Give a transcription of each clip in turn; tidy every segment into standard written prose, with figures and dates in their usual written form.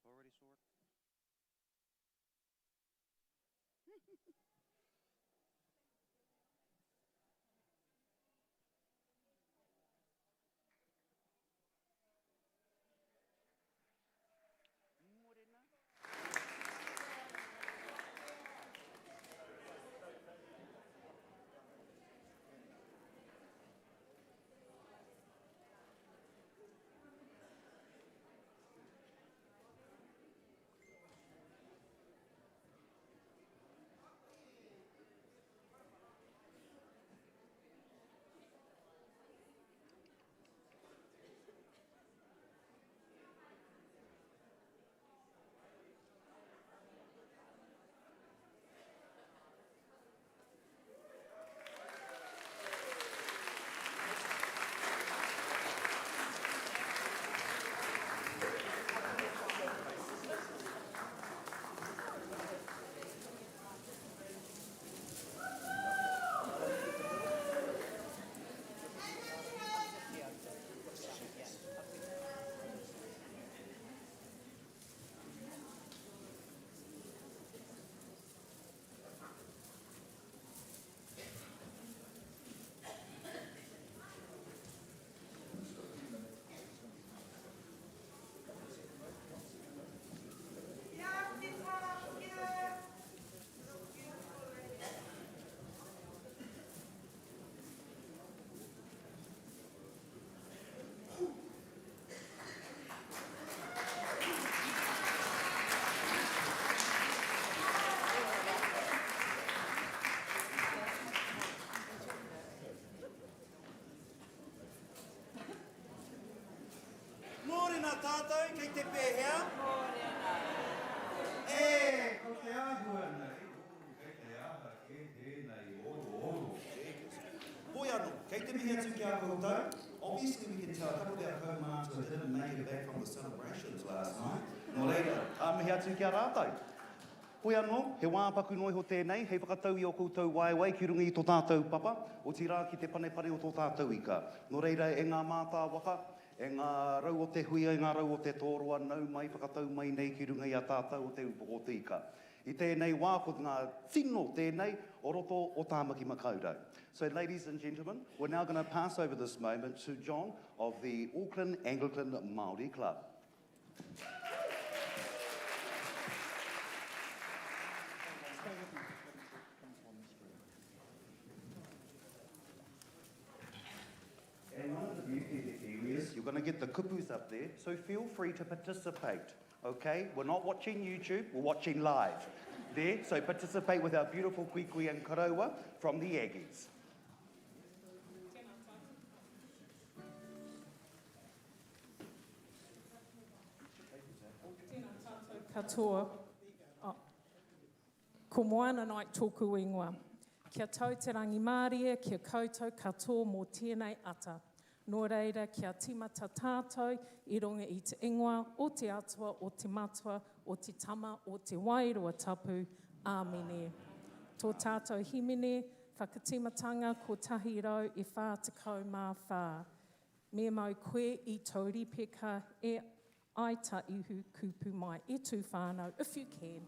Already saw it. Morena. Mōrena tātou, kei te pēhea? Mōrena. E, ko te āhua nei, ū, kei te aha kē tēnei orooro. Hoi anō, kei te mihi atu ki a koutou. Obviously we can tell a couple of our kaumātua didn't make it back from the celebrations last night. Nō reira, ka mihi atu ki a rātou. Hoi anō, he wā paku noa iho tēnei hei whakatau i ō koutou waewae ki runga i tō tātou papa, otirā ki te panepane o tō tātou ika. Nō reira, e ngā mātāwaka, e ngā rau o te huia, e ngā rau o te tōroa, nau mai, whakatau mai nei ki runga i a tātou o Te Upoko o te Ika. I tēnei wā, ko ngā tino tēnei o roto o Tāmaki Makaurau. So ladies and gentlemen, we're now going to pass over this moment to John of the Auckland Anglican Māori Club. And one of the beauties of Kiwi is you're going to get the kupus up there, so feel free to participate, okay? We're not watching YouTube, we're watching live there, so participate with our beautiful kuikui and koroua from the Aggies. Tēnā tātou katoa. Oh. Ko Moana Knight tōku ingoa. Kia tau te rangimārie ki a koutou katoa mō tēnei ata. Nō reira kia tīmata tātou i runga i te ingoa o te Atua, o te Matua, o te Tama, o te Wairua Tapu. Āmine. Tō tātou himene whakatīmatanga 144. Me mau koe i tou ripeka e ai ta Ihu kupu mai e tu whanau if you can.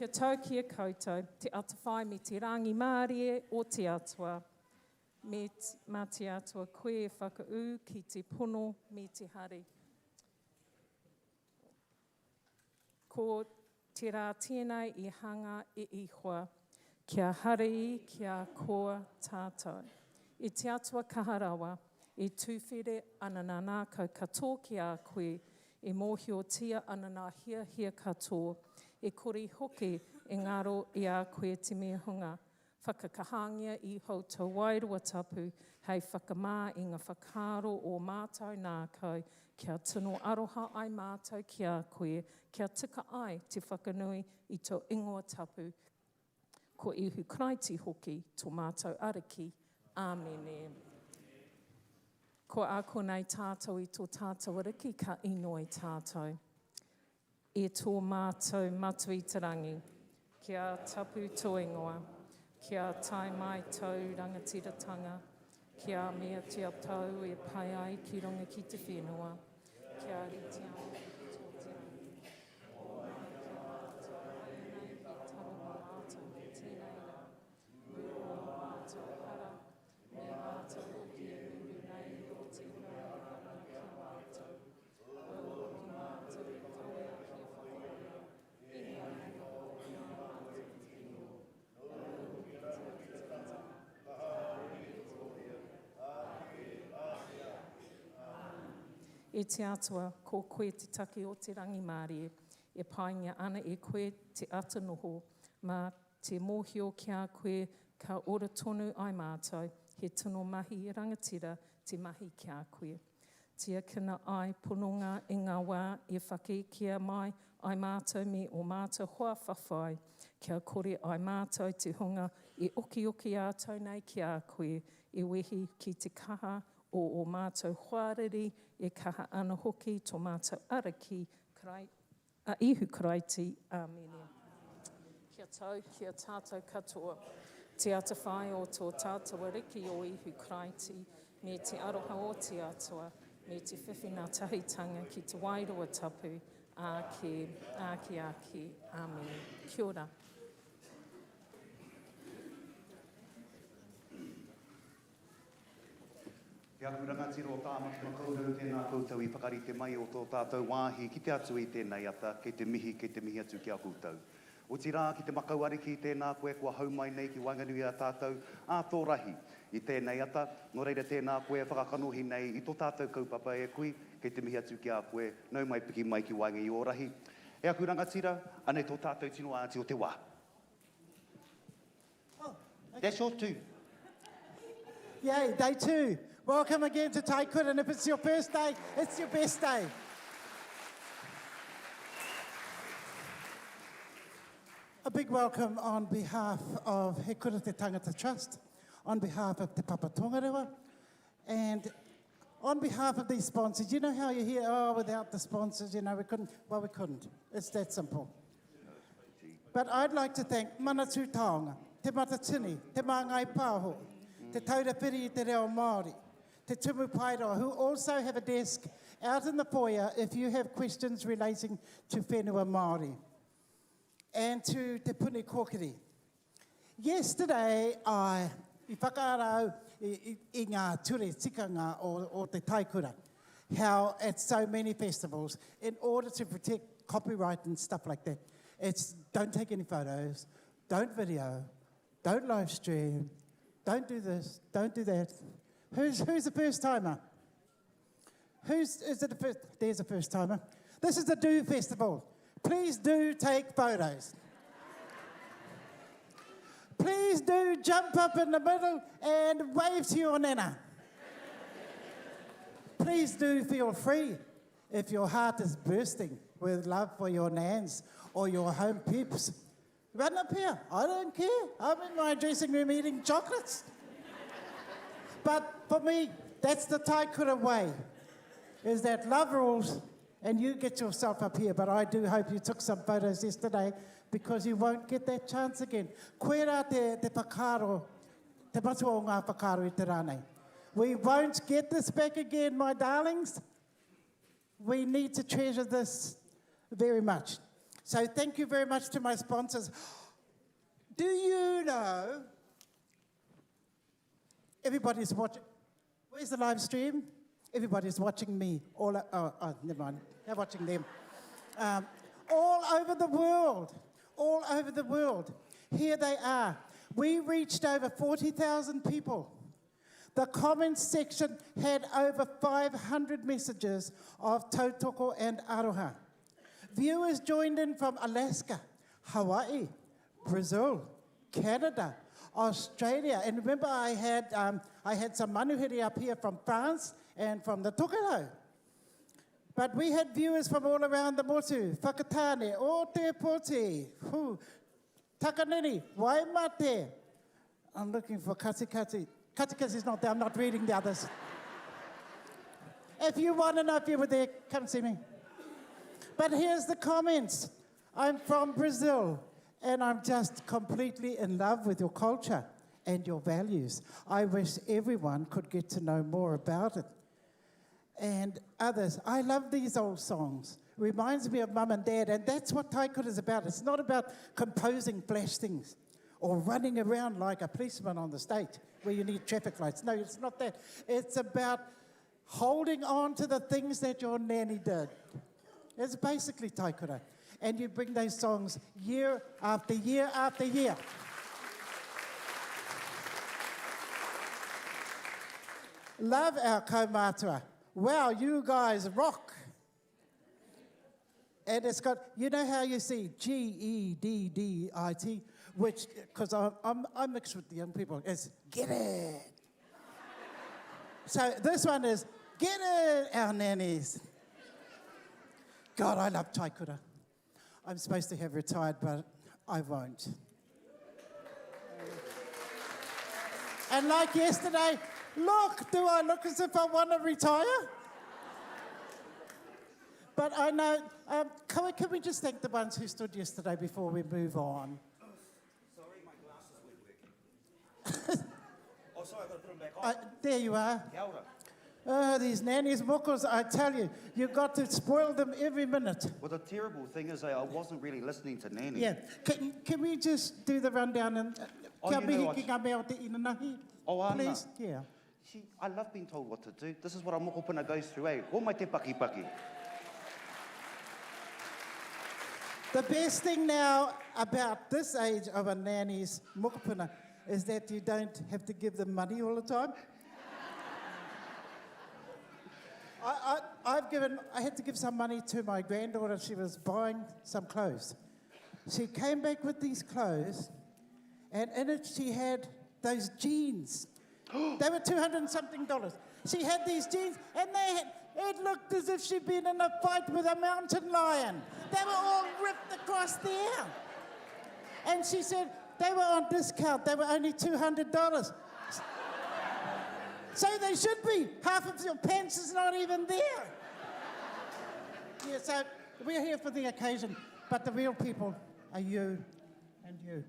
Kia tau ki a koutou te atawhai me te rangimārie o te Atua, me mā te Atua koe e whakaū ki te pono me te hari. Ko te rā tēnei i hanga e Ihoa, kia hari, kia koa tātou. E te Atua kaha rawa, e tuwhere ana nā ngākau katoa ki a koe, e mōhiotia ana nā hiahia katoa, e kore hoki e ngaro i a koe te mea hunga. Whakakahangia iho tō Wairua Tapu hei whakamā i ngā whakaaro o mātou ngākau, kia tino aroha ai mātou ki a koe, kia tika ai te whakanui i tō ingoa tapu, ko Ihu Karaiti hoki tō mātou Ariki. Āmene. Kua ako nei tātou i tō tātou Ariki ka inoi tātou. E tō mātou Matua i te Rangi, kia tapu tō ingoa, kia tae mai tōu rangatiratanga, kia meatia tōu e pai ai ki runga ki te whenua, kia rite ai ki tō te rangi. Homai ki a mātou āianei he taro mō mātou i tēnei rā, muru ō mātou hara, me mātou hoki e muru nei i ō te hunga e hara ki a mātou. Aua hoki mātou e kawea kia whakaora engari whakaorangia mātou i te kino, nāu hoki te rangatiratanga, te hāhi me te korōria, āke, āke, āke. Āmine. E te Atua, ko koe te take o te rangimārie, e paingia ana e koe te ata noho, mā te mōhio ki a koe ka ora tonu ai mātou, he tino mahi rangatira te mahi ki a koe. Tiakina ai pononga i ngā wā e whakekea mai ai mātou me ō mātou hoa whawhai, kia kore ai mātou te hunga e okioki ātou nei ki a koe, e wehi ki te kaha o ō mātou hoariri, e kaha ana hoki tō mātou Ariki, A Ihu Karaiti. Āmene. Kia tau ki a tātou katoa te atawhai o tō tātou Ariki o Ihu Karaiti, me te aroha o te Atua, me te whiwhinga tahitanga ki te Wairua Tapu, āke, āke, āke. Āmene. Kia ora. Te Ahu Rangatira o Tāmaki Makaurau, tēnā koutou i whakarite mai o tō tātou wāhi ki te Atua i tēnei ata, kei te mihi, kei te mihi atu ki a koutou. Otirā, ki te Makau Ariki, tēnā koe kua hau mai nei ki waenganui i a tātou, ā tō rahi, i tēnei ata, nō reira tēnā koe e whakakanohi nei i tō tātou kaupapa e kui, kei te mihi atu ki a koe, nau mai piki mai ki waenga i ō rahi. E aku rangatira, anei tō tātou tino āti o te wā. Oh, okay. That's your two. Yay, day two. Welcome again to Taikura, and if it's your first day, it's your best day. A big welcome on behalf of He Kura Te Tangata Trust, on behalf of Te Papa Tongarewa, and on behalf of these sponsors. You know how you hear, oh, without the sponsors, you know, we couldn't. Well, we couldn't. It's that simple. But I'd like to thank Manatū Taonga, Te Matatini, Te Māngai Pāho, Te Taura Whiri i Te Reo Māori, Te Tumu Paeroa, who also have a desk out in the foyer if you have questions relating to whenua Māori, and to Te Puni Kōkiri. Yesterday, I, i whakaara au i, i, i ngā ture tikanga o, o te taikura. How at so many festivals, in order to protect copyright and stuff like that, it's don't take any photos, don't video, don't live stream, don't do this, don't do that. Who's, who's the first timer? Who's, is it the first? There's a first timer. This is the Do Festival. Please do take photos. Please do jump up in the middle and wave to your nana. Please do feel free if your heart is bursting with love for your nans or your home peeps. Run up here. I don't care. I'm in my dressing room eating chocolates. But for me, that's the Taikura way, is that love rules and you get yourself up here. But I do hope you took some photos yesterday because you won't get that chance again. Koirā te, te whakaaro, te matua o ngā whakaaro i te rā nei. We won't get this back again, my darlings. We need to treasure this very much. So thank you very much to my sponsors. Do you know everybody's watching? Where's the live stream? Everybody's watching me. All oh, oh, never mind. They're watching them. Um, all over the world. All over the world. Here they are. We reached over 40,000 people. The comments section had over 500 messages of tautoko and aroha. Viewers joined in from Alaska, Hawaii, Brazil, Canada, Australia. And remember, I had, um, I had some manuhiri up here from France and from the Tokelau. But we had viewers from all around the motu, Whakatane, Ōtepoti, Takanini, Waimate. I'm looking for Katikati. Katikati's not there, I'm not reading the others. If you want to know if you were there, come see me. But here's the comments. I'm from Brazil and I'm just completely in love with your culture and your values. I wish everyone could get to know more about it. And others, I love these old songs. Reminds me of mum and dad, and that's what Taikura is about. It's not about composing flash things or running around like a policeman on the state where you need traffic lights. No, it's not that. It's about holding on to the things that your nanny did. It's basically taikura. And you bring those songs year after year after year. Love our kaumātua. Wow, you guys rock. And it's got, you know how you see G E D D I T, which, because I'm, I'm, I'm mixed with the young people, it's get it. So this one is get it, our nannies. God, I love Taikura. I'm supposed to have retired, but I won't. And like yesterday, look, do I look as if I want to retire? But I know, um, can, we, can we just thank the ones who stood yesterday before we move on? Sorry, my glasses weren't working. oh, sorry, I've got to put them back on. Uh, there you are. Kia ora. Oh, these nannies mokos, I tell you, you've got to spoil them every minute. Well, the terrible thing is, eh, I wasn't really listening to Nanny. Yeah. Can, can we just do the rundown and uh, Oh, kia you mihi know what? ki ngā mea o te inanahi? Oh, ana. Please? Yeah. See, I love being told what to do. This is what a mokopuna goes through, eh? Ho mai te paki paki. The best thing now about this age of a nanny's mokopuna is that you don't have to give them money all the time. I, I, I've given, I had to give some money to my granddaughter. She was buying some clothes. She came back with these clothes, and in it she had those jeans. they were 200 and something dollars. She had these jeans, and they had, it looked as if she'd been in a fight with a mountain lion. They were all ripped across there. And she said they were on discount. They were only $200. So they should be. Half of your pants is not even there. Yeah, so we're here for the occasion, but the real people are you and you.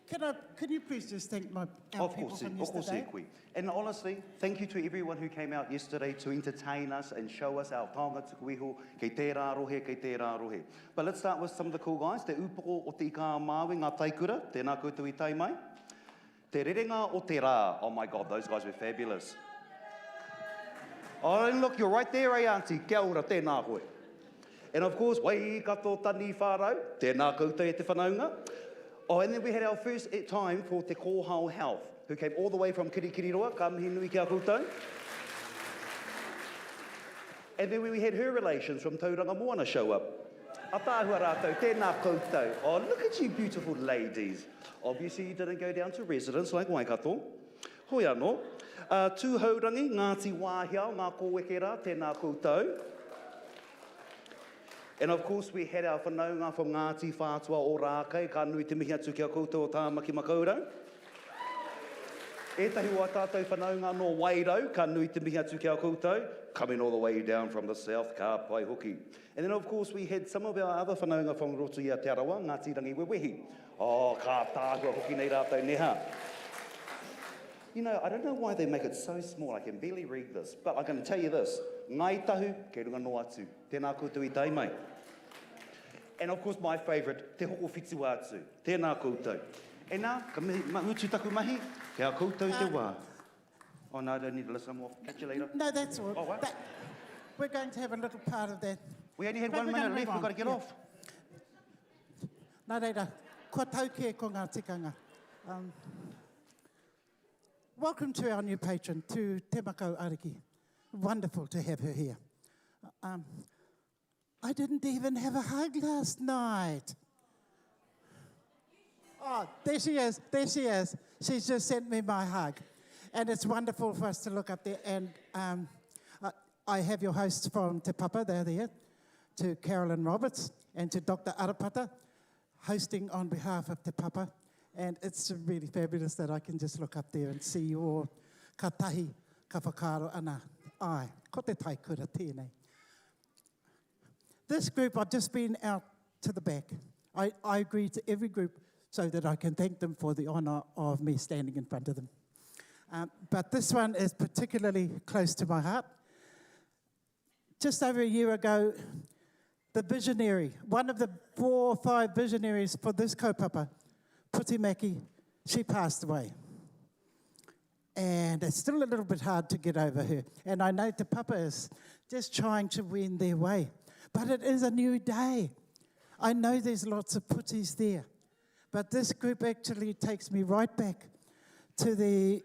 Can, I, can you please just thank my our Of people course, from of course, yesterday? koe. And honestly, thank you to everyone who came out yesterday to entertain us and show us our taonga tuku iho, kei tērā rohe, kei tērā rohe. But let's start with some of the cool guys. Te upoko o te ika a Māui, ngā taikura, tēnā koutou i tae mai. Te rerenga o te rā. Oh my God, those guys were fabulous. Oh, and look, you're right there, eh, auntie. Kia ora, tēnā koe. And of course, Waikato Taniwharau, tēnā koutou e te whanaunga. Oh, and then we had our first time for Te Kōhao Health, who came all the way from Kirikiriroa, ka mihi nui ki a koutou. And then we had her relations from Tauranga Moana show up. Ataahua rātou, tēnā koutou. Oh, look at you beautiful ladies. Obviously you didn't go down to residence like Waikato. Hoi anō. Uh, Tūhourangi, Ngāti Wāhiao, ngā kōweke rā, tēnā koutou. And of course we had our whanaunga from Ngāti Whātua o Rākei, ka nui te mihi atu ki a koutou o Tāmaki Makaurau. Ētahi o a tātou whanaunga nō Wairau, ka nui te mihi atu ki a koutou, coming all the way down from the south, ka pai hoki. And then of course we had some of our other whanaunga from roto i a Te Arawa, Ngāti Rangiwewehi. Oh, ka tāhua hoki nei rātou neha. You know, I don't know why they make it so small, I can barely read this, but I can tell you this, Ngāi Tahu, kei runga noa atu. Tēnā koutou i tae mai. And of course my favourite, Te Hokowhitu a Tū. Tēnā koutou. E nā, ka mihi, mutu taku mahi, kei a koutou te wā. Oh no, I don't need to listen, I'm off. Catch you later. No, that's all. Oh, what? That, we're going to have a little part of that. We only had But one we're gonna minute move left, we've on, got to get yeah. off. Nā reira, kua tau kē ko ngā tikanga. Um, welcome to our new patron, to Te Makau Ariki. Wonderful to have her here. Um, I didn't even have a hug last night. Oh, there she is. There she is. She's just sent me my hug. And it's wonderful for us to look up there. And um, I, I have your hosts from Te Papa, they're there, to Carolyn Roberts and to Dr. Arapata, hosting on behalf of Te Papa. And it's really fabulous that I can just look up there and see you all. Ka tahi, ka whakaaro ana. Ai, ko te taikura tēnei. This group, I've just been out to the back. I, I agree to every group so that I can thank them for the honour of me standing in front of them. Um, but this one is particularly close to my heart. Just over a year ago, the visionary, one of the four or five visionaries for this kaupapa, Puti Mackie, she passed away. And it's still a little bit hard to get over her. And I know Te Papa is just trying to win their way. But it is a new day. I know there's lots of putties there. But this group actually takes me right back to the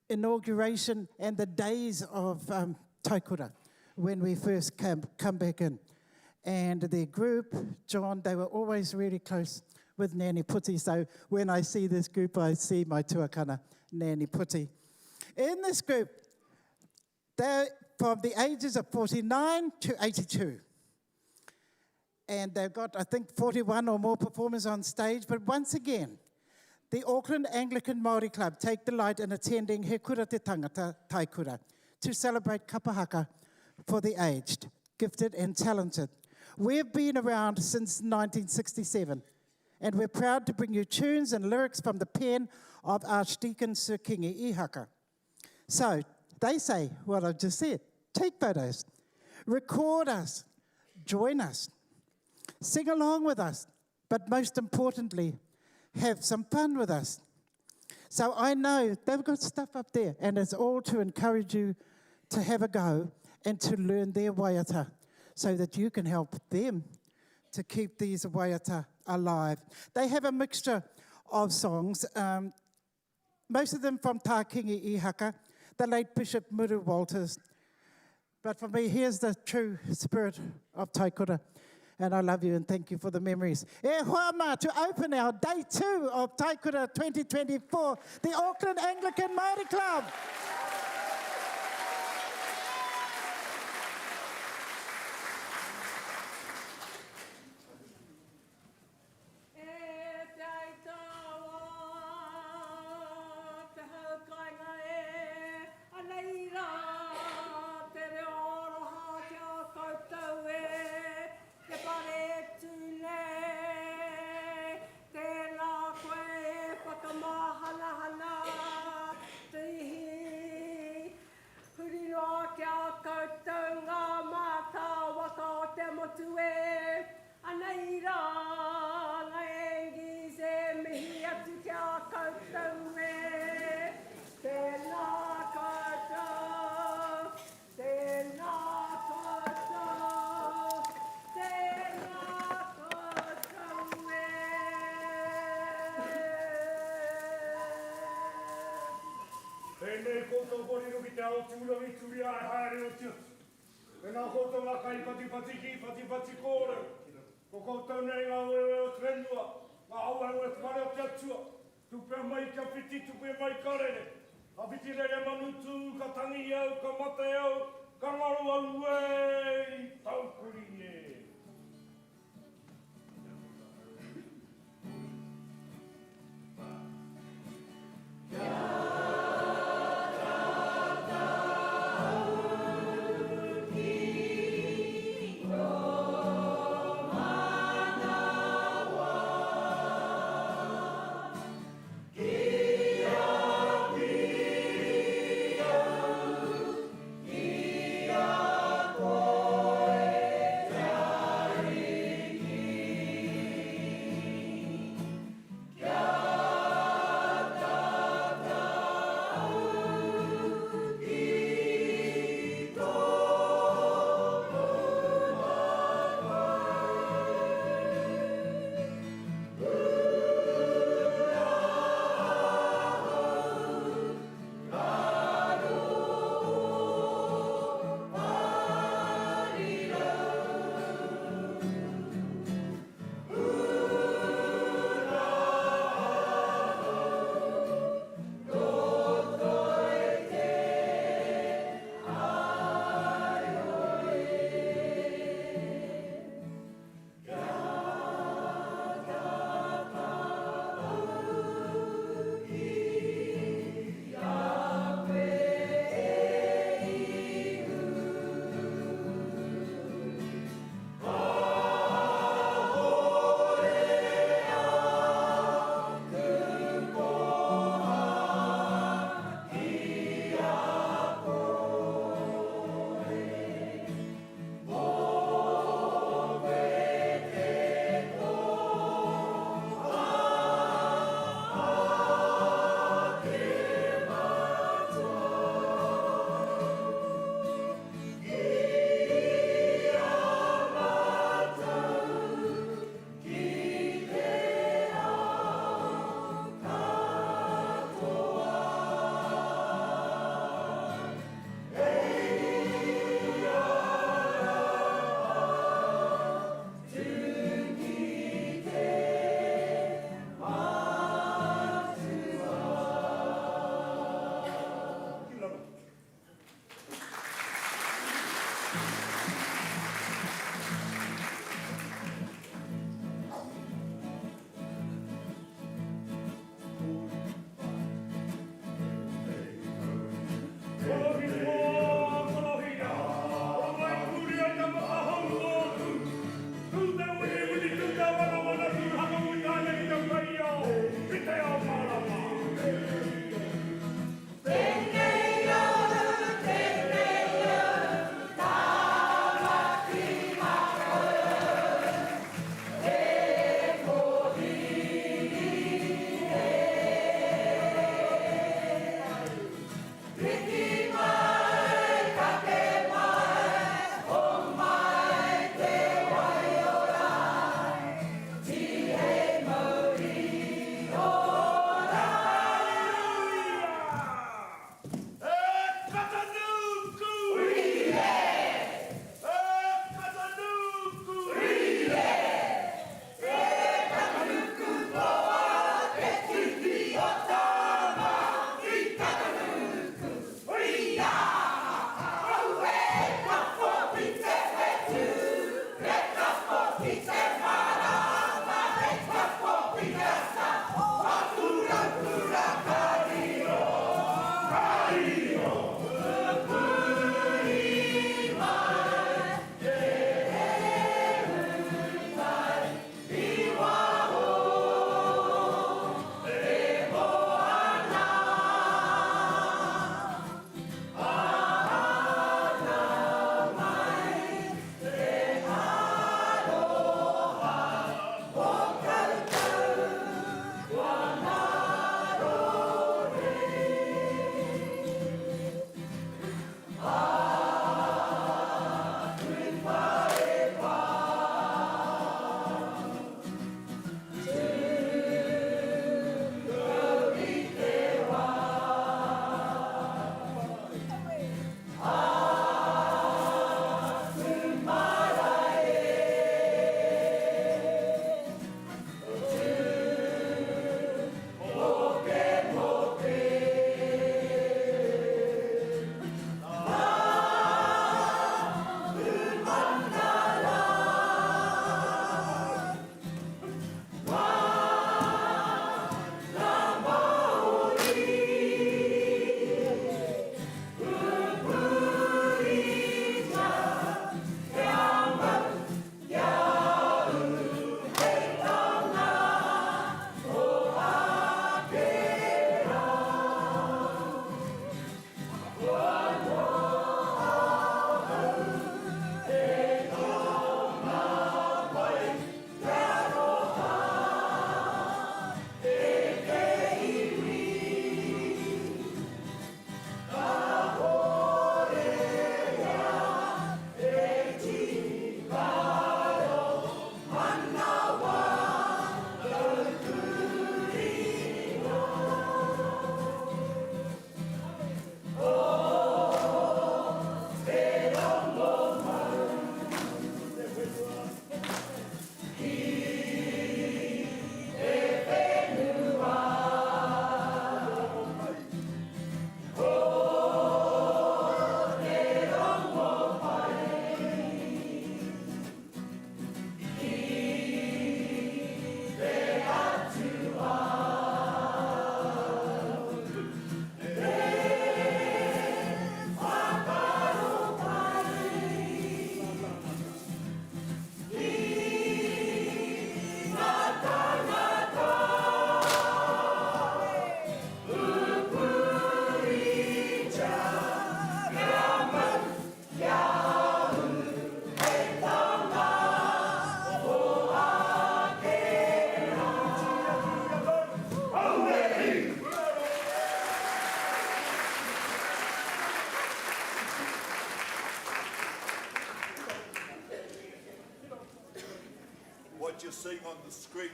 inauguration and the days of um, Taikura when we first came, come back in. And their group, John, they were always really close with Nanny Putti. So when I see this group, I see my tuakana, Nanny Putti. In this group, they're from the ages of 49 to 82. And they've got, I think, 41 or more performers on stage. But once again, the Auckland Anglican Māori Club take delight in attending He Kura Te Tangata Taikura to celebrate kapahaka for the aged, gifted and talented. We've been around since 1967 and we're proud to bring you tunes and lyrics from the pen of Archdeacon Sir Kingi Ihaka. So they say what I've just said. Take photos, record us, join us, sing along with us, but most importantly, have some fun with us. So I know they've got stuff up there, and it's all to encourage you to have a go and to learn their waiata so that you can help them to keep these waiata alive. They have a mixture of songs, um, most of them from Tā Kingi Ihaka, the late Bishop Muru Walters. But for me, here's the true spirit of Taikura. And I love you and thank you for the memories. E hoa mā, to open our day two of Taikura 2024, the Auckland Anglican Māori Club. E te aitawa, te hau kainga e, anei rā te reo aroha ki a koutou e, te whare tū nei, tēnā koe e whakamahanahana te ihi, huri noa ki a koutou ngā mātāwaka o te motu e. Anei rā ngā Angies e mihi atu ki a koutou e. Tēnā koutou, tēnā koutou, tēnā koutou e. Tēnei koutou kōrero ki te ao tūrangi turia e haere oti atu. Tēnā koutou ngā kaipatipati ki patipati kōrero. Ko koutou nei ngā wewe o te whenua, ngā auau o te whare o te Atua. Tupea mai kia whiti, tupea mai ka rere. Ka whiti rere manu tū, ka tangi au, ka mate au, ka ngaro au e i taupori e.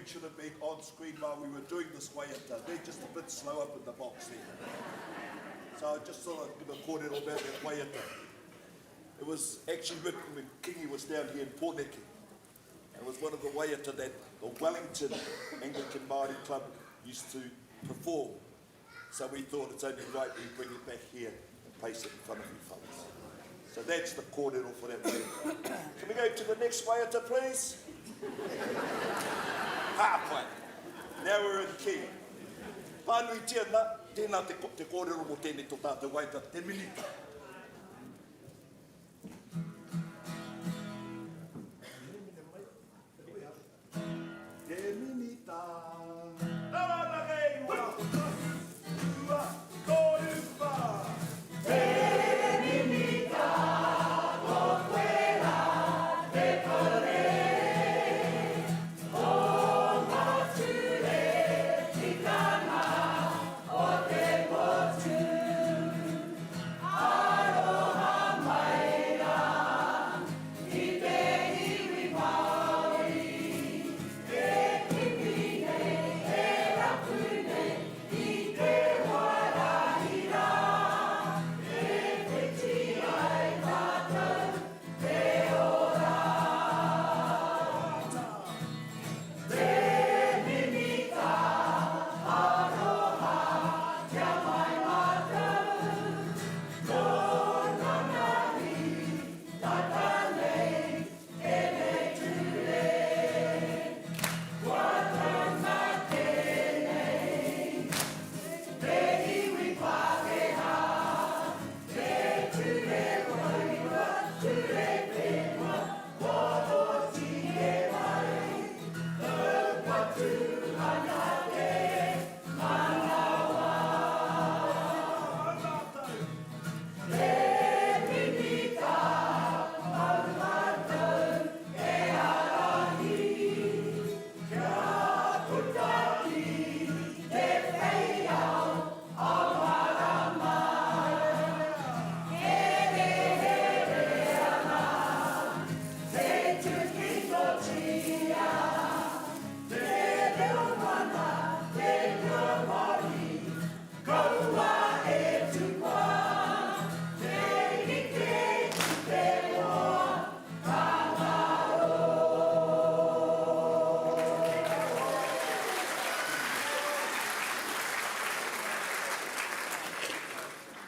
should have been on screen while we were doing this waiata. They're just a bit slow up in the box there. So I just thought I'd give a kōrero about that waiata. It was actually written when Kingi was down here in Pōneke. It was one of the waiata that the Wellington Anglican Māori Club used to perform. So we thought it's only right we bring it back here and place it in front of you fellas. So that's the kōrero for that waiata. Can we go to the next waiata, please? Hāpai. Now we're in key. Pānuitia nā, tēnā te, te kōrero mō tēnei tō tātou waiata, te minita. Te minita. Taranaki e iwa, kotahi, rua, toru, whā.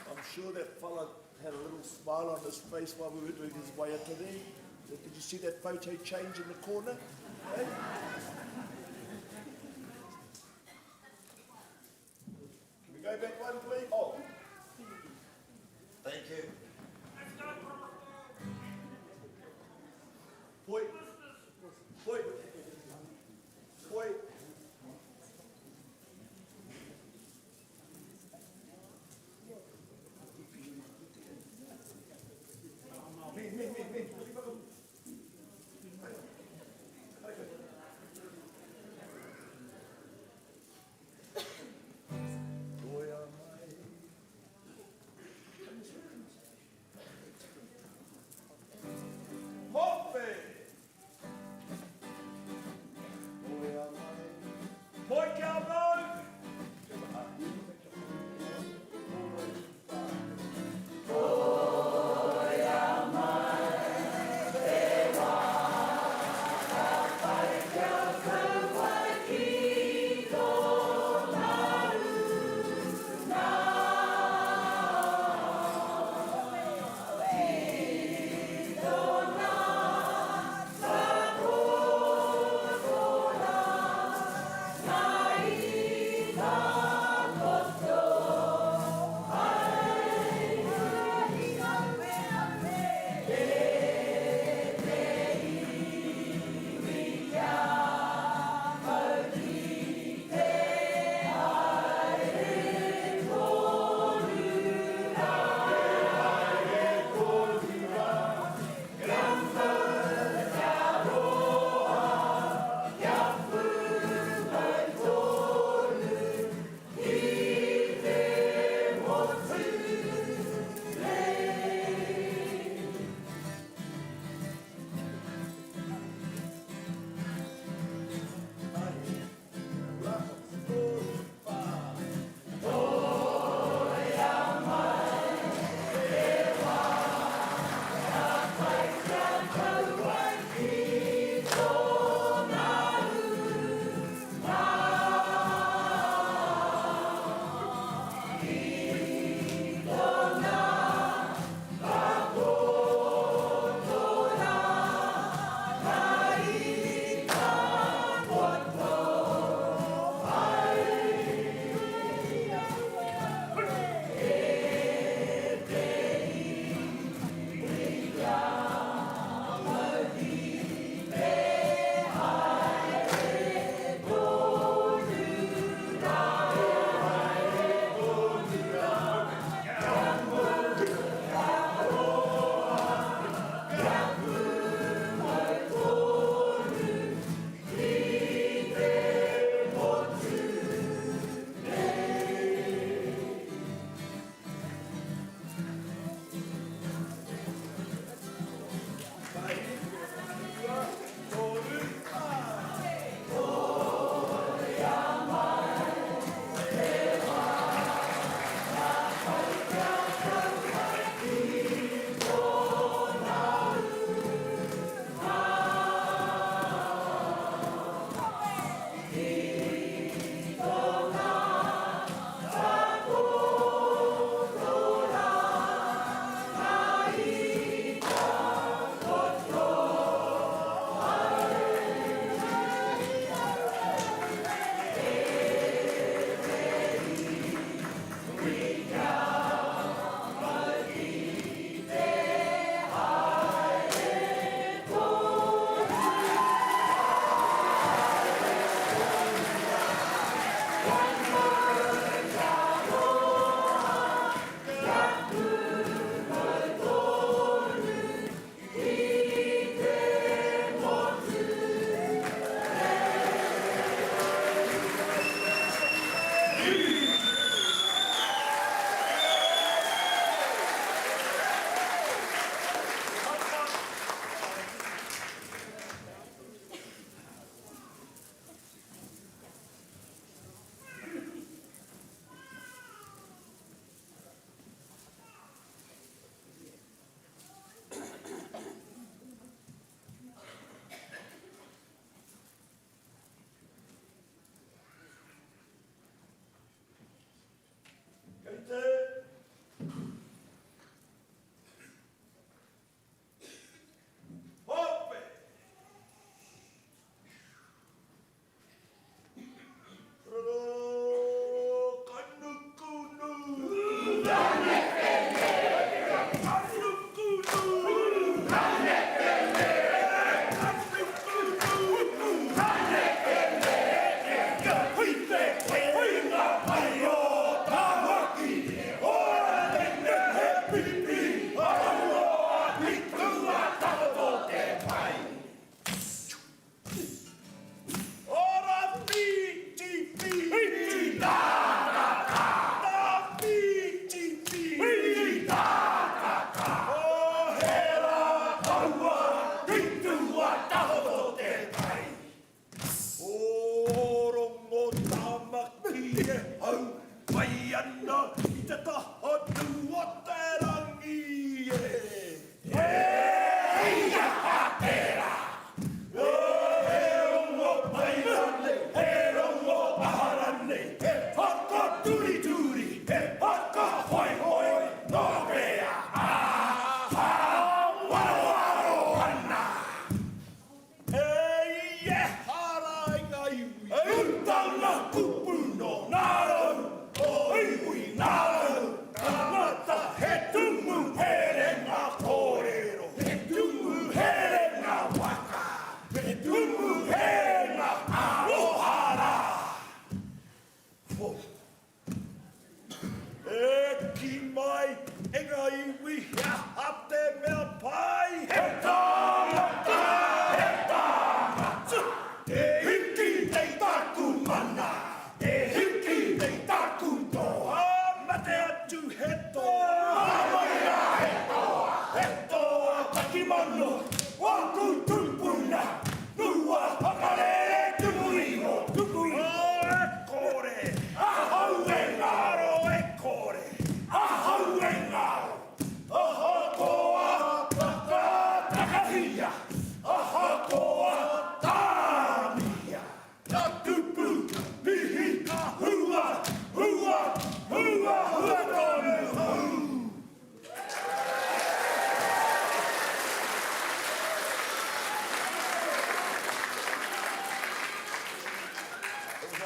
I'm sure that fella had a little smile on his face while we were doing his waiata there. Did you see that photo change in the corner? Eh? Can we go back one, please? Oh. Thank you. Poi. Poi. Poi. Me, me, me, me.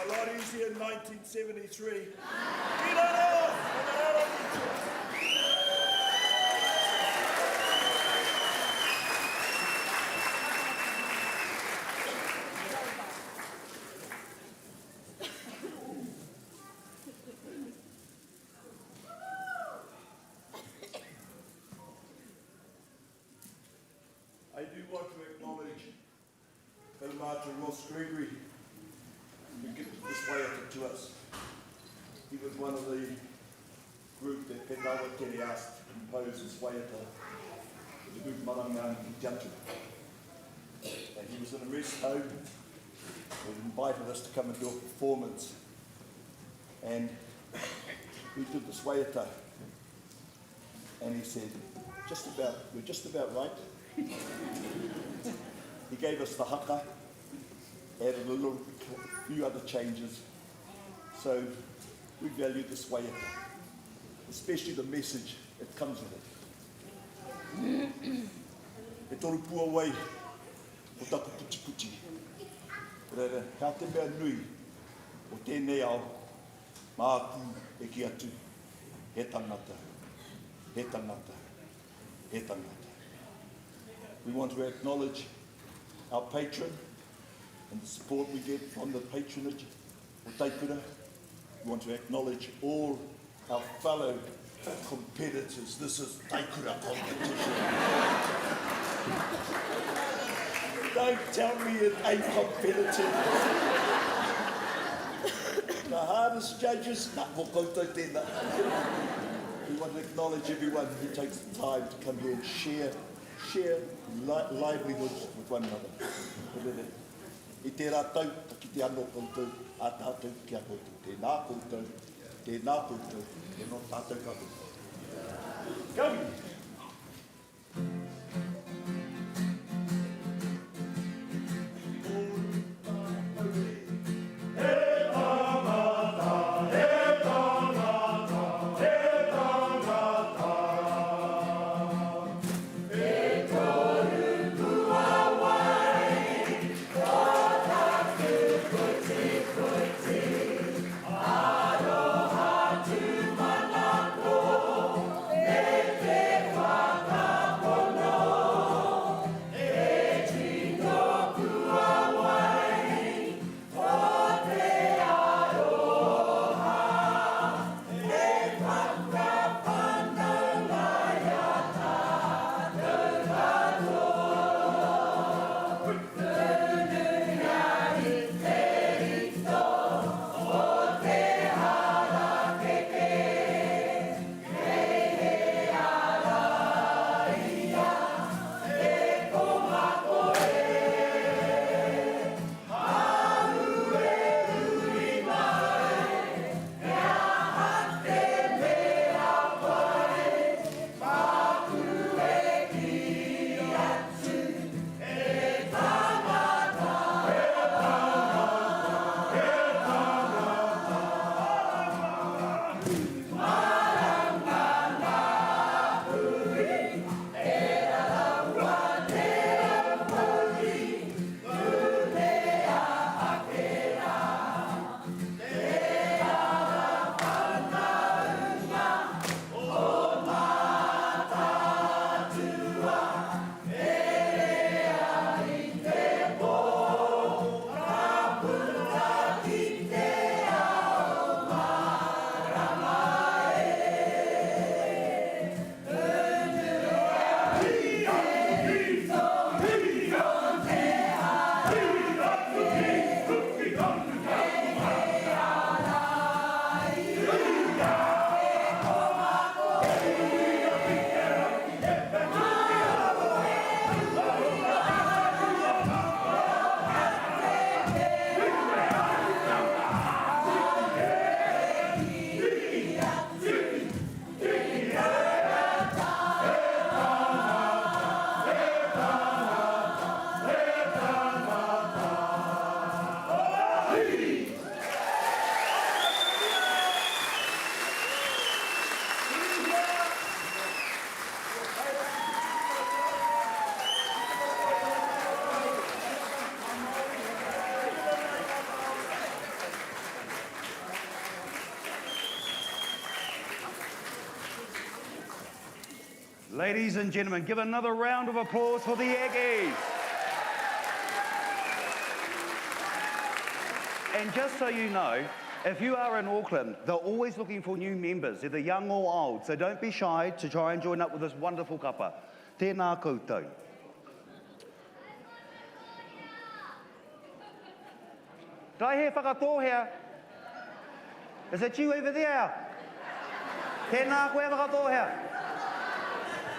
A lot easier in 1973. Kirara! I do want to acknowledge Kaumātua Ross Gregory, who gifted this waiata to us. He was one of the group that Te Awatere asked to compose this waiata for the group Maranga ki Te Atua. And he was in a rest home and invited us to come and do a performance. And we did this waiata. And he said, just about, we're just about right. he gave us the haka, added a little few other changes. So we value this waiata, especially the message that comes with it. E toru puawai o taku putiputi. Reira, hea te mea nui o tēnei ao, māku e kī atu, he tangata, he tangata, he tangata. We want to acknowledge our patron and the support we get from the patronage o Taikura. We want to acknowledge all our fellow competitors. This is Taikura competition. Don't tell me it ain't competitive. The hardest judges, nā, ko koutou tēnā. We want to acknowledge everyone who takes the time to come here and share, share li livelihoods with one another. I tērā tau, ka kite anō koutou, a tātou ki a koutou. Tēnā koutou, tēnā koutou, tēnā tātou katoa. Go! Ladies and gentlemen, give another round of applause for the Aggies. And just so you know, if you are in Auckland, they're always looking for new members, either young or old. So don't be shy to try and join up with this wonderful kapa. Tēnā koutou. Did I hear Whakatōhea? Is that you over there? Tēnā koe Whakatōhea.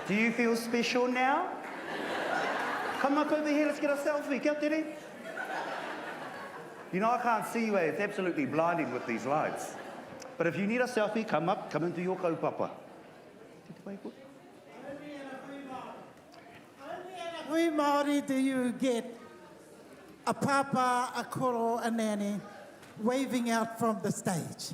Do you feel special now? Come up over here, let's get a selfie. Kia tere. You know, I can't see you, eh? It's absolutely blinding with these lights. But if you need a selfie, come up, come and do your kaupapa. Only in a hui Māori do you get a papa, a koro, a nanny waving out from the stage.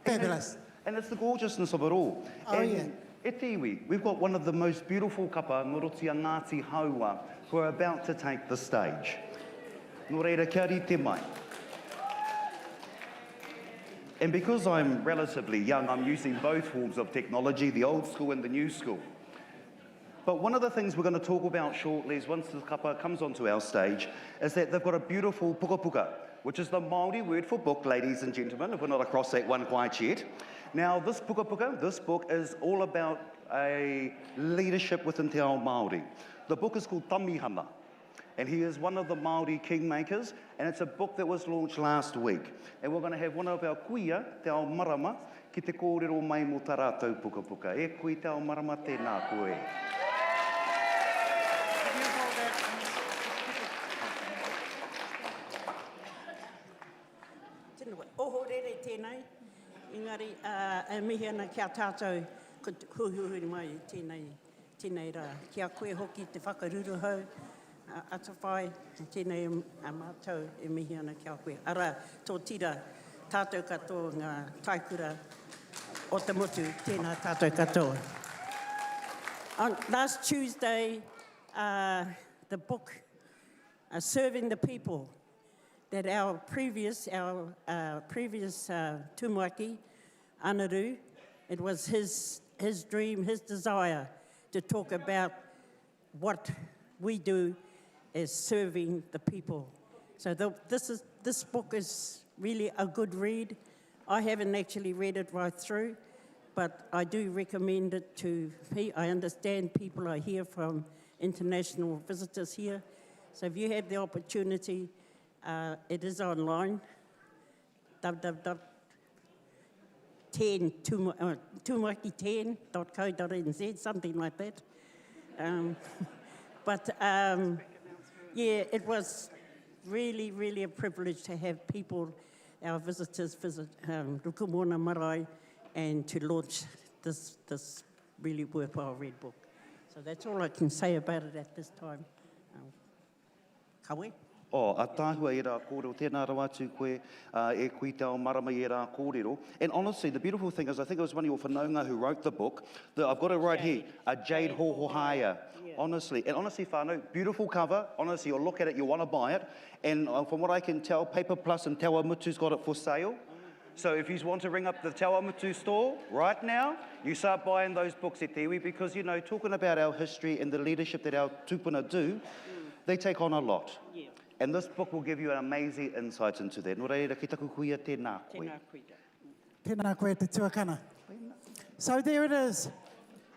Fabulous. And it's the gorgeousness of it all. Oh, and yeah. E te iwi, we've got one of the most beautiful kapa, Ngorotia Ngāti Haua, who are about to take the stage. Nō reira, kia rite mai. And because I'm relatively young, I'm using both forms of technology, the old school and the new school. But one of the things we're going to talk about shortly is once the kapa comes onto our stage, is that they've got a beautiful pukapuka, which is the Māori word for book, ladies and gentlemen, if we're not across that one quite yet. Now, this pukapuka, this book is all about a leadership within Te Ao Māori. The book is called Tamihana, and he is one of the Māori kingmakers, and it's a book that was launched last week. And we're going to have one of our kuia, Te Ao Marama, ki te kōrero mai mō tā rātou pukapuka. E kui Te Ao Marama, tēnā koe. Tino ohorere tēnei, engari e mihi ana ki a tātou ko huihui mai i tēnei, tēnei rā. Ki a koe hoki te whakaruruhau, atawhai, tēnei a mātou e mihi ana ki a koe. Arā, tō tira, tātou katoa ngā taikura o te motu, tēnā tātou katoa. On last Tuesday, uh, the book uh, Serving the People that our previous, our uh, previous uh, Tumuaki, Anaru, it was his, his dream, his desire to talk about what we do as serving the people. So the, this, is, this book is really a good read. I haven't actually read it right through, but I do recommend it to I understand people are here from international visitors here. So if you have the opportunity, uh, it is online, www.10, uh, something like that. Um, but um, yeah, it was really, really a privilege to have people, our visitors, visit um, Rukumona Marae and to launch this, this really worthwhile red book. So that's all I can say about it at this time. Um, kawe. Oh, ataahua e rā kōrero. Tēnā rawa atu koe uh, e kui te ao marama i e rā kōrero. And honestly, the beautiful thing is, I think it was one of your whanaunga who wrote the book. The, I've got it right Jade. here, a Jade, Jade Hohohaya. Yeah. Honestly, and honestly, whānau, beautiful cover. Honestly, you'll look at it, you'll want to buy it. And uh, from what I can tell, Paper Plus and Te Awamutu's got it for sale. So if you want to ring up the Te Awamutu store right now, you start buying those books at te iwi because, you know, talking about our history and the leadership that our tupuna do, mm. they take on a lot. Yeah. And this book will give you an amazing insight into that. Nō reira, ki taku kuia, tēnā koe. Tēnā koe. Tēnā koe te tuakana. So there it is.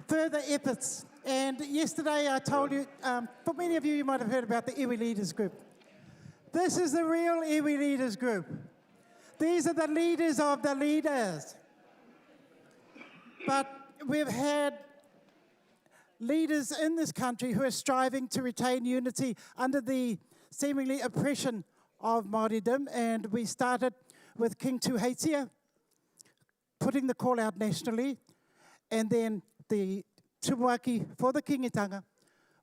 Further efforts. And yesterday I told you, um, for many of you, you might have heard about the Iwi Leaders Group. This is the real Iwi Leaders Group. These are the leaders of the leaders. But we've had leaders in this country who are striving to retain unity under the seemingly oppression of Māoridom. And we started with King Tuheitia putting the call out nationally, and then the Tumuaki for the Kingitanga.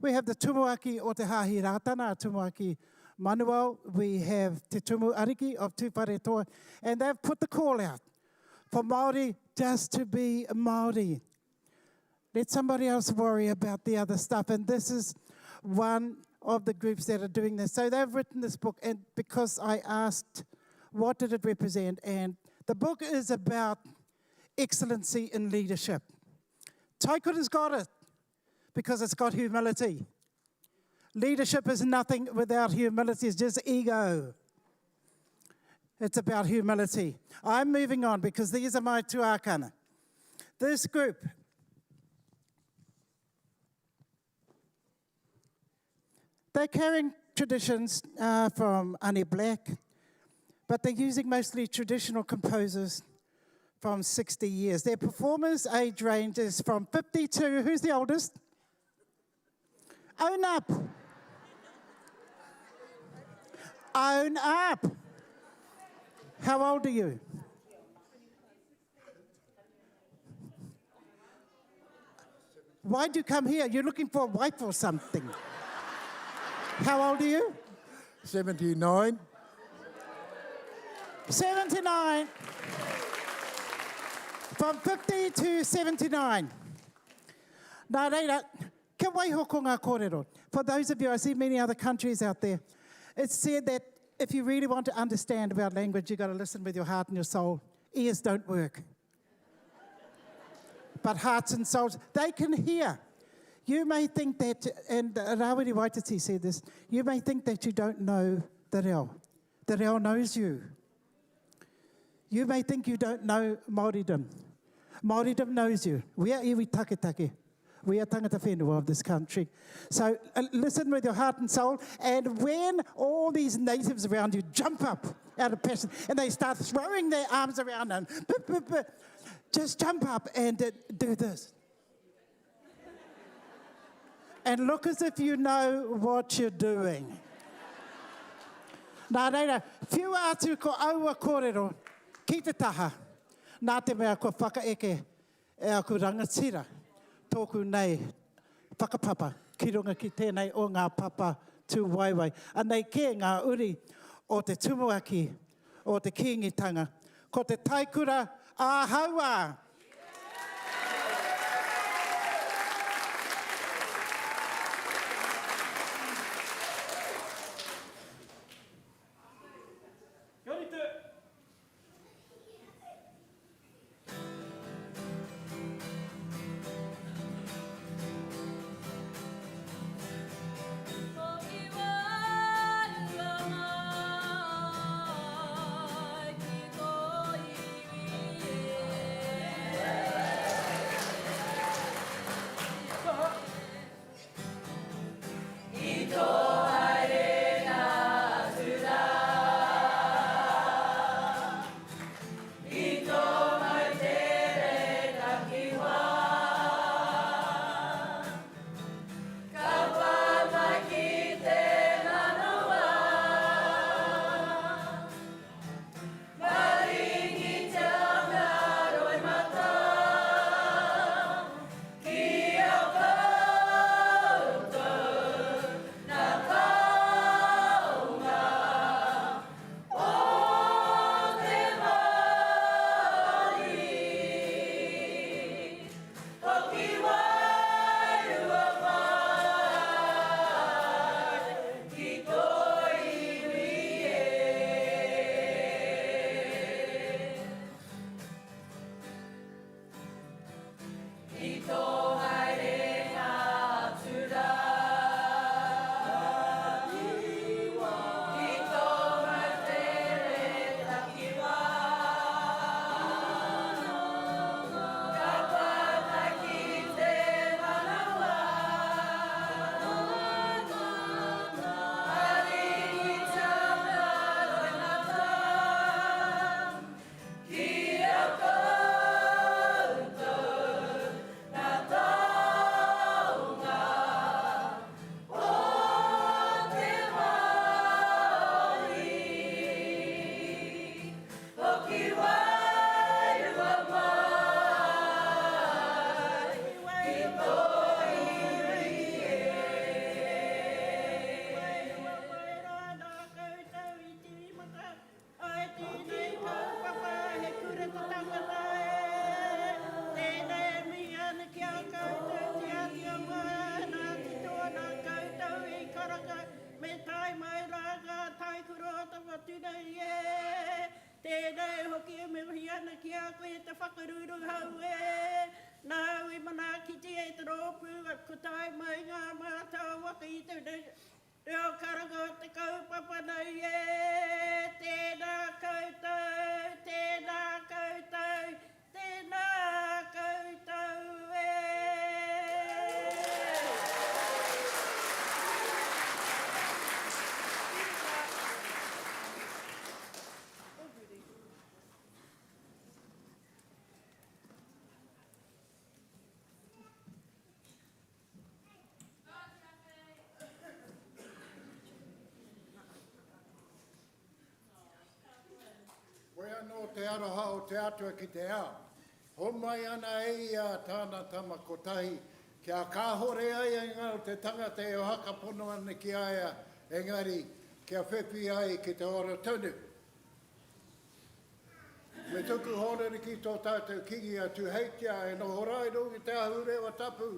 We have the Tumuaki o Te Hahi Rātana, Tumuaki Manuel. We have Te Tumu Ariki of Tūwharetoa, and they've put the call out for Māori just to be Māori. Let somebody else worry about the other stuff. And this is one of the groups that are doing this. So they've written this book, and because I asked what did it represent, and the book is about excellency in leadership. Taikura's got it. Because it's got humility. Leadership is nothing without humility, it's just ego. It's about humility. I'm moving on because these are my tuakana. This group, they're carrying traditions uh, from Annie Black, but they're using mostly traditional composers from 60 years. Their performers' age range is from 52, who's the oldest? Own up. Own up. How old are you? Why'd you come here? You're looking for a wife or something. How old are you? 79. 79. From 50 to 79. Nā reira, kia waiho ko ngā kōrero. For those of you, I see many other countries out there, it's said that if you really want to understand about language, you've got to listen with your heart and your soul. Ears don't work. But hearts and souls, they can hear. You may think that, and Rawiri Waititi said this, you may think that you don't know the reo. The reo knows you. You may think you don't know Māoridom. Māoridom knows you. We are iwi taketake. We are tangata whenua of this country. So uh, listen with your heart and soul. And when all these natives around you jump up out of passion and they start throwing their arms around and boop, boop, boop, just jump up and uh, do this. and look as if you know what you're doing. Nā reira, whiua atu ko aua kōrero ki te taha, nā te mea kua whakaeke e aku rangatira tōku nei whakapapa ki runga ki tēnei o ngā papa tūwaewae. Anei kē ngā uri o te tumuaki o te Kīngitanga, ko te Taikura ā Hauā! Kia rite! Me tae mai rā ngā taikura o te whatu nei e. Tēnei hoki e mihi ana ki a koe te whakaruruhau e. Nāu i manaakitia e te rōpū ko tae mai ngā mātāwaka i te reo karanga o te kaupapa nei e. Tēnā koutou, tēnā koutou, tēnā koutou e. Koe anō te aroha o te Atua ki te ao. Homai ana e ia tāna tama kotahi, kia kāhore ai e ngaro te tangata e whakapono ana ki a ia, engari kia whiwhi ai ki te ora tonu. Me tuku hōnore ki tō tātou Kingi a Tuheitia e noho rā i runga i te ahurewa tapu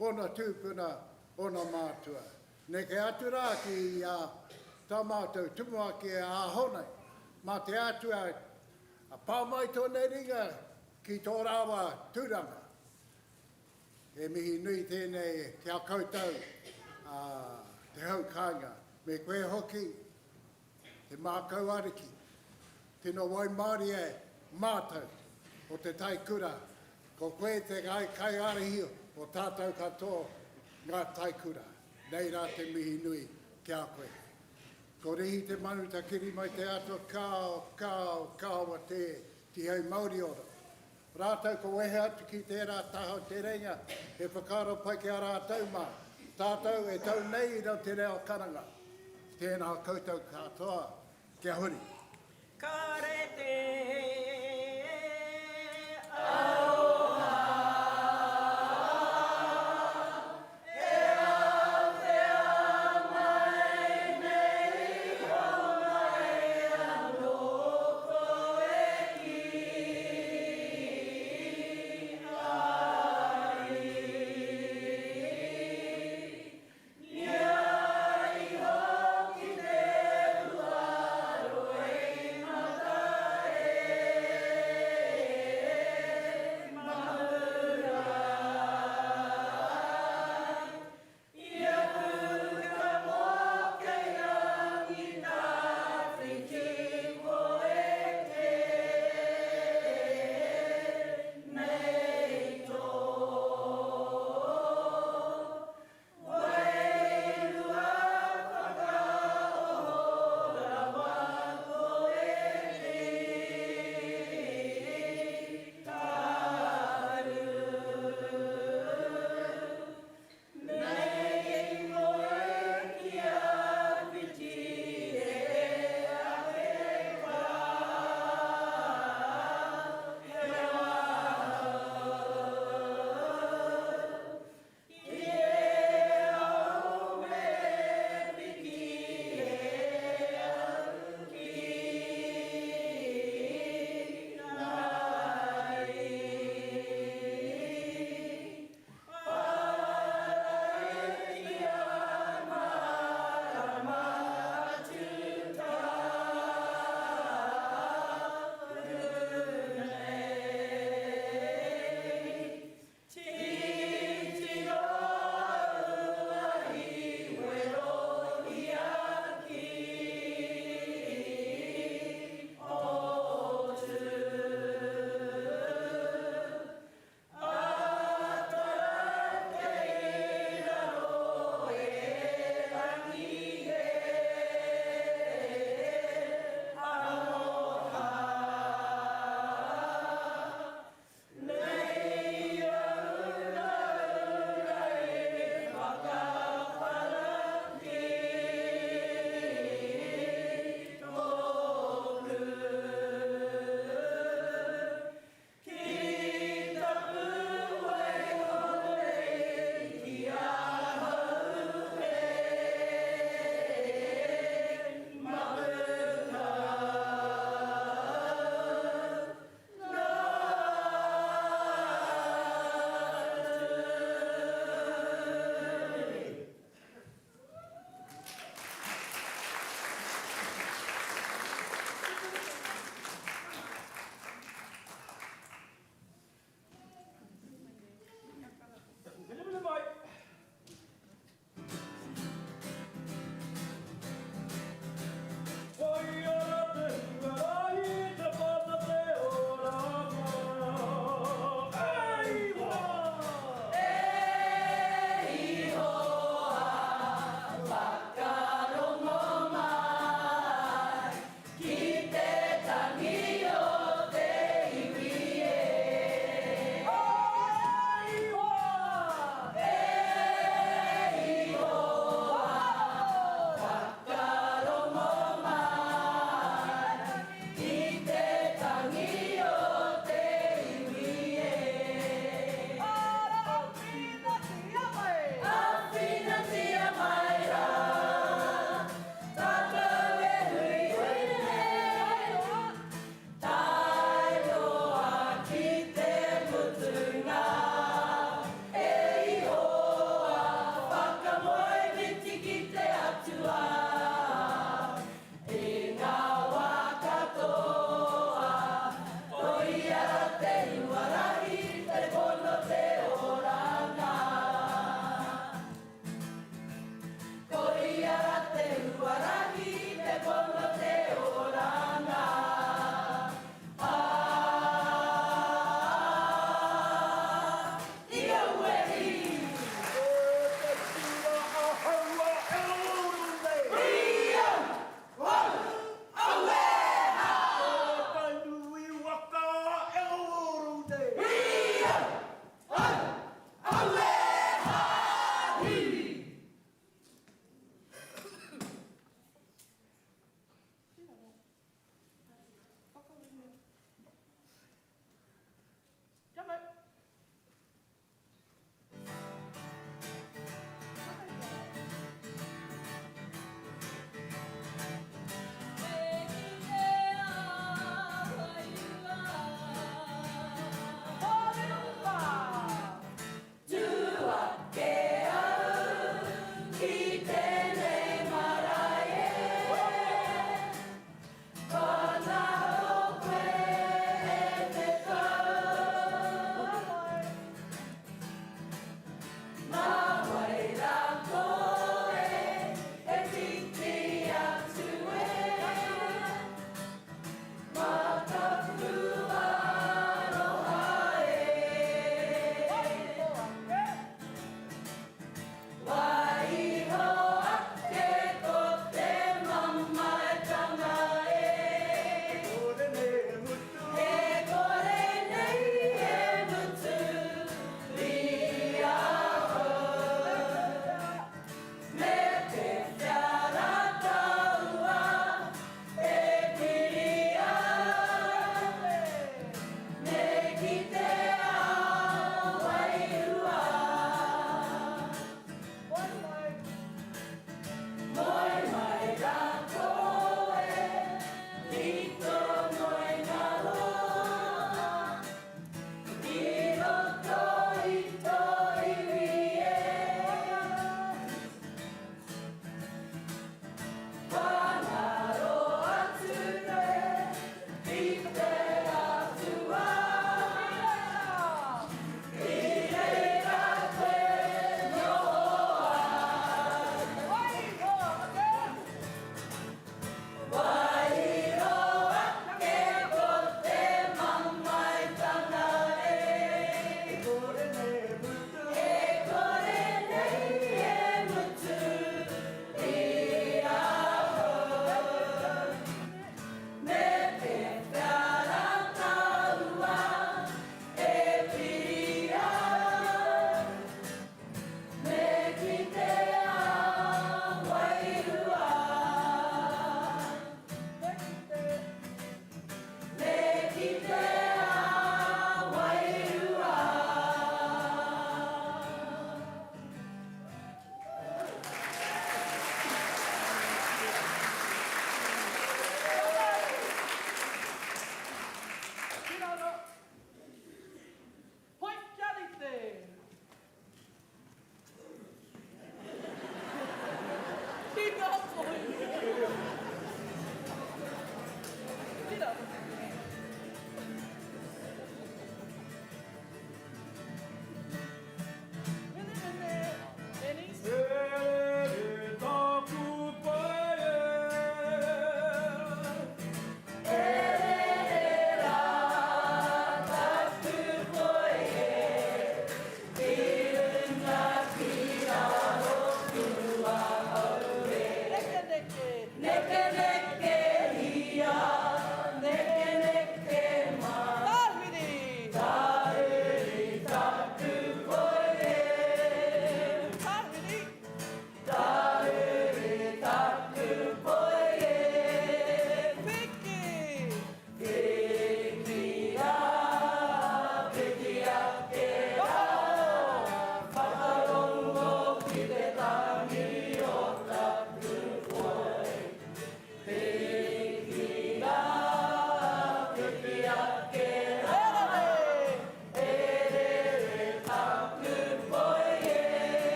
ōna tūpuna, ōna mātua. Neke atu rā ki a tā mātou tumuaki a Hone, mā te Atua e pā mai tōna ringa ki tō rāua tūranga. He mihi nui tēnei ki a koutou, a te hau kāinga, me koe hoki, Te Mākau Ariki, tino waimarie mātou o Te Tai Kura, ko koe te kaiārahi o tātou katoa ngā Tai Kura. Nei rā te mihi nui ki a koe. Ko Rihi te manu takiri mai te atua kao, kao, kaoa tē, tihei mauri ora. Rātou ko wehe atu ki tērā taha o te reinga, he whakaaro pai ki a rātou mā, tātou e tau nei i rau te reo karanga. Tēnā koutou katoa, kia huri. Kāre te aroha e atea mai nei homai anō koe ki ai. Mea iho ki te ua roimata.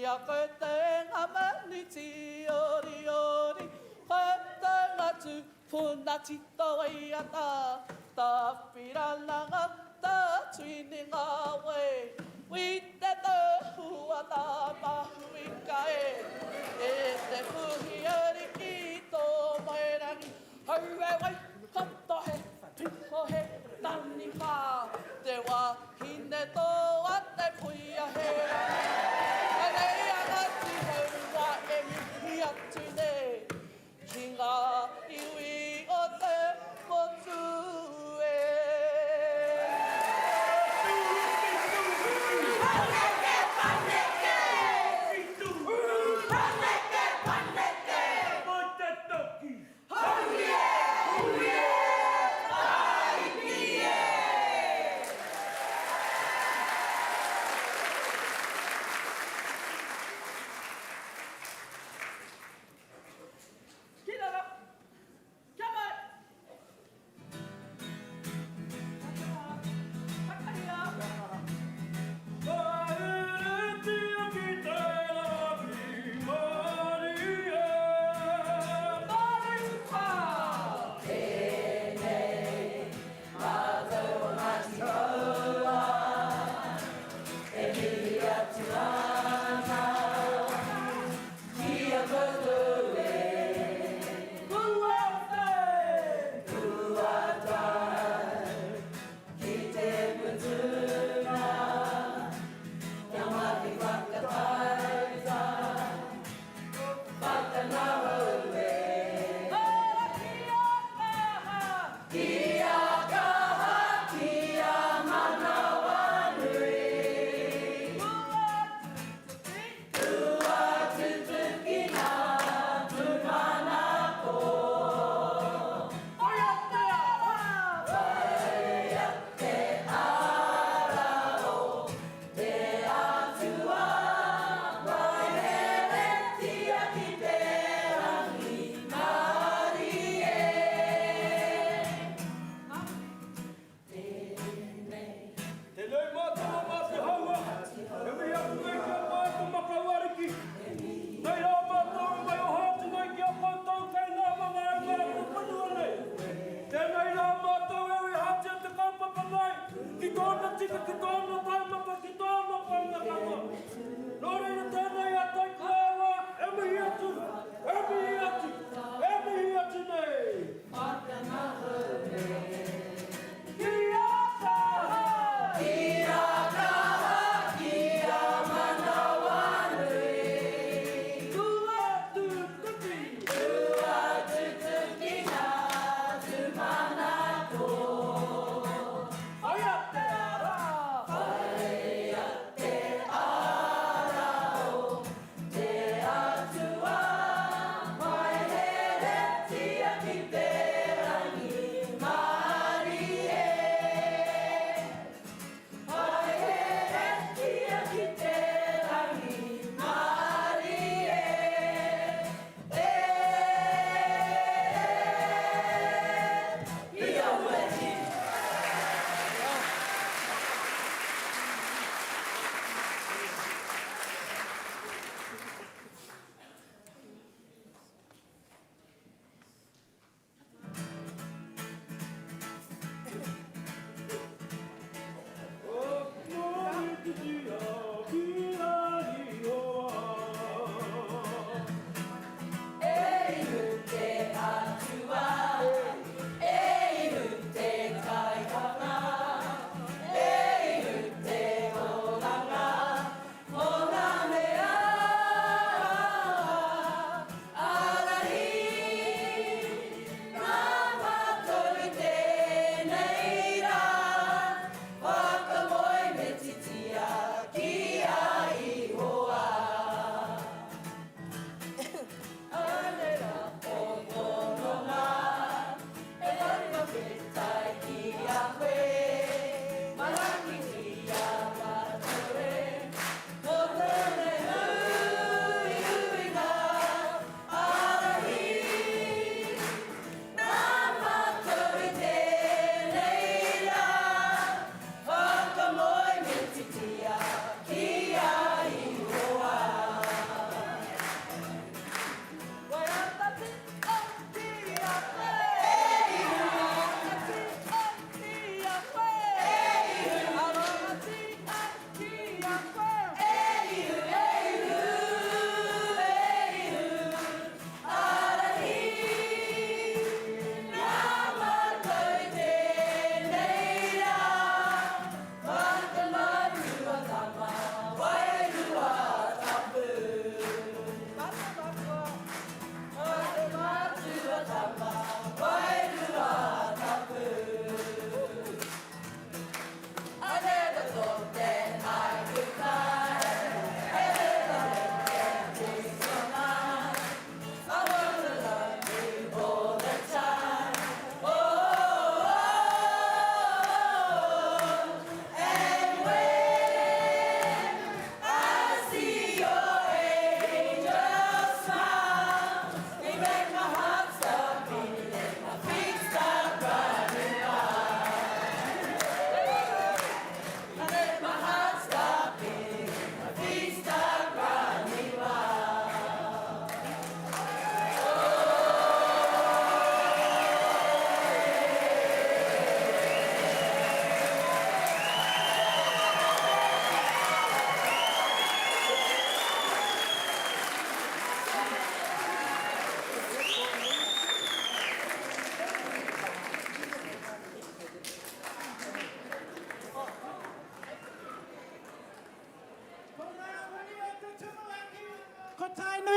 a koutou ngā manu tīoriori, koutou ngā tūpuna tito waiata, Tawhirana ngā tuini ngā wai, Wi te tohu a Tamahuika e, E te puhi ariki tō mairangi, Hau e Waikato he piko he taniwha, Te wahine toa te puia he rangi, Anei a Ngāti Hauā e mihi atu nei, Ki ngā iwi o te motu e. Paneke, paneke! Paneke, paneke! Mai te toki! Haurie! Hurie! Whāriki e!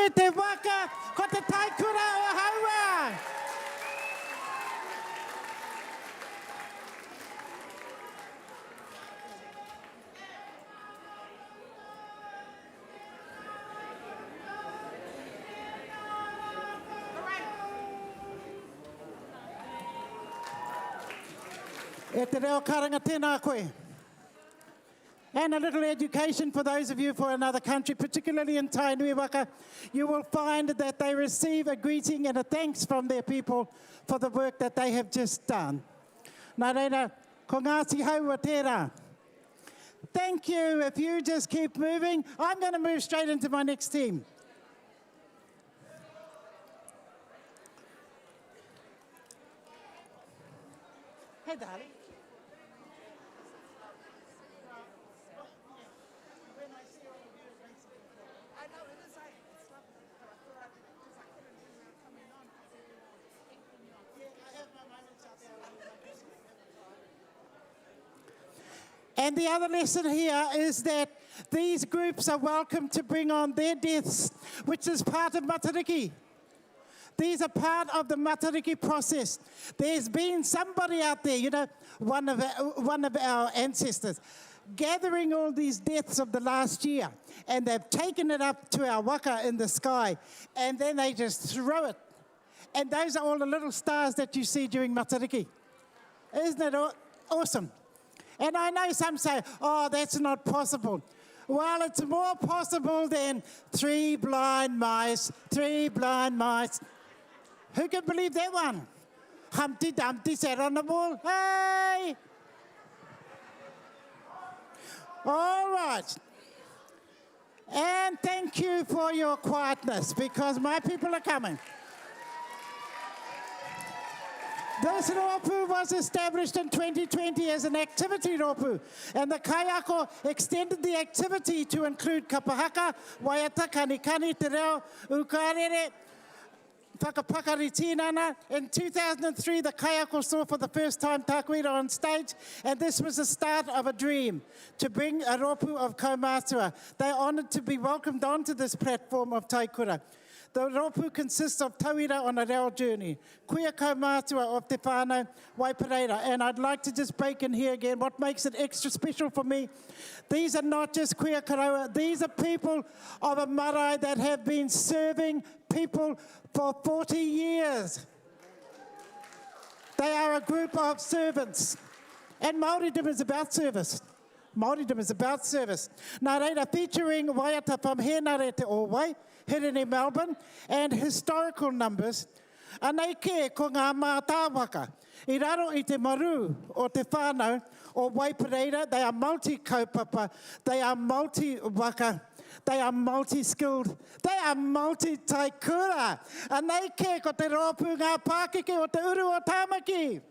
Tainui te waka, ko te taikura o Haua! E te reo karanga, tēnā koe. And a little education for those of you for another country, particularly in Tainui Waka, you will find that they receive a greeting and a thanks from their people for the work that they have just done. Nā reira, ko Ngāti Haua tērā. Thank you. If you just keep moving, I'm going to move straight into my next team. Hey, darling. And the other lesson here is that these groups are welcome to bring on their deaths, which is part of Matariki. These are part of the Matariki process. There's been somebody out there, you know, one of our, one of our ancestors, gathering all these deaths of the last year, and they've taken it up to our waka in the sky, and then they just throw it. And those are all the little stars that you see during Matariki. Isn't it awesome? And I know some say, oh, that's not possible. Well, it's more possible than three blind mice, three blind mice. Who can believe that one? Humpty Dumpty sat on the wall. Hey! All right. And thank you for your quietness because my people are coming. This rōpū was established in 2020 as an activity rōpū, and the kaiako extended the activity to include kapahaka, waiata, kanikani, te reo, ukarere, whakapakari tinana. In 2003, the kaiako saw for the first time Takuira on stage, and this was the start of a dream to bring a rōpū of kaumātua. They are honoured to be welcomed onto this platform of Taikura. The rōpū consists of tauira on a reo journey, kuia kaumātua of Te Whānau Waipareira. And I'd like to just break in here again what makes it extra special for me. These are not just kuia karaua, these are people of a marae that have been serving people for 40 years. They are a group of servants. And Māoridom is about service. Māoridom is about service. Nā reira, featuring waiata from Henare Te Ōwai, Hirini Melbourne, and historical numbers, anei kē ko ngā mātāwaka. I raro i te maru o te whānau o Waipareira, they are multi-kaupapa, they are multi-waka, they are multi-skilled, they are multi-taikura. Anei kē ko te rōpū Ngā Pākeke o Te Uru o Tāmaki.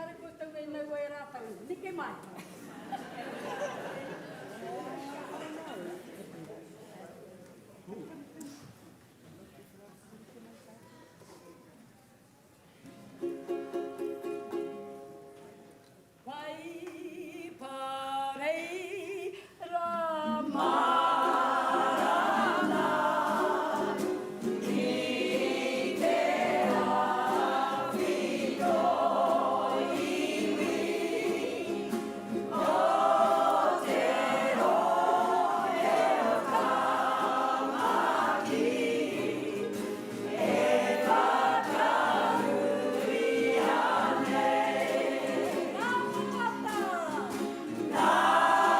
Kare koutou e naua e rātou, neke mai. Wai parei ra marana ki te awhito iwi o te rohe o Tamaki e whakanuia nei. Ngā wawata! Ngā wawata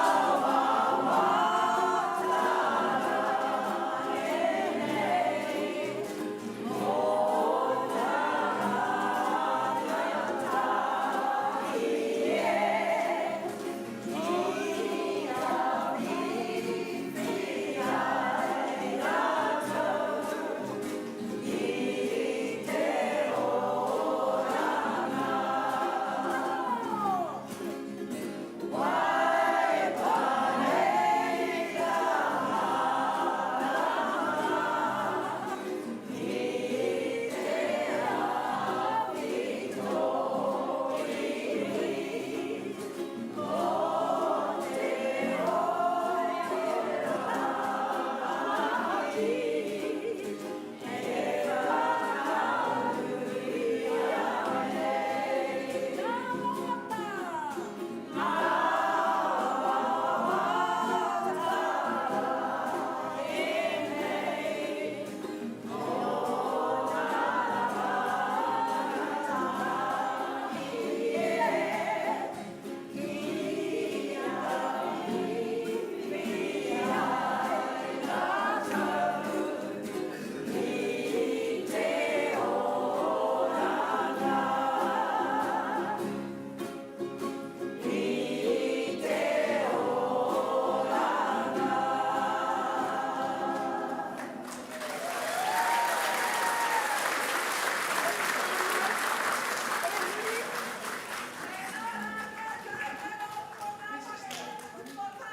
ēnei mō Taratahi e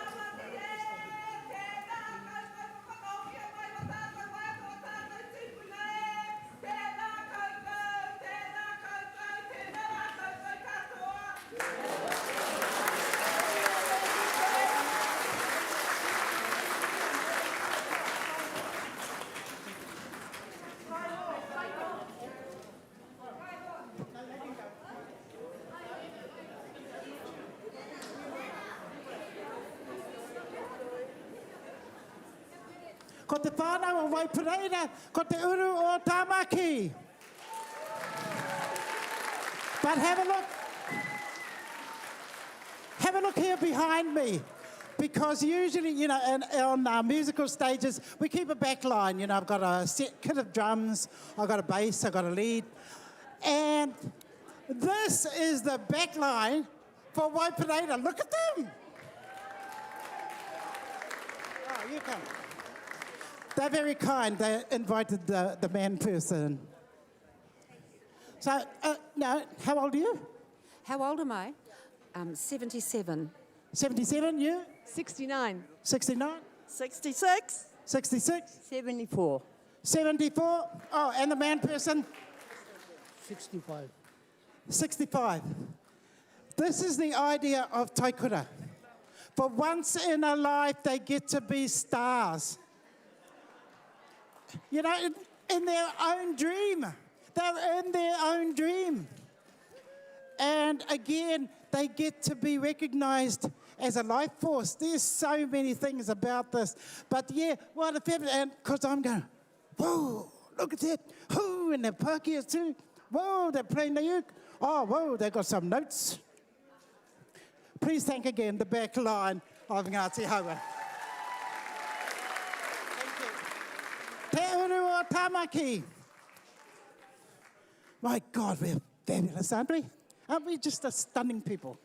Kia whiwhi ai rātou i te oranga. Tēnā koutou, tēnā koutou, tēnā rā koutou katoa. Ko te whānau o Waipareira, ko te uru o Tāmaki. But have a look. Have a look here behind me. Because usually, you know, in, on our musical stages, we keep a back line. You know, I've got a set kit of drums, I've got a bass, I've got a lead. And this is the back line for Waipareira. Look at them! Oh, you come. They're very kind. They invited the, the man person. So, uh, now, how old are you? How old am I? Um, 77. 77, you? 69. 69? 66. 66? 74. 74? Oh, and the man person? 65. 65. This is the idea of Taikura. For once in a life, they get to be stars. You know, in, in their own dream. They're in their own dream. And again, they get to be recognized as a life force. There's so many things about this. But yeah, what a fabulous, and because I'm going, whoa, look at that. Who in the Pākehās too. Whoa, they're playing the uke. Oh, whoa, they got some notes. Please thank again the back line of Ngāti Haua. Te uru o Tamaki. My God, we're fabulous, aren't we? Aren't we just a stunning people?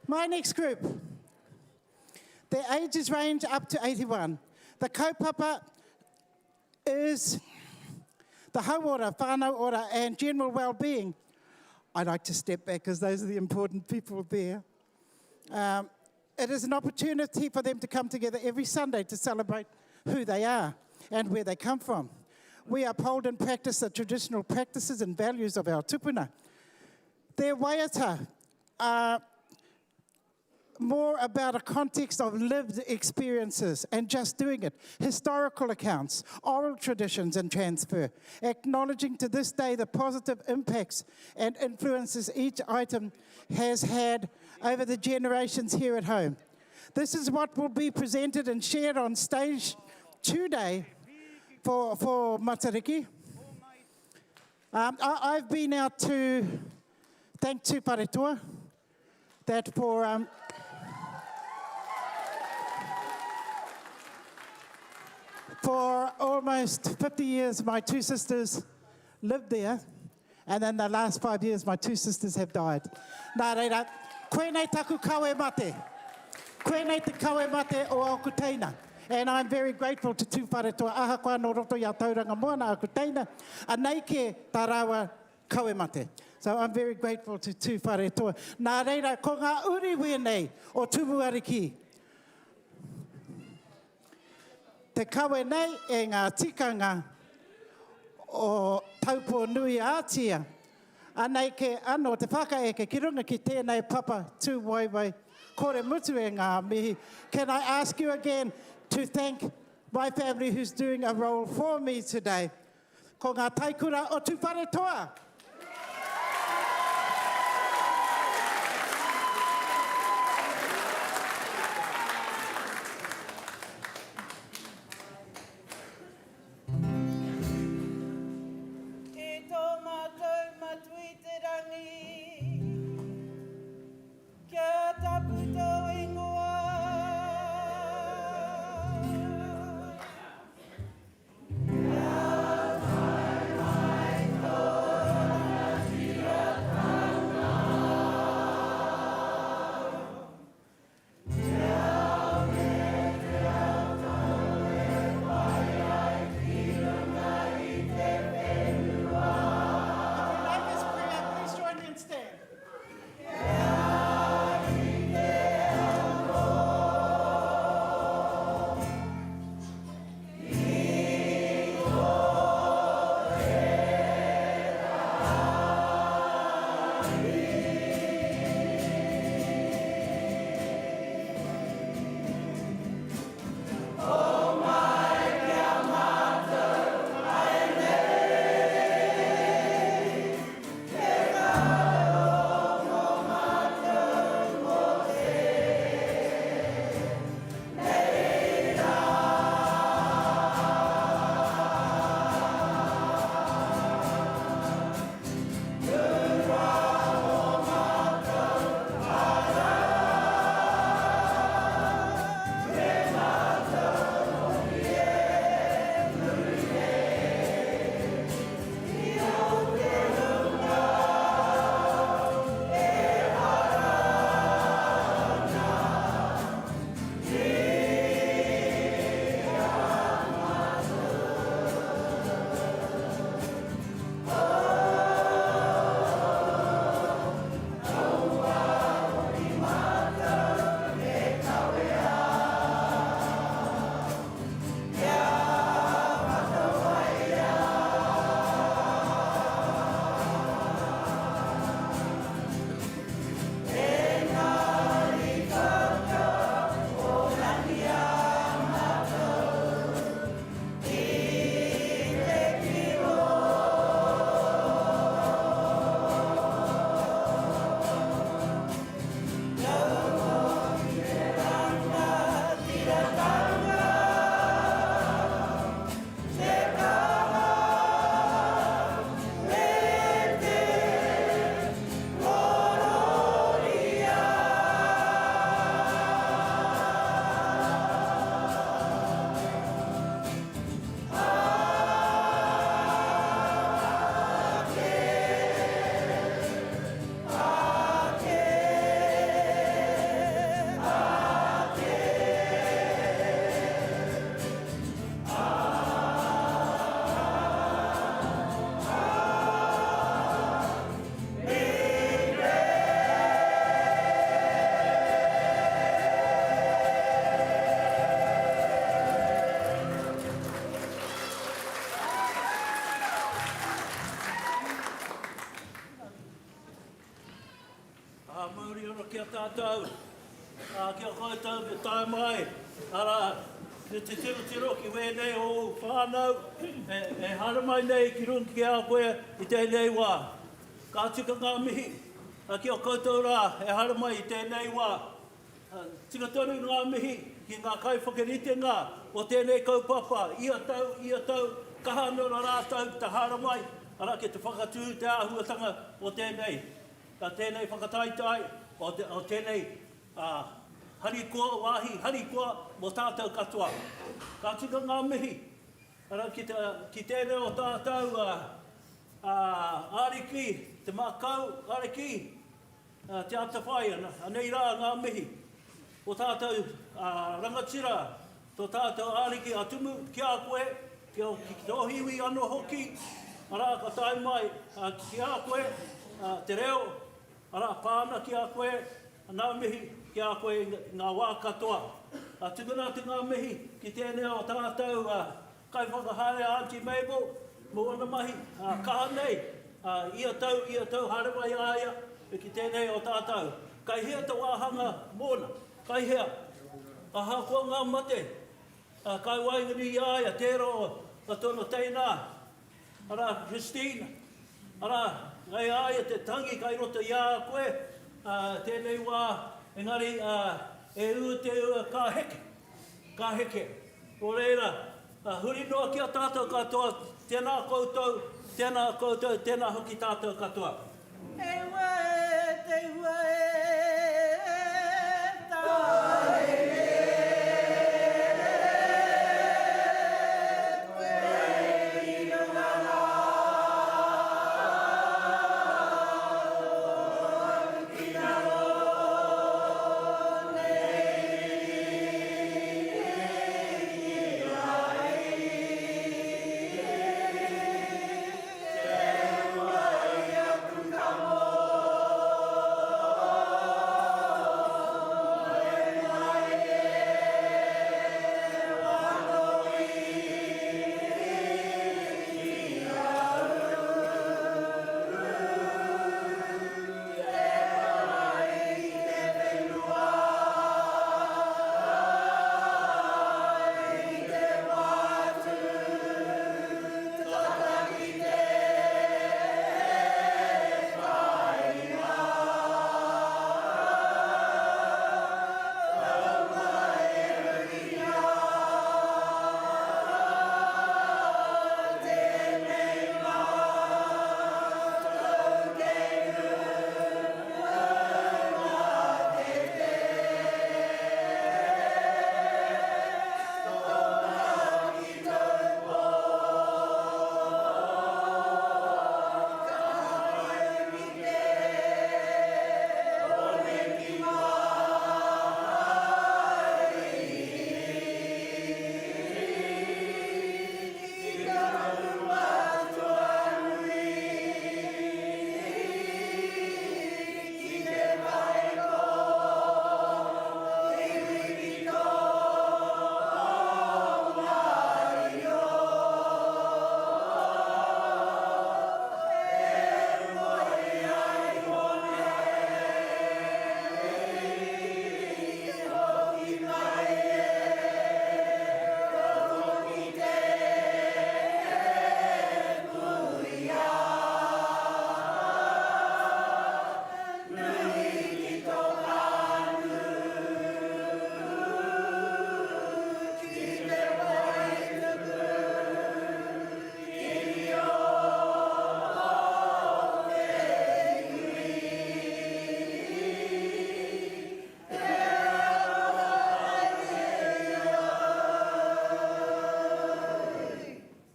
My next group, their ages range up to 81. The kaupapa is the hauora, whānau ora and general well-being. I like to step back because those are the important people there. Um, it is an opportunity for them to come together every Sunday to celebrate who they are and where they come from. We uphold and practice the traditional practices and values of our tupuna. Their waiata are more about a context of lived experiences and just doing it, historical accounts, oral traditions and transfer, acknowledging to this day the positive impacts and influences each item has had over the generations here at home. This is what will be presented and shared on stage today for, for Matariki. Um, I, I've been out to thank Tūwharetoa that for um, for almost 50 years, my two sisters lived there. And then the last five years, my two sisters have died. Nā reira, koinei taku kawe mate. Koinei te kawe mate o aku teina. And I'm very grateful to Tūwharetoa ahakoa nō roto i a Tauranga Moana aku teina. Anei ke tā rāua kawe mate. So I'm very grateful to Tūwharetoa. Nā reira, ko ngā uri wēnei o Tumuariki. Te kawe nei e ngā tikanga o Taupō-nui-ā-Tia. Anei ke ano te whakaeke ki runga ki tēnei papa tūwaiwai kore mutu e ngā mihi. Can I ask you again to thank my family who's doing a role for me today. Ko ngā taikura o Tūwharetoa! E tō mātou Matua i te rangi, kia tapu tō ingoa. tātou, ā, ki a koutou te tae mai, arā, ki te tirotiro ki wēnei o ōu whānau e, e haere mai nei ki runga ki a koe i tēnei wā. Ka tika ngā mihi ki a koutou rā e haere mai i tēnei wā. Tika tonu ngā mihi ki ngā kaiwhakaritenga o tēnei kaupapa ia tau, ia tau, kaha anō rā rātou ki te haere mai, arā, ki te whakatū te āhuatanga o tēnei, tēnei whakataetae, o, te, o tēnei harikoa, wāhi harikoa mō tātou katoa. Ka tika ngā mihi, arā, ki, te, ki tēnei o tātou ariki, te makau ariki, Te Atawhai, anei rā ngā mihi o tātou rangatira, tō tātou Ariki a Tumu ki a koe, ki tō iwi anō hoki, arā ka tae mai ki a koe te reo, arā pā ana ki a koe, ngā mihi ki a koe i ngā wā katoa. Tukuna atu ngā mihi ki tēnei o tātou Kaiwhakahaere a Aunty Mabel mō ana mahi kaha nei, ia tau, ia tau haere mai a ia ki tēnei o tātou. Kai hea te wāhanga mōna? Kai hea? Ahakoa ngā mate, kai waenganui i a ia tērā o tōna teina, arā, Christine, arā, kei a ia te tangi kai roto i a koe tēnei wā, engari e ū te ua ka heke, ka heke. Nō reira, huri noa ki a tātou katoa, tēnā koutou, tēnā koutou, tēnā hoki tātou katoa. Te ua e, te ua e, tae e koe i runga rā o ki raro nei.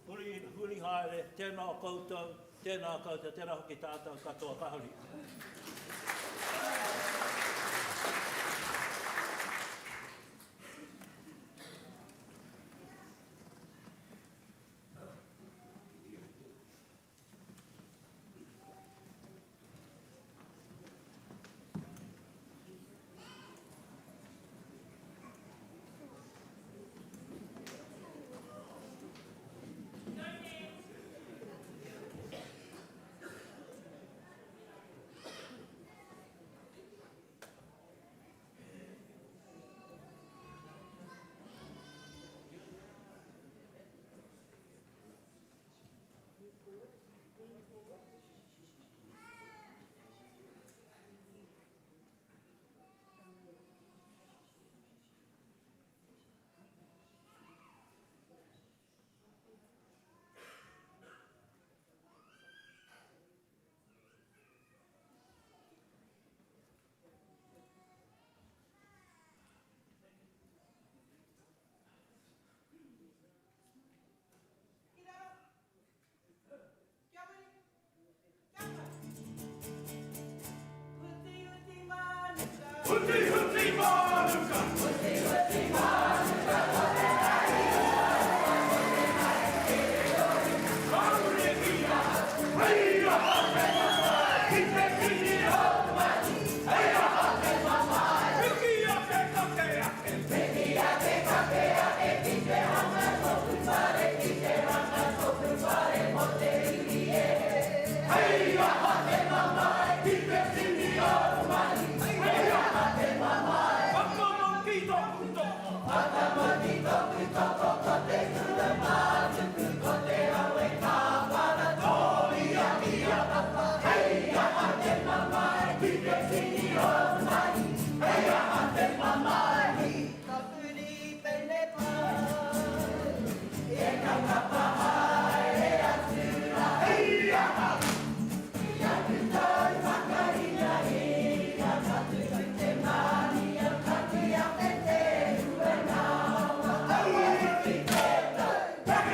Huri, huri haere, tēnā koutou, tēnā koutou, tēnā hoki tātou katoa, ka huri.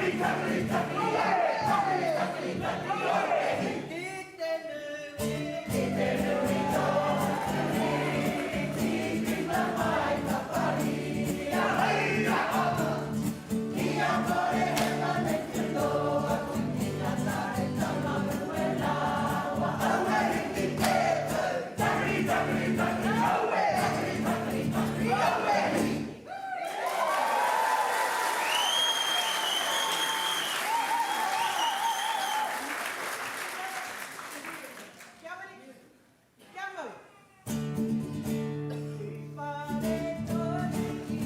Kia wiri, kia mau. Whare tonu ki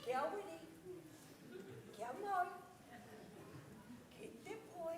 Kia wiri, kia mau, ki te poi.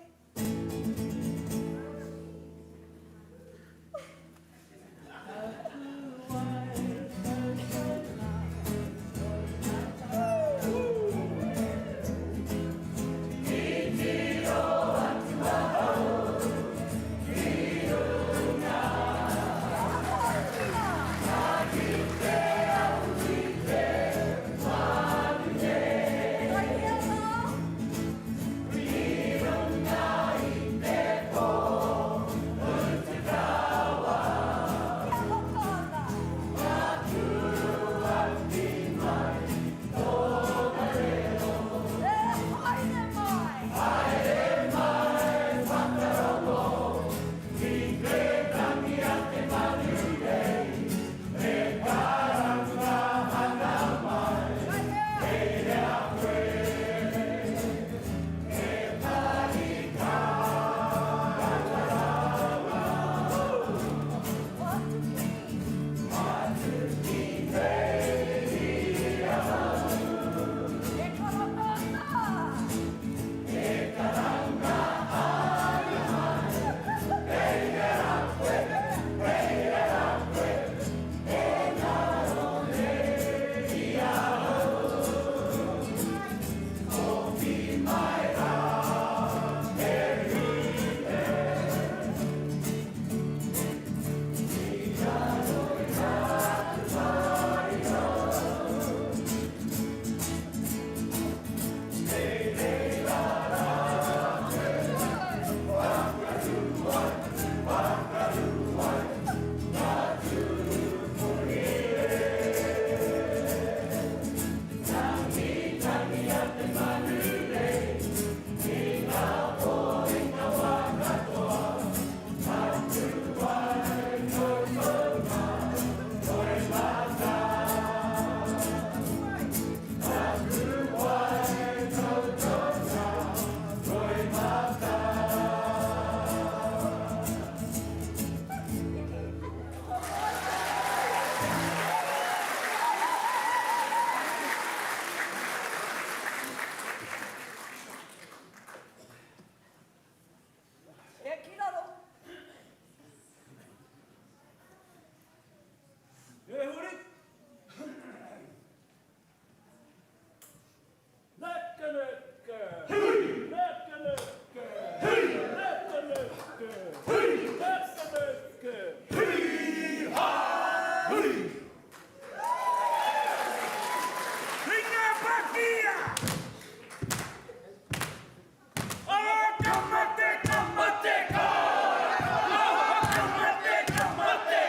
Ka mate, ka mate!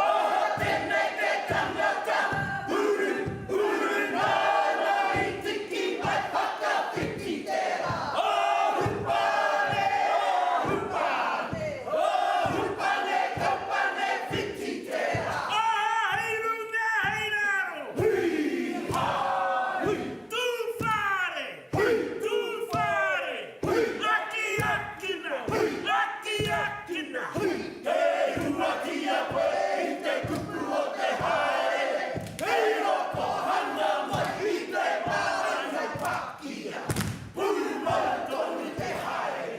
Oho tēnei te tangata! Uru, uru nāna i tiki mai whakawhiti te rā! Ohupane, ohupane, ohupane, kaupane whiti te rā! Aha, hei runga, hei raro! Hui, ha, hui! Tūwhare! Hui! Tūwhare! Hui! Akiakina! Hui! Akiakina! Hui! Te huakia koe i te kupu o te haere, Kei roto hanga mai i te mārangai pakia, Pūmau tonu te haere,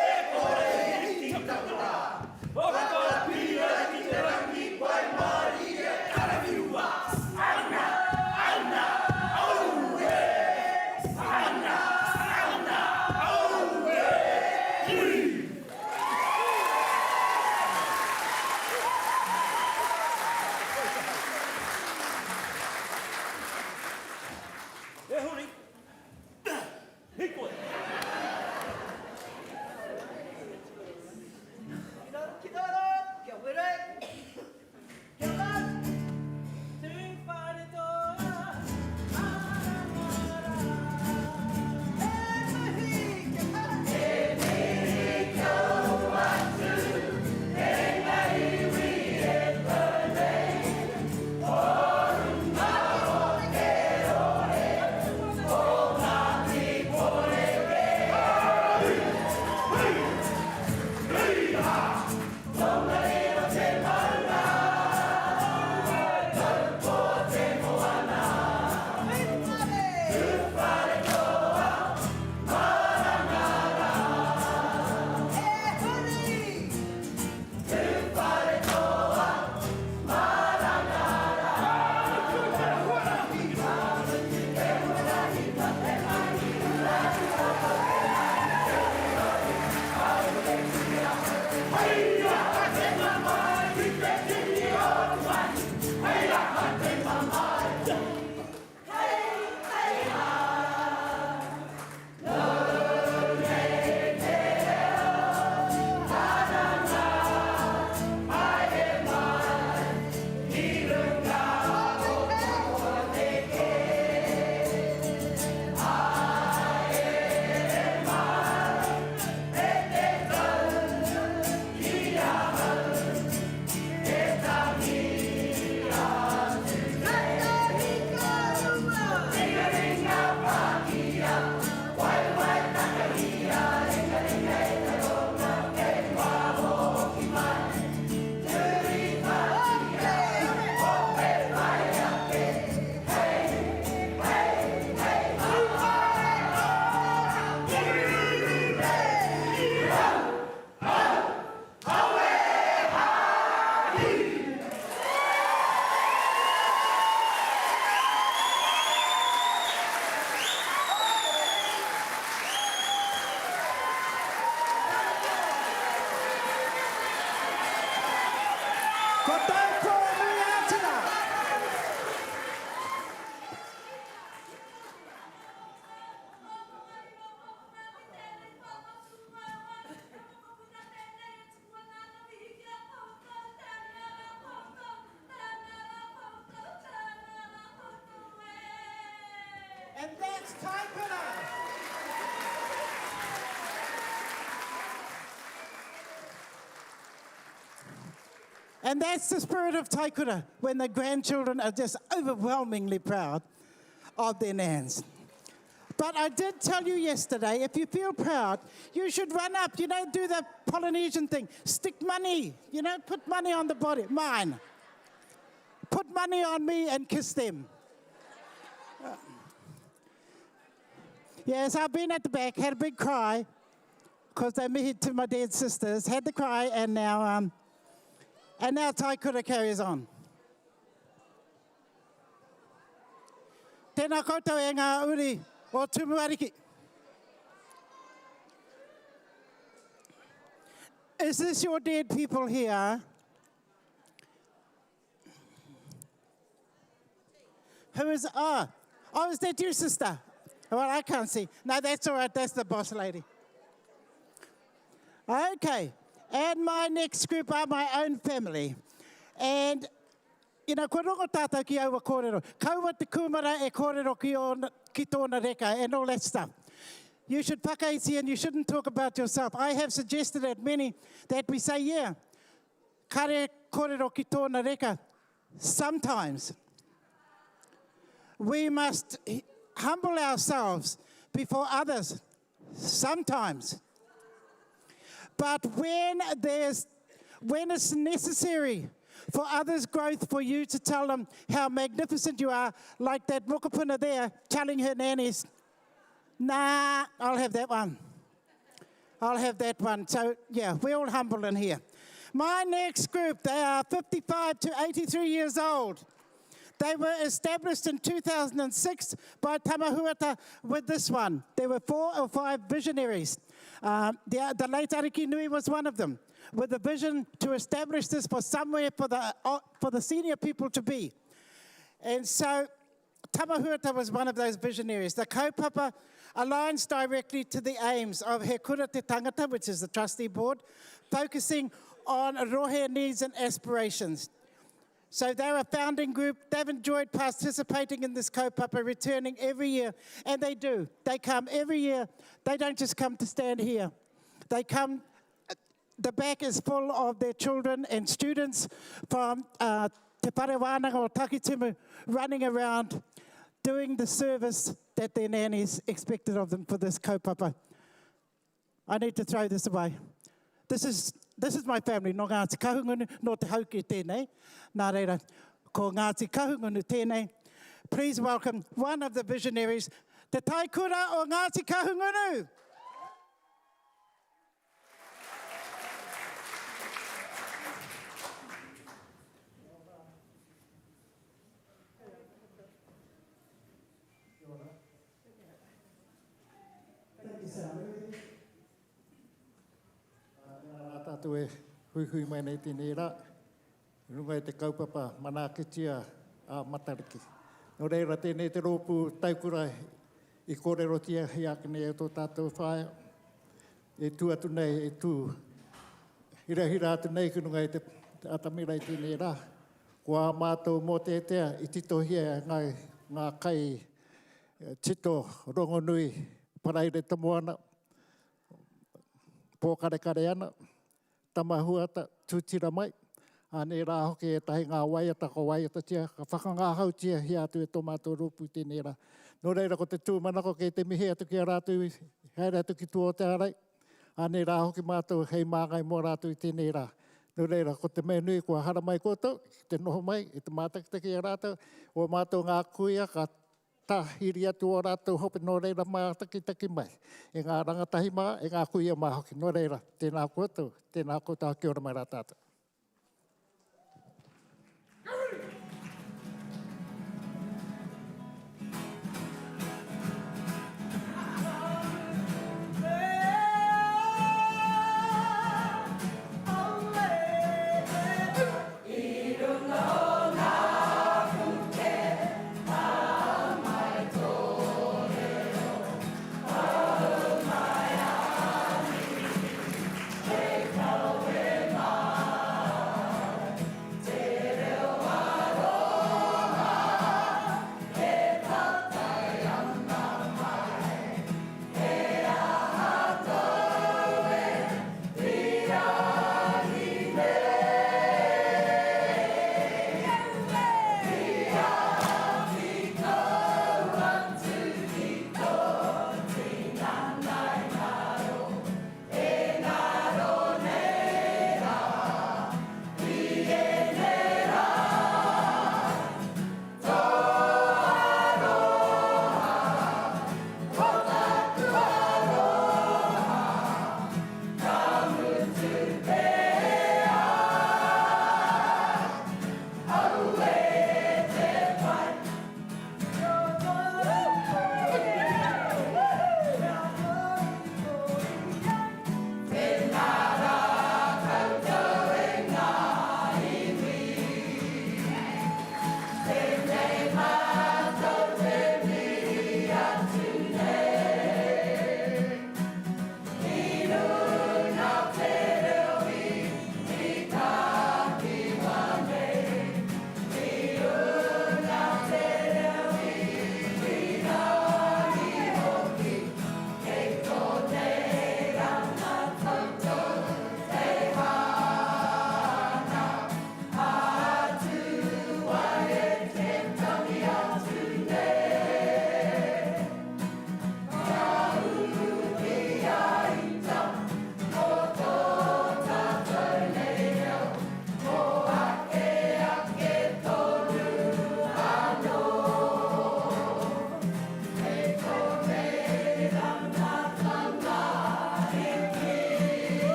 e kore e tika rā, Whakapira ki te rangi waimarie karawhiua, Ana! Ana! Aue! Ana! Ana! Aue! Hui! E huri! Hikoi! Ki raro, ki raro, kia wera, kia rau. Tūwharetoa, maranga rā. E mihi kia kaha. E mihi kau atu, e ngā iwi e tau nei. O runga o te rohe, o Ngāti Poreke. Hui! Hui! Hui! Tongariro te maunga, Taupo te moana, Tūwharetoa, maranga rā. E huri! Tūwharetoa, maranga rā. Ka mutu te huarahi, ka te mahi, Ko Taupō nui ātira! And that's Taipuna! And that's the spirit of Taikura, when the grandchildren are just overwhelmingly proud of their nans. But I did tell you yesterday, if you feel proud, you should run up, you know, do the Polynesian thing. Stick money, you know, put money on the body, mine. Put money on me and kiss them. Yes, I've been at the back, had a big cry, because they mihi to my dead sisters, had the cry, and now, um, and now Taikura carries on. Tēnā koutou e ngā uri o Tumuariki. Is this your dead people here? Who is, ah, oh, is that you, sister? Well, I can't see. No, that's all right. That's the boss lady. Okay. And my next group are my own family. And you know, kua rongo tātou ki aua kōrero. Kaua te kūmara e kōrero ki, ōna, ki tōna reka and all that stuff. You should whakaiti and you shouldn't talk about yourself. I have suggested at many that we say, yeah, kare kōrero ki tōna reka. Sometimes we must humble ourselves before others. Sometimes. But when there's when it's necessary for others' growth for you to tell them how magnificent you are, like that mokopuna there telling her nannies, nah, I'll have that one. I'll have that one. So, yeah, we're all humble in here. My next group, they are 55 to 83 years old. They were established in 2006 by Tamahuata with this one. There were four or five visionaries. Uh, the, the late Ariki Nui was one of them, with the vision to establish this for somewhere for the, uh, for the senior people to be. And so Tamahuata was one of those visionaries. The kaupapa aligns directly to the aims of He Kura Te Tangata, which is the trustee board, focusing on rohe needs and aspirations. So they're a founding group. They've enjoyed participating in this kaupapa, returning every year. And they do. They come every year. They don't just come to stand here. They come, the back is full of their children and students from uh, Te Whare Wānanga o Takitimu running around doing the service that their nannies expected of them for this kaupapa. I need to throw this away. This is, this is my family, no Ngāti Kahungunu, no Te Hauke tēnei. Nā reira, ko Ngāti Kahungunu tēnei. Please welcome one of the visionaries, Te Taikura o Ngāti Kahungunu. Tēnā rā tātou e huihui mai nei tēnei rā, i runga i te kaupapa manaakitia a Matariki. Nō reira, tēnei te rōpū taukura i kōrerotia i ake nei e tō tātou whaea, e tū atu nei, e tū hirahira atu nei ki runga i te atamira i tēnei rā. Ko ā mātou mōteatea i titohia e ngā, ngā kai tito rongonui Paraire Tomoana, pōkarekare ana, Tama Huata, tūtira mai. Anei rā hoki ētahi ngā waiata ka waiatatia, ka whakangāhautia hia atu e tō mātou rōpū tēnei rā. Nō reira, ko te tūmanako kei te mihi atu ki a rātou i haere atu ki tua o te ārai. Anei rā hoki mātou hei māngai mō rātou i tēnei rā. Nō reira, ko te mea nui kua haramai koutou ki te noho mai i te mātakitaki i a rātou, o mātou ngā kuia ka Tahiri atu ō rātou hope nō reira mātakitaki mai e ngā rangatahi mā, e ngā kuia mā hoki. Nō reira, tēnā koutou, tēnā koutou, kia ora mai rā tātou.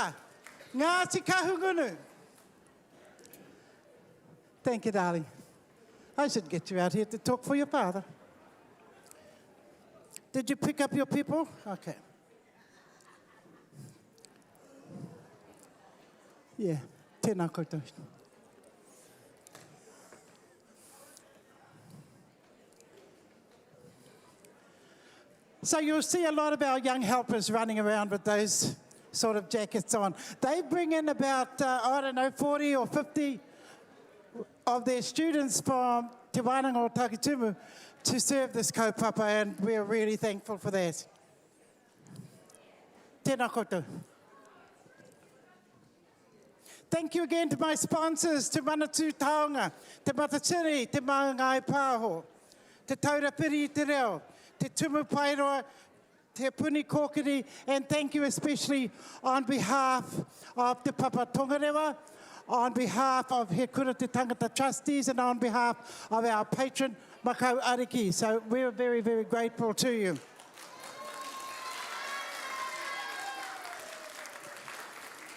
Kereopa, Ngāti Kahungunu. Thank you, darling. I should get you out here to talk for your father. Did you pick up your people? Okay. Yeah, tēnā koutou. So you'll see a lot of our young helpers running around with those sort of jackets on. They bring in about, uh, I don't know, 40 or 50 of their students from Te Wānanga o Takitumu to serve this kaupapa, and we're really thankful for that. Tēnā koutou. Thank you again to my sponsors, to Manatū Taonga, Te Matatini, Te Māngai Pāho, Te Taura Whiri i Te Reo, Te Tumu Paeroa, Te Puni Kōkiri, and thank you especially on behalf of Te Papa Tongarewa, on behalf of He Kura Te Tangata Trustees, and on behalf of our patron, Makau Ariki. So we're very, very grateful to you.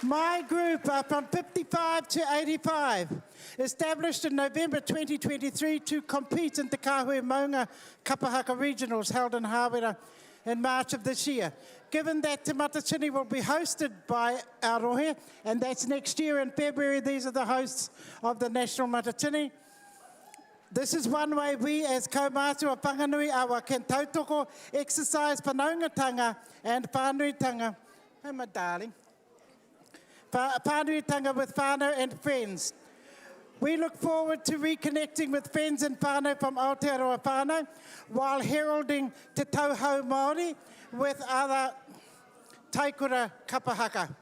My group are from 55 to 85, established in November 2023 to compete in the Kahui Maunga Kapahaka Regionals held in Hawera in March of this year. Given that Te Matatini will be hosted by our rohe, and that's next year in February, these are the hosts of the National Matatini. This is one way we as kaumātua Whanganui Awa can tautoko, exercise whanaungatanga and whānuitanga. Hey, my darling. Whānuitanga with whānau and friends. We look forward to reconnecting with friends and whānau from Aotearoa whānau while heralding Te Tauhou Māori with other taikura kapahaka.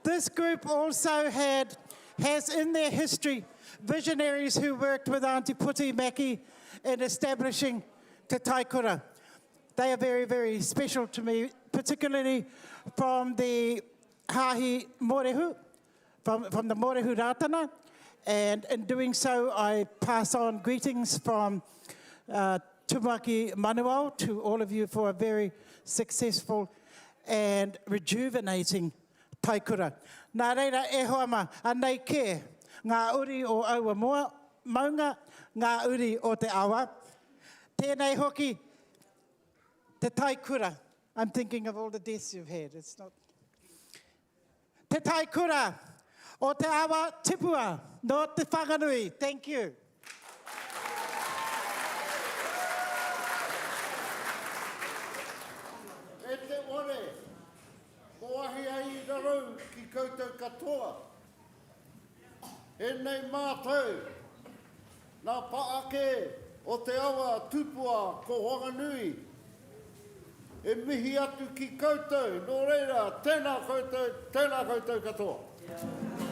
This group also had, has in their history visionaries who worked with Auntie Puti Mackie in establishing Te Taikura. They are very, very special to me, particularly from the Hahi Morehu, from, from the Morehu Rātana. And in doing so, I pass on greetings from uh, Tumaki Manuel to all of you for a very successful and rejuvenating Taikura. Nā reira, e hoa mā, anei kē ngā uri o aua moa, maunga, ngā uri o te awa. Tēnei hoki te taikura. I'm thinking of all the deaths you've had. It's not... Te taikura o te awa tipua, nō Te Whanganui. Thank you. E te ore, ko ahi ai i rarau ki koutou katoa. Enei mātou, nā pa ake o te awa tupua ko Whanganui, e mihi atu ki koutou, nō reira, tēnā koutou, tēnā koutou katoa.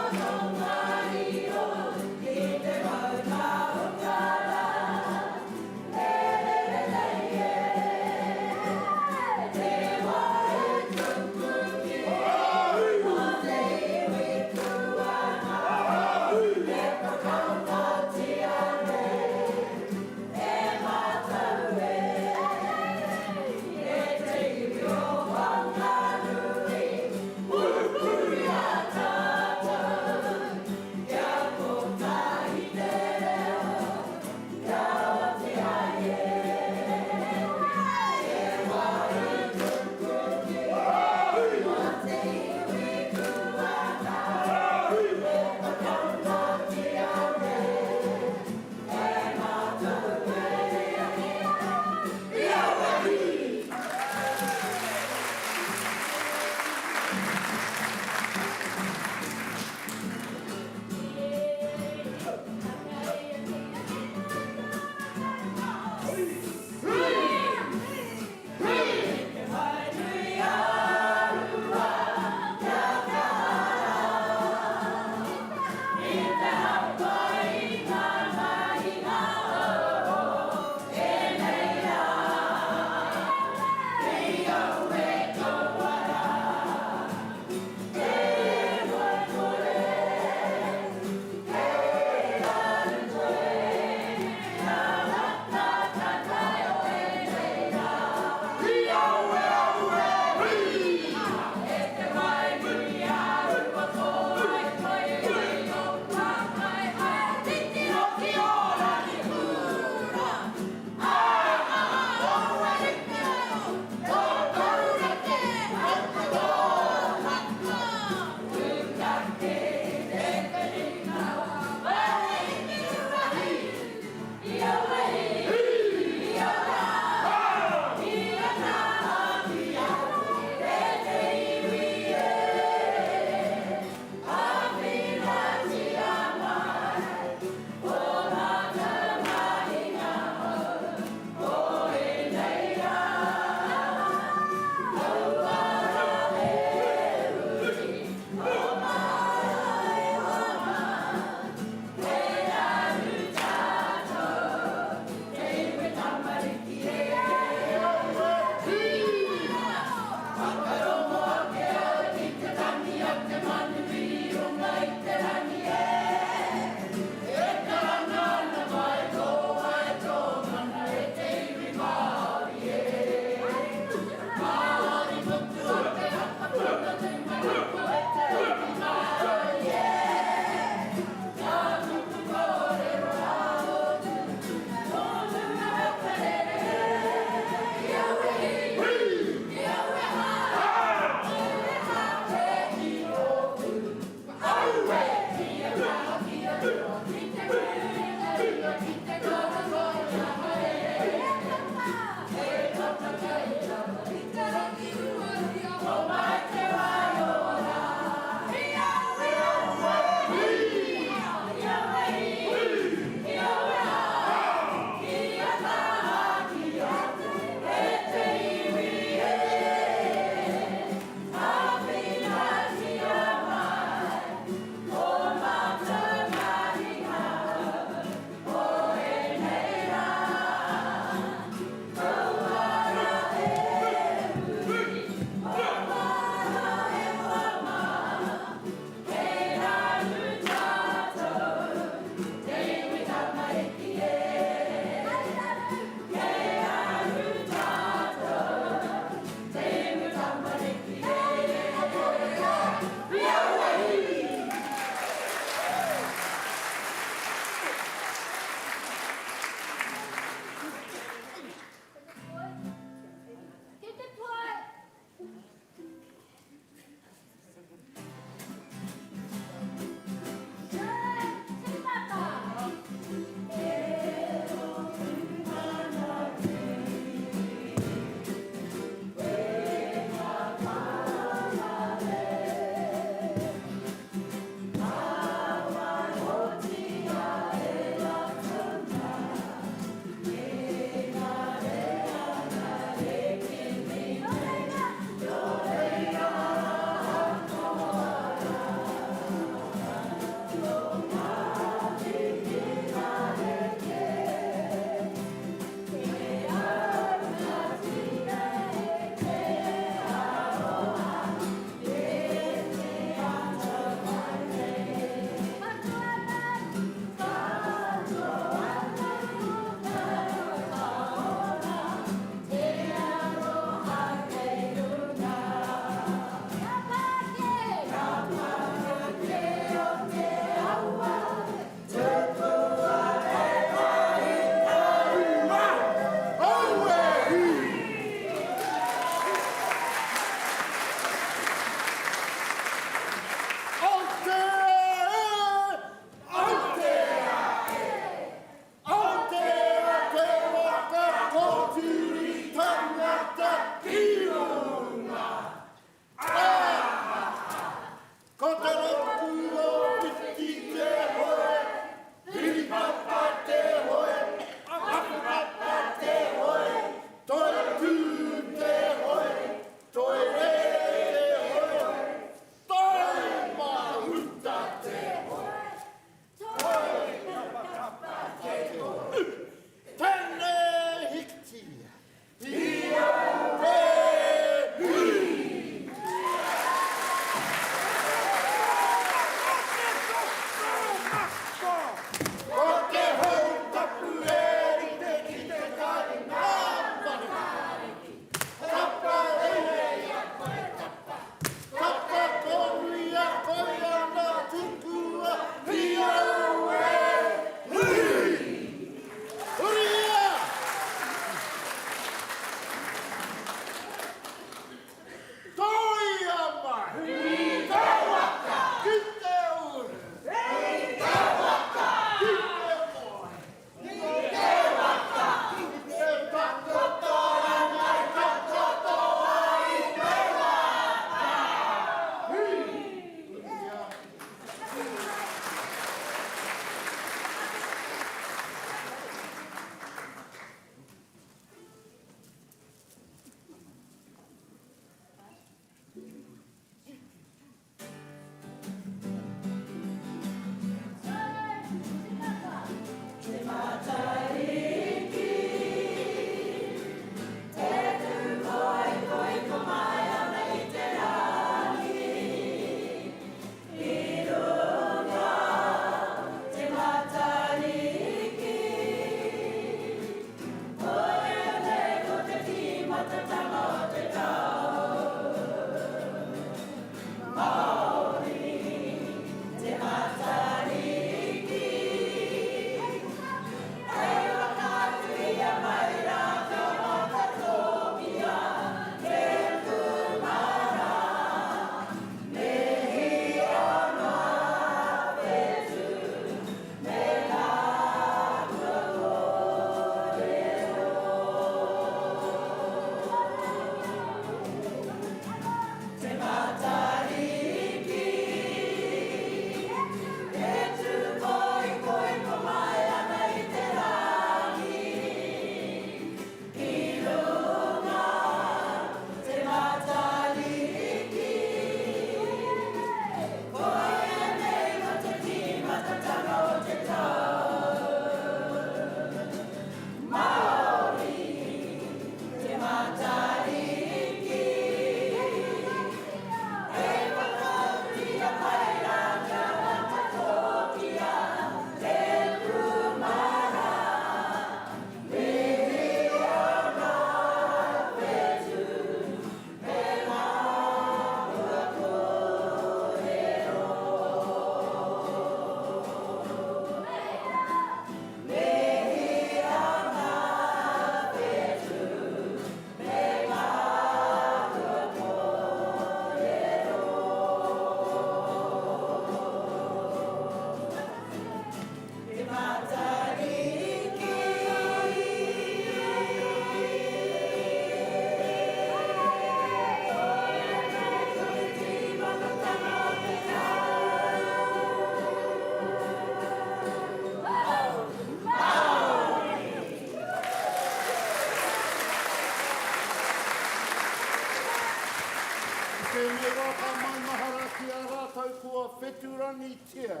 tēnei wā ka maumahara ki a rātou kua wheturangitia.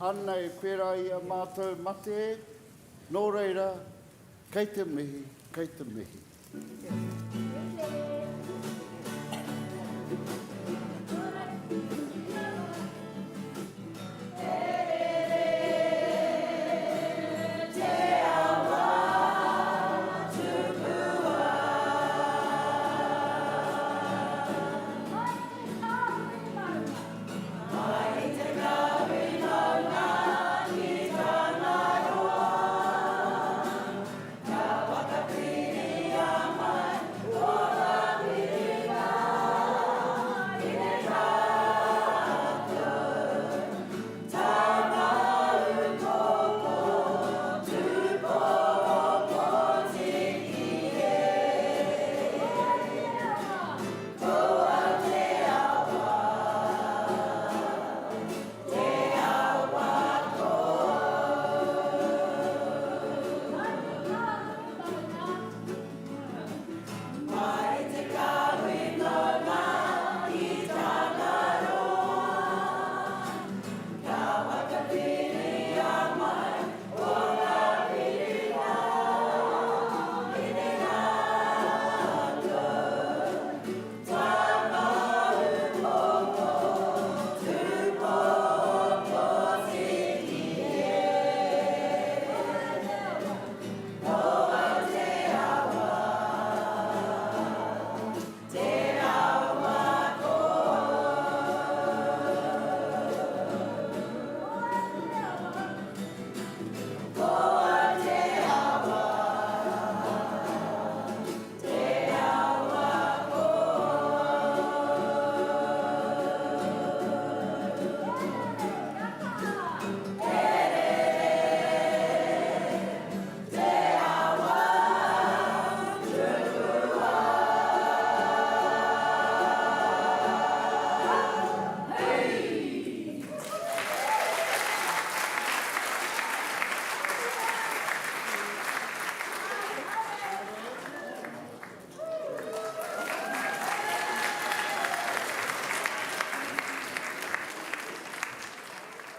Anei pērā i a mātou mate, nō reira, kei te mihi, kei te mihi.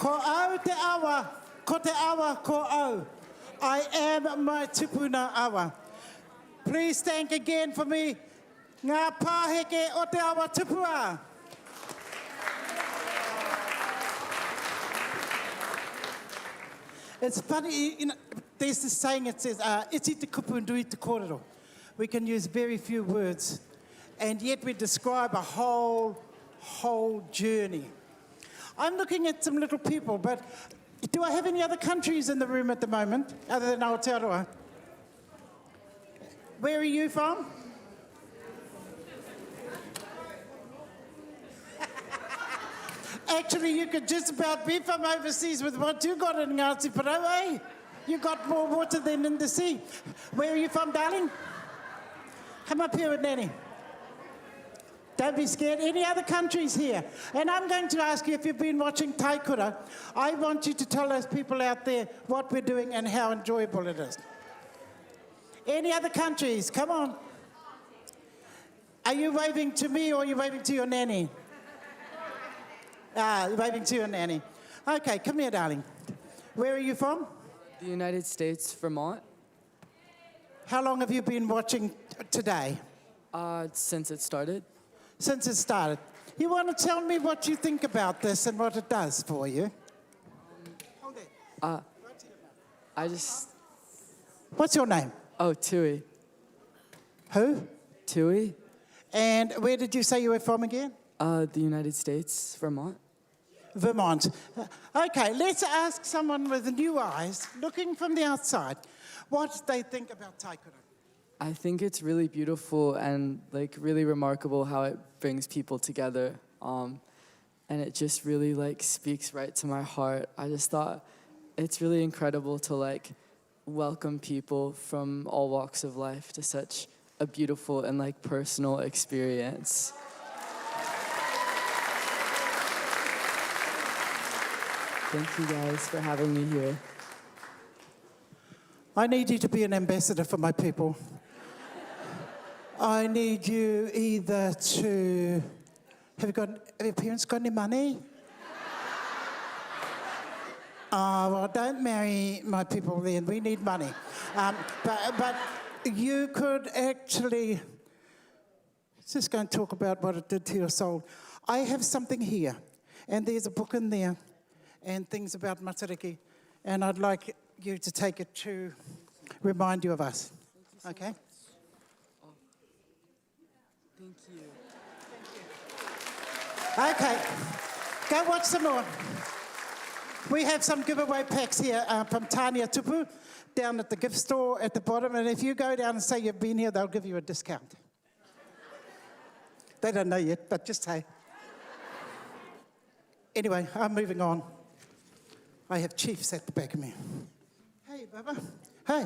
Ko au te awa, ko te awa ko au. I am my tupuna awa. Please thank again for me, ngā pāheke o te awa tupua. It's funny, you know, there's this saying, it says, uh, iti te kupu nui te kōrero. We can use very few words, and yet we describe a whole, whole journey. I'm looking at some little people, but do I have any other countries in the room at the moment, other than Aotearoa? Where are you from? Actually, you could just about be from overseas with what you got in Ngāti Porou, eh? You got more water than in the sea. Where are you from, darling? Come up here with Nanny. Don't be scared. Any other countries here? And I'm going to ask you if you've been watching Taikura, I want you to tell those people out there what we're doing and how enjoyable it is. Any other countries? Come on. Are you waving to me or are you waving to your nanny? Ah, you're waving to your nanny. Okay, come here, darling. Where are you from? The United States, Vermont. How long have you been watching today? Uh, since it started. Since it started. You want to tell me what you think about this and what it does for you? Uh, I just. What's your name? Oh, Tui. Who? Tui. And where did you say you were from again? Uh, the United States, Vermont. Vermont. Okay, let's ask someone with new eyes, looking from the outside, what they think about Taikura. I think it's really beautiful and like really remarkable how it brings people together. Um, and it just really like speaks right to my heart. I just thought it's really incredible to like welcome people from all walks of life to such a beautiful and like personal experience. Thank you guys for having me here. I need you to be an ambassador for my people. I need you either to have you got have your parents got any money? Oh, well, don't marry my people then. We need money. Um, but, but you could actually just go and talk about what it did to your soul. I have something here, and there's a book in there, and things about Matariki, and I'd like you to take it to remind you of us. So okay? Much. Oh. Thank you. Thank you. Okay, go watch some more. We have some giveaway packs here uh, from Tania Tupu down at the gift store at the bottom. And if you go down and say you've been here, they'll give you a discount. They don't know yet, but just say. Anyway, I'm moving on. I have chiefs at the back of me. Hey, Baba. Hey.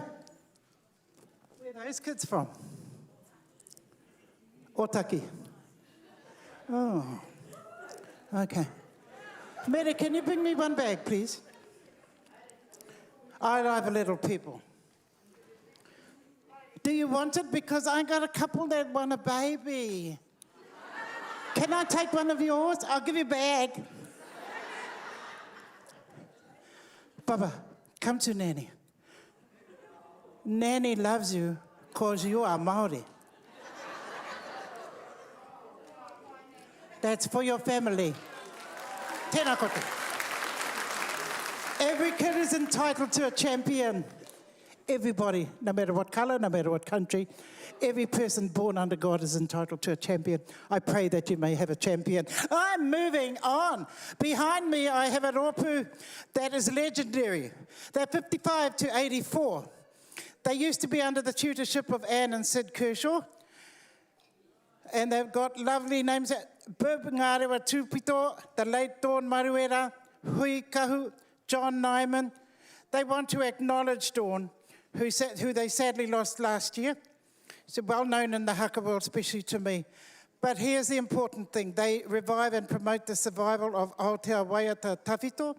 Where are those kids from? Otaki. Oh. Okay. Mary, can you bring me one bag, please? I love little people. Do you want it? Because I got a couple that want a baby. Can I take one of yours? I'll give you a bag. Baba, come to Nanny. Nanny loves you because you are Maori. That's for your family. Tēnā koutou. Every kid is entitled to a champion. Everybody, no matter what colour, no matter what country, every person born under God is entitled to a champion. I pray that you may have a champion. I'm moving on. Behind me, I have a rōpū that is legendary. They're 55 to 84. They used to be under the tutorship of Anne and Sid Kershaw. And they've got lovely names. Bub Ngarewa Tupito, the late Dawn Maruera, Hui Kahu, John Nyman. They want to acknowledge Dawn, who, who they sadly lost last year. She's well known in the haka world, especially to me. But here's the important thing. They revive and promote the survival of Aotea Waiata Tawhito,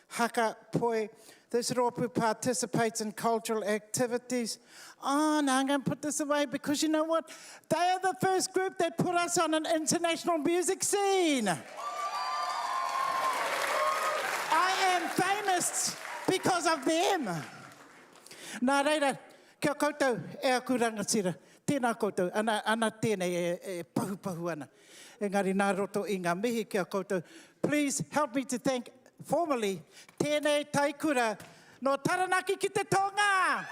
haka poi. This rōpū participates in cultural activities. Oh, now I'm going to put this away because you know what? They are the first group that put us on an international music scene. I am famous because of them. Nā reira, kia koutou e aku rangatira, tēnā koutou, ana, ana tēnei e, e pahupahu ana. Engari nā roto i ngā mihi ki a koutou. Please help me to thank formally tēnei taikura nō Taranaki ki te tonga!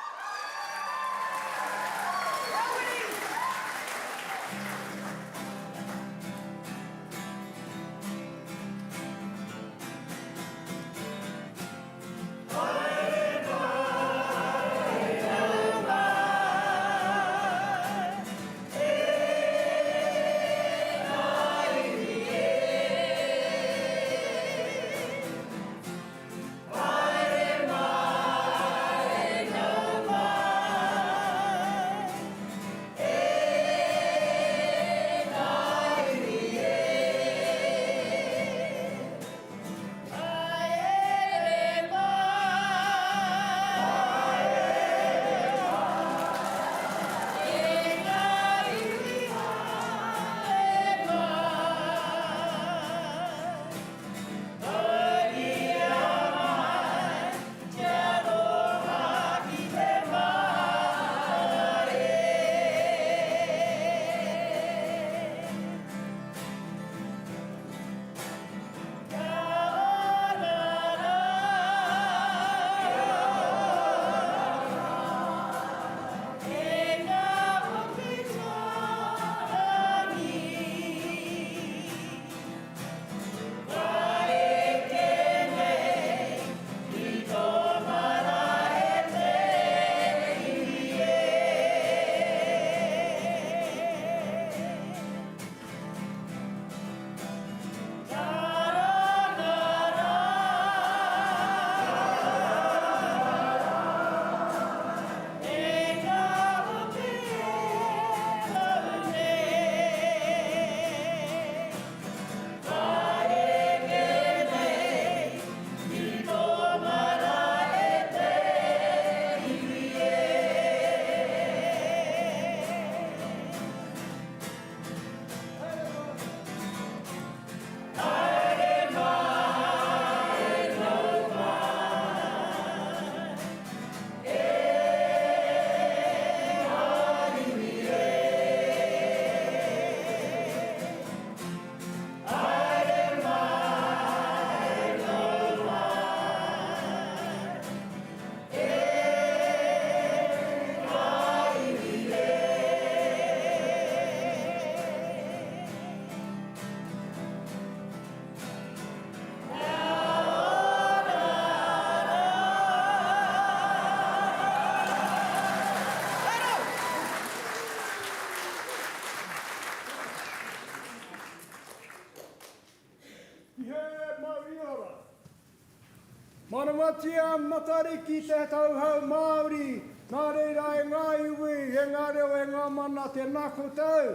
Māramatia Matariki te tauhou Māori, nā reira e ngā iwi, e ngā reo, e ngā mana, tēnā koutou,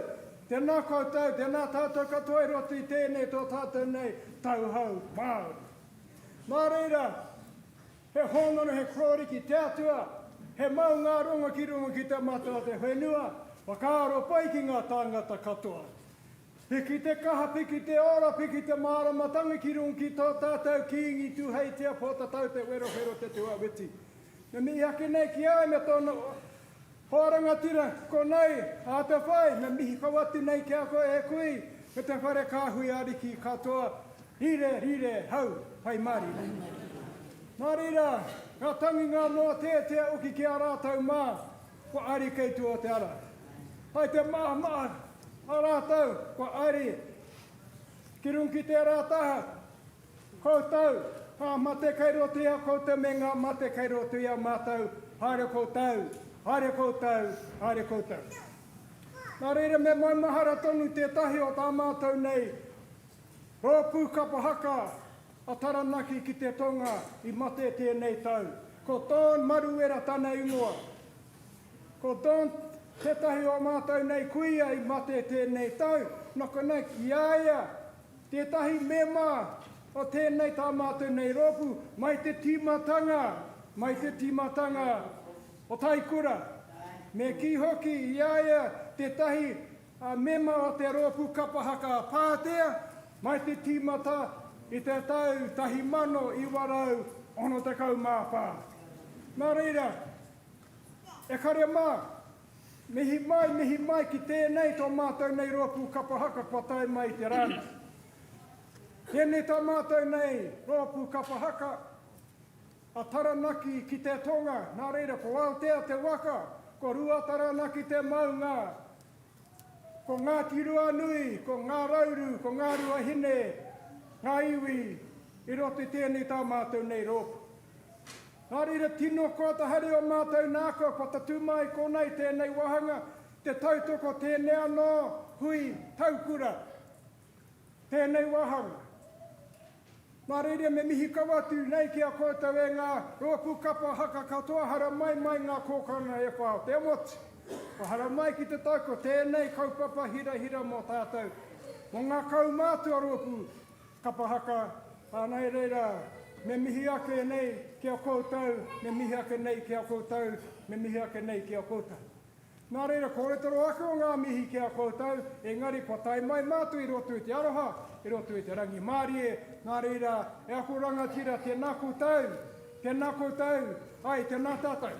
tēnā koutou, tēnā tātou katoa i roto i tēnei tō tātou nei tauhou Māori. Nā reira, he hōnore, he korōri ki te Atua, he maungārongo ki runga ki te mata o te whenua, whakaaro pai ki ngā tāngata katoa. Piki te kaha, piki te ora, piki te māramatanga ki runga ki tō tātou Kīngi Tūheitia Pōtatau Te Wherowhero Te Tuawiti. Me mihi ake nei ki a ia me tōna hoa rangatira konei a Te Whai, me mihi kau atu nei ki a koe e kui me te whare kāhui ariki katoa, rire, rire, hau, pai mārire. Nā reira, ngā tangi ngā mōteatea oki ki a rātou mā, Kua ari kei tua o te ara. Hai te maha a rātou kua ari ki runga ki tērā taha. Koutou, ngā mate kei roto i a koutou me ngā mate kei roto i a mātou, haere koutou, haere koutou, haere koutou. Nā reira me maumahara tonu tētahi o tā mātou nei rōpū kapa haka a Taranaki ki te tonga i mate tēnei tau. Ko Dawn Maruera tana ingoa. Ko Dawn tētahi o mātou nei kuia i mate tēnei tau, nō konei ki a ia tētahi mema o tēnei tā mātou nei rōpū mai te tīmatanga, mai te tīmatanga o Taikura. Me kī hoki i a ia tētahi mema o te rōpū kapa haka a Pātea mai te tīmata i te tau 1964. Nā reira, e kare mā, mihi mai, mihi mai ki tēnei tō mātou nei rōpū kapa haka kua tae mai i te rā nei. Tēnei tā mātou nei rōpū kapa haka a Taranaki ki te tonga, nā reira ko Aotea te waka, ko Ruataranaki te maunga, ko Ngāti Ruanui, ko Ngā Rauru, ko Ngā Ruahine, ngā iwi i roto i tēnei tā mātou nei rōpū. Nā reira tino koa te hari o mātou nākau kua tatū mai konei tēnei wāhanga, te tautoko tēnei anō hui taukura, tēnei wāhanga. Nā reira me mihi kau atu nei ki a koutou e ngā rōpū kapa haka katoa haramai mai ngā kōkana e whā o te motu. Kua haramai ki te tau ko tēnei kaupapa hirahira mō tātou, mō ngā kaumātua rōpū kapa haka, ā, nā reira me mihi ake nei ki a koutou, me mihi ake nei ki a koutou, me mihi ake nei ki a koutou. Nā reira, kore te roa ake o ngā mihi ki a koutou, engari kua tae mai mātou i roto i te aroha, i roto i te rangimārie, nā reira, e aku rangatira, tēnā koutou, tēnā koutou, ai, tēnā tātou.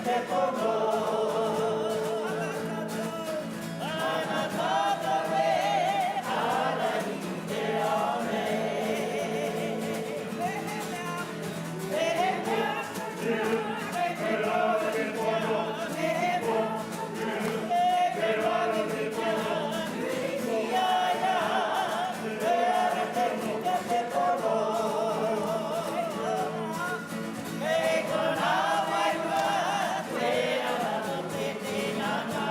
te pono. Ana tātou e ārahi i te ao nei. Mehemea, kei te raro te pono, kei te raro te pono, ki a ia, te ara te tika te pono. Kei tōna wairua te ara o te tinana.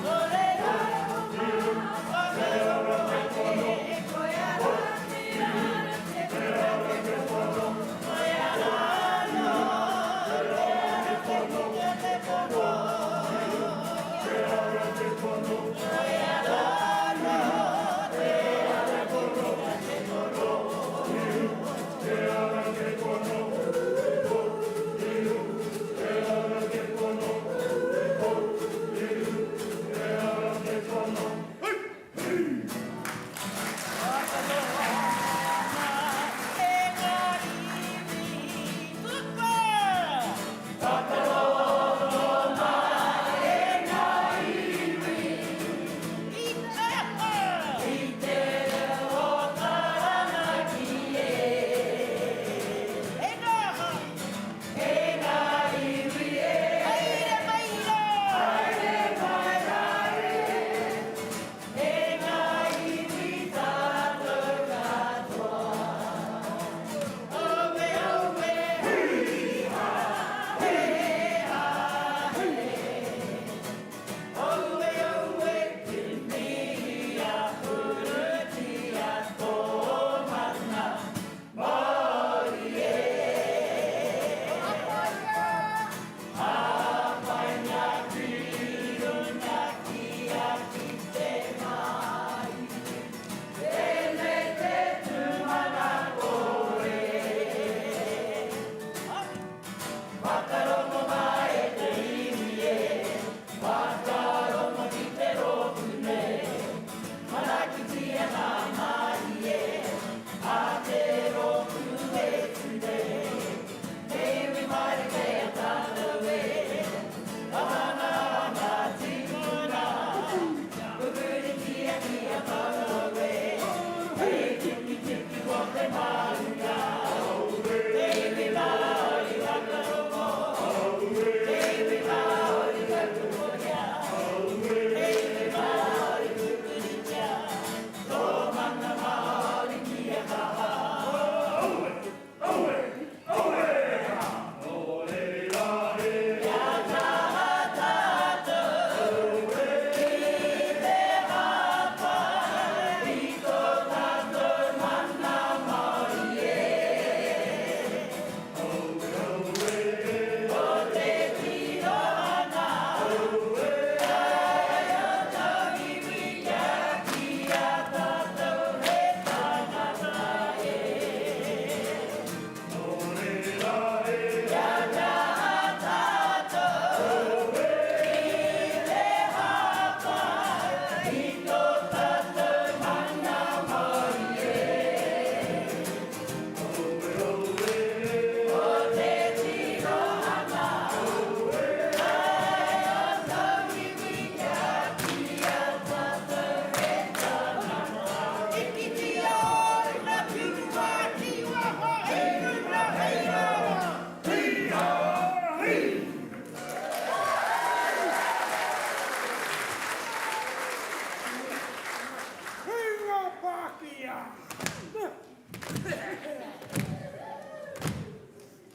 Nō reira, whakarongo mai e koe ara, te tika te pono, koe ara anō, te ara te tika te pono. Koe ara anō, te ara te tika te pono.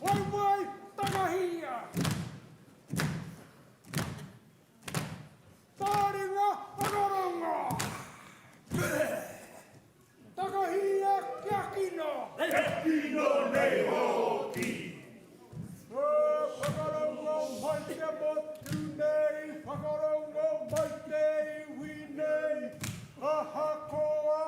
Waewae takahia! Taringa whakarongo! Takahia kia kino! He kino nei hoki! Whakarongo mai te motu nei, whakarongo mai te iwi nei, ahakoa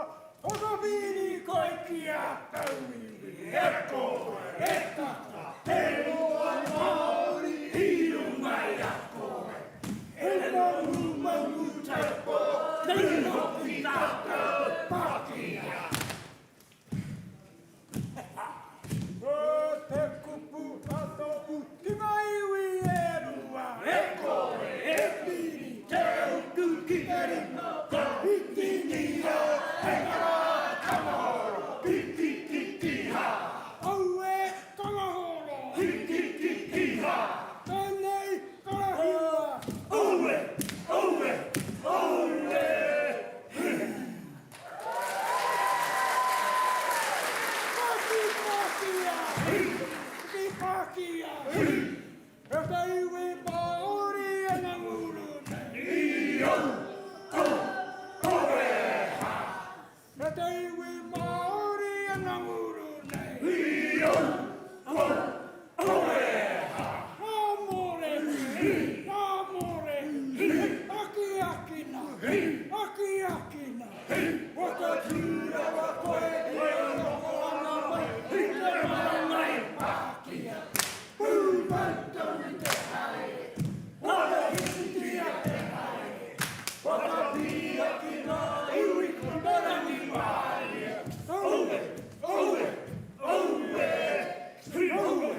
whakawhiri koe ki a tauiwi, e kore, e tata, te roa Māori i runga i a koe. E mangumangu taupo, nei hoki tātou Pākehā. Ki Pākia! E te iwi Māori e nganguru nei! I au! Au! Au e hā! E te iwi Māori e nganguru nei! I au! Au! Au e hā! Ngā mōrehu! Ngā mōrehu! Akiakina! Akiakina! Whakatū rawa koe e noho ana mai i te marangai Pākia! Pūmau tonu te haere, whakawhititia te haere, whakapīa ki ngā iwi ko te rangimārie. Aue! Aue! Aue! Aue!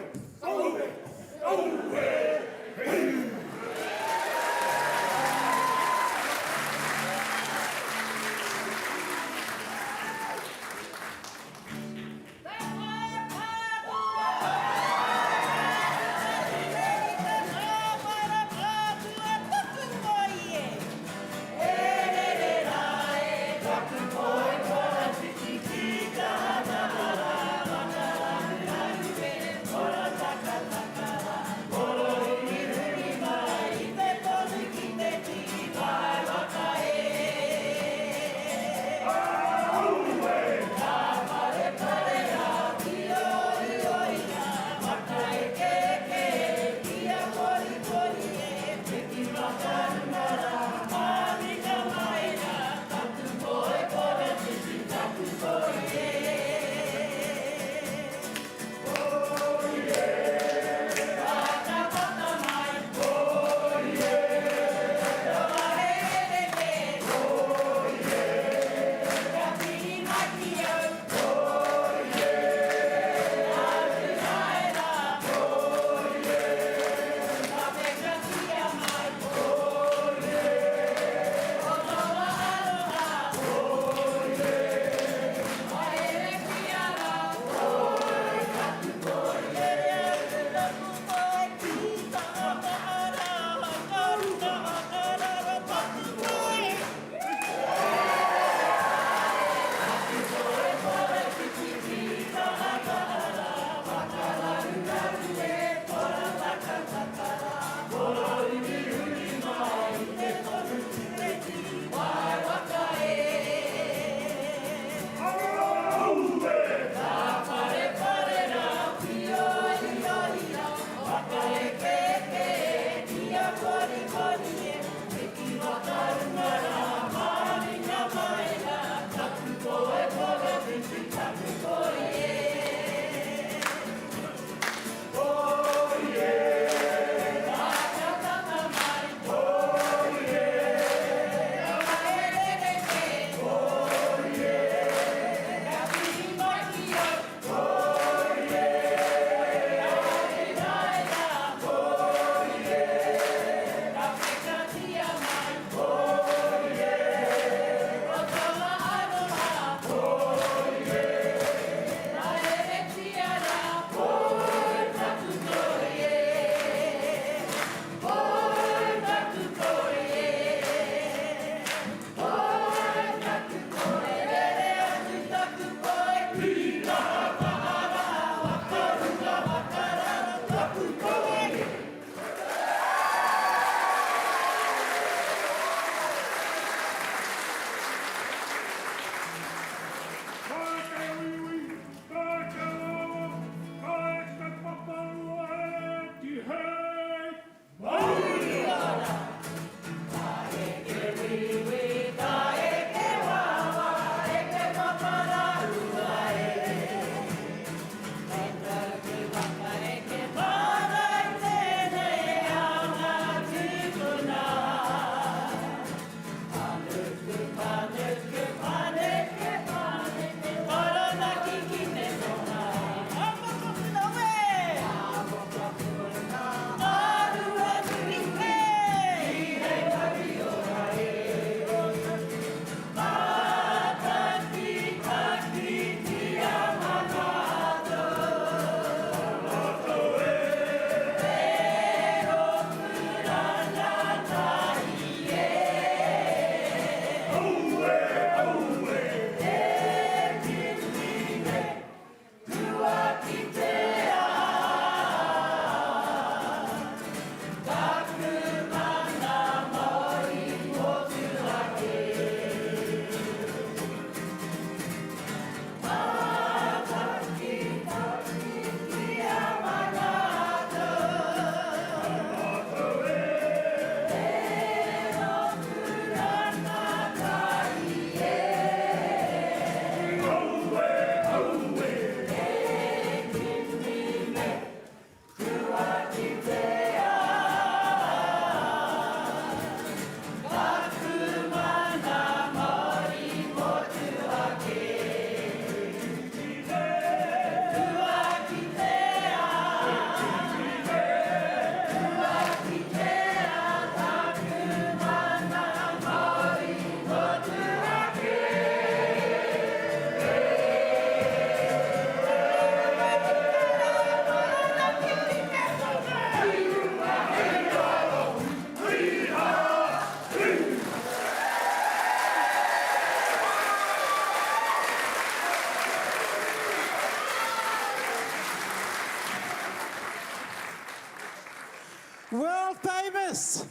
World famous!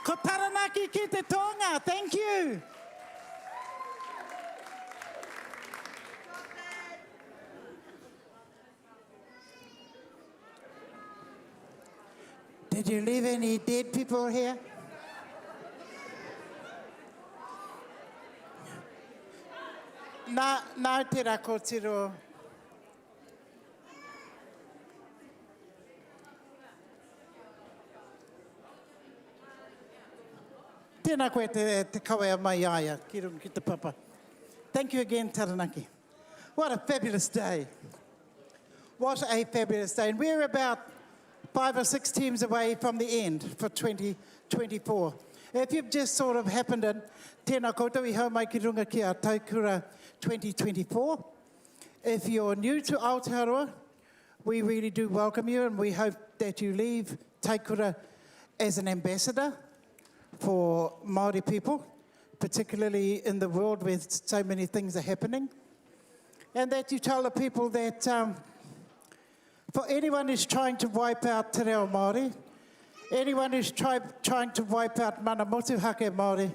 Ko Taranaki ki te tonga, thank you! Did you leave any dead people here? Nā, nāu tērā kōtiro. Tēnā koe te, te kawea mai i a ia ki runga ki te papa. Thank you again, Taranaki. What a fabulous day. What a fabulous day. And we're about five or six teams away from the end for 2024. If you've just sort of happened in, tēnā koutou i hau mai ki runga ki a Taukura 2024. If you're new to Aotearoa, we really do welcome you and we hope that you leave Taikura as an ambassador for Māori people, particularly in the world where so many things are happening. And that you tell the people that um, for anyone who's trying to wipe out Te Reo Māori, anyone who's try, trying to wipe out Mana Motuhake Māori,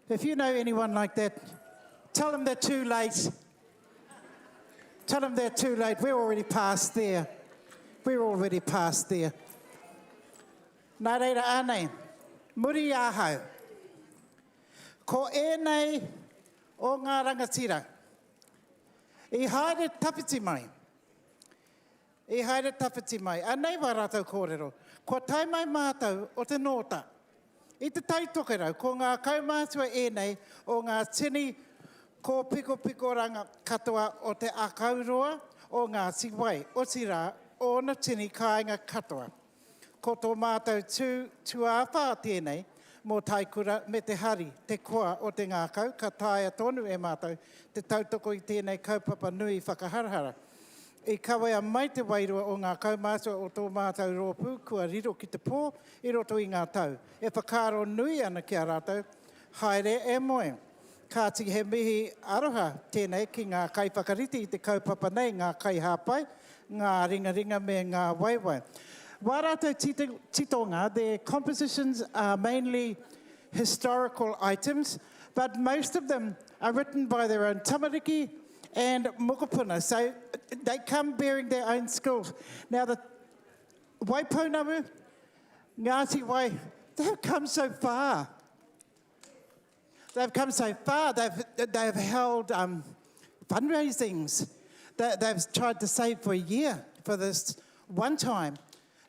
if you know anyone like that, tell them they're too late. Tell them they're too late. We're already past there. We're already past there. Nā reira anei, muri i ahau. Ko ēnei o ngā rangatira i haere tawhiti mai, i haere tawhiti mai, anei wā rātou kōrero, kua tae mai mātou o te Nōta. I Te Tai Tokerau, ko ngā kaumātua ēnei o ngā tini kōpikopikoranga katoa o Te Akauroa o Ngāti Wai, otirā, ōna tini kāinga katoa. Ko tō mātou tū tuawhā tēnei mō Taikura me te hari, te koa o te ngākau ka taea tonu e mātou te tautoko i tēnei kaupapa nui whakaharahara. I kawea mai te wairua o ngā kaumātua o tō mātou rōpū kua riro ki te pō i roto i ngā tau, e whakaaro nui ana ki a rātou, haere e moe. Kāti he mihi aroha tēnei ki ngā kaiwhakarite i te kaupapa nei, ngā kaihāpai, ngā ringaringa me ngā waewae. Wā rātou titonga, their compositions are mainly historical items, but most of them are written by their own tamariki and mokopuna, so they come bearing their own skills. Now the Waipounamu, Ngāti Wai, they've come so far. They've come so far. They've, they've held um, fundraisings. They, they've tried to save for a year for this one time.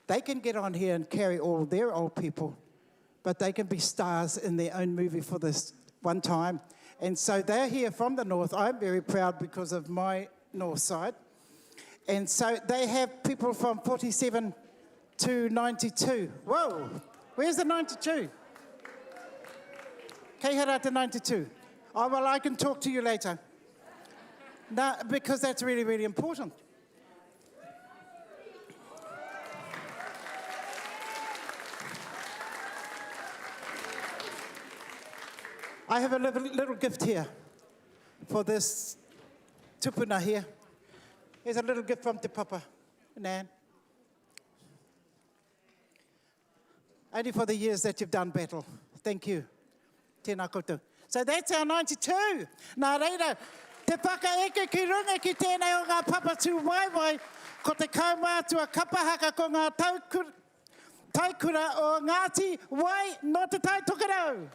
They can get on here and carry all their old people, but they can be stars in their own movie for this one time. And so they're here from the north. I'm very proud because of my north side. And so they have people from 47 to 92. Whoa, where's the 92? Kei hera te 92. Oh, well, I can talk to you later. Now, because that's really, really important. I have a little, little gift here for this tupuna here. Here's a little gift from Te Papa, Nan. Only for the years that you've done battle. Thank you. Tēnā koutou. So that's our 92. Nā reira, te whakaeke ki runga ki tēnei o ngā papa tūwaewae, ko te kaumātua kapa haka ko ngā taukura, taikura o Ngāti Wai nō Te Tai Tokerau.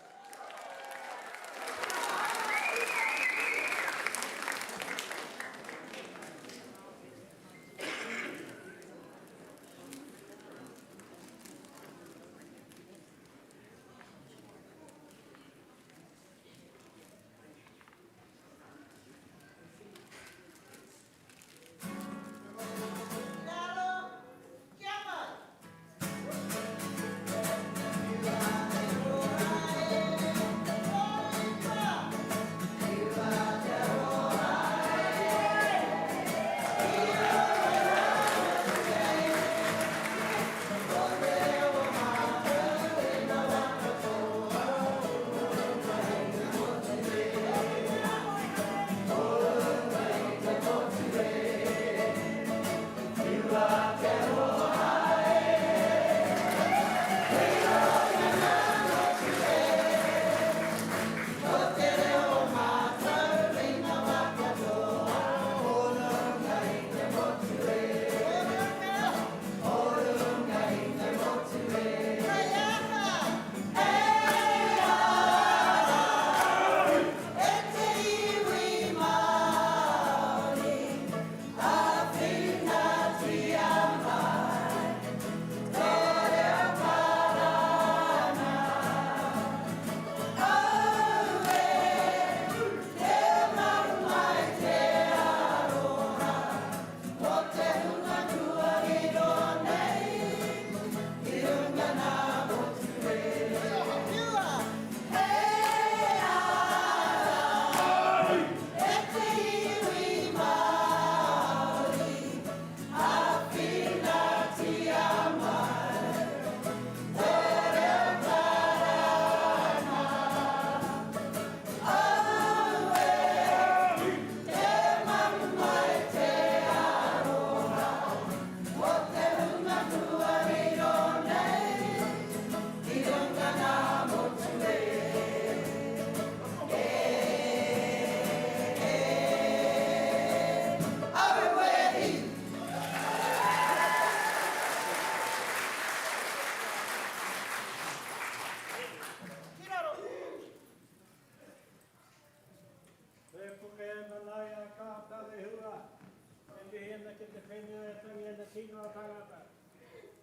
ki te whenua e tangi ana ki ngā tangata.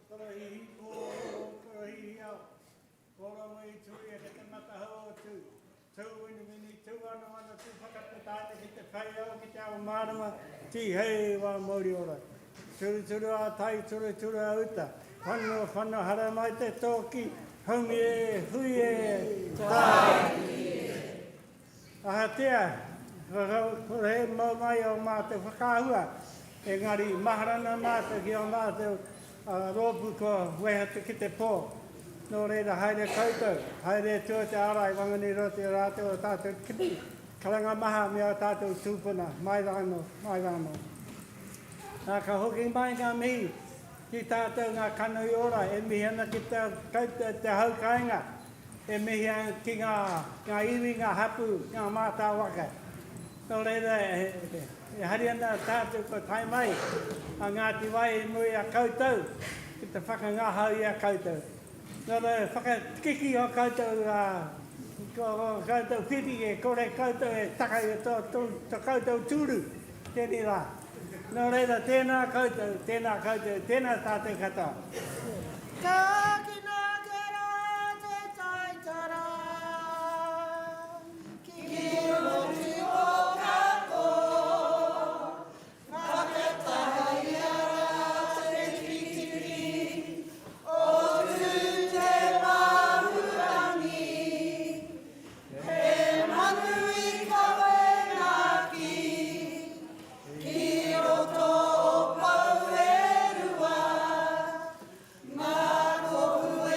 Korohihi kōrero, korohihi ao. Kōrongo i tū ia ki te matahau o Tū. Tū winiwini, tū wanawana, tū whakaputa ana ki te whai ao, ki te ao mārama, tīhei wā mauri ora. Turuturu a tai, turuturu a uta. Whano, whano, haramai te tōki, haumi e, hui e, tāiki e. Ahatia, kore he mau mai o mātou whakaahua, engari mahara ana mātou ki ō mātou rōpū kua wehe atu ki te pō. Nō reira, haere koutou, haere tua te ārai Wanganui roto i a rātou o tātou kimi karanga maha me ō tātou tūpuna, mai rānō, mai rānō. Nā, ka hoki mai ngā mihi ki tātou ngā kanohi ora e mihi ana ki te, te hau kāinga. E mihi ana ki ngā, ngā iwi, ngā hapū, ngā mātāwaka. Nō reira, e, e hari ana tātou kua tae mai a Ngāti Wai i muri i a koutou ki te whakangahau i a koutou. Nō reira, whakatikiki o koutou, ā, ko, ko koutou whiwhi e kore koutou e taka i tō, tō, tō koutou tūru tēnei rā. Nō reira, tēnā koutou, tēnā koutou, tēnā tātou katoa. Ka ākina ake rā te taitara ki roto o Kako, whakataia rā te tikitiki o Tū-te-māhurangi, he manu i kawe ngā kī ki roto o Pouerua. Ngā kohu e.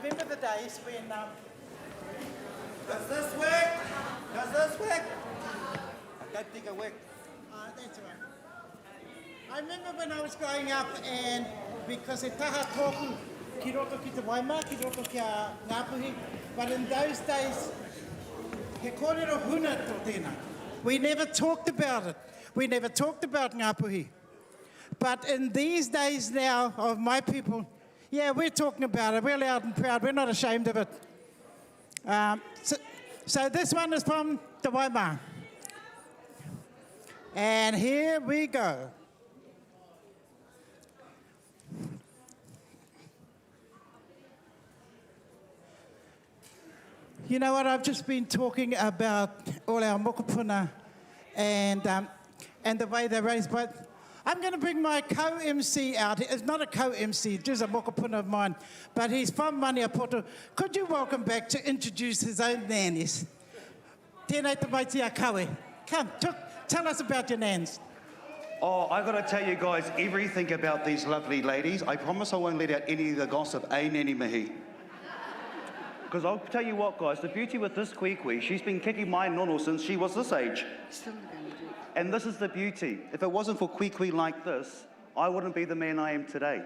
remember the days when... Um, Does this work? Does this work? I don't think it worked. Uh, that's all right. I remember when I was growing up and because he taha tōku ki roto ki te Waimā, ki roto ki a Ngāpuhi, but in those days, he kōrero huna tō tēnā. We never talked about it. We never talked about Ngāpuhi. But in these days now of my people, yeah, we're talking about it. We're loud and proud. We're not ashamed of it. Um, so, so this one is from Te Waimā. And here we go. You know what? I've just been talking about all our mokopuna and, um, and the way they're raised, but I'm going to bring my co-MC out. It's not a co-MC, just a mokopuna of mine, but he's from Maniapoto. Could you welcome back to introduce his own nannies? Tēnei te maiti a Kawe. Come, talk, tell us about your nans. Oh, I've got to tell you guys everything about these lovely ladies. I promise I won't let out any of the gossip, eh, Nanny Mihi? Because I'll tell you what, guys, the beauty with this kui, she's been kicking my nono since she was this age. And this is the beauty. If it wasn't for kui like this, I wouldn't be the man I am today.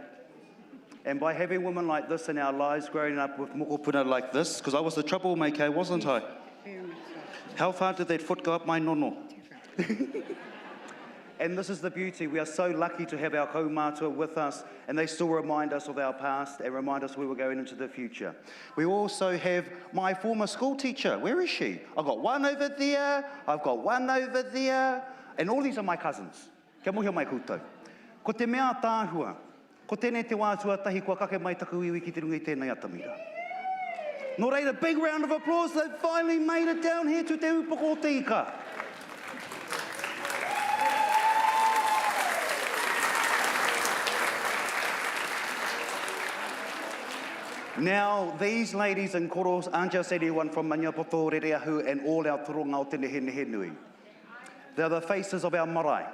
And by having women like this in our lives, growing up with mokopuna like this, because I was the troublemaker, wasn't I? How far did that foot go up my nono? And this is the beauty. We are so lucky to have our kaumātua with us, and they still remind us of our past and remind us where we're going into the future. We also have my former school teacher. Where is she? I've got one over there, I've got one over there, and all these are my cousins. Kia mohio mai koutou. Ko te mea ataahua, ko tēnei te wā tuatahi kua kake mai taku iwi ki te runga i tēnei atamira. Nō reira, big round of applause, they've finally made it down here to Te Upoko o Te Ika. Now, these ladies and koros aren't just anyone from Maniapoto, Rereahu and all our toronga o te nehenehe nui. They're the faces of our marae.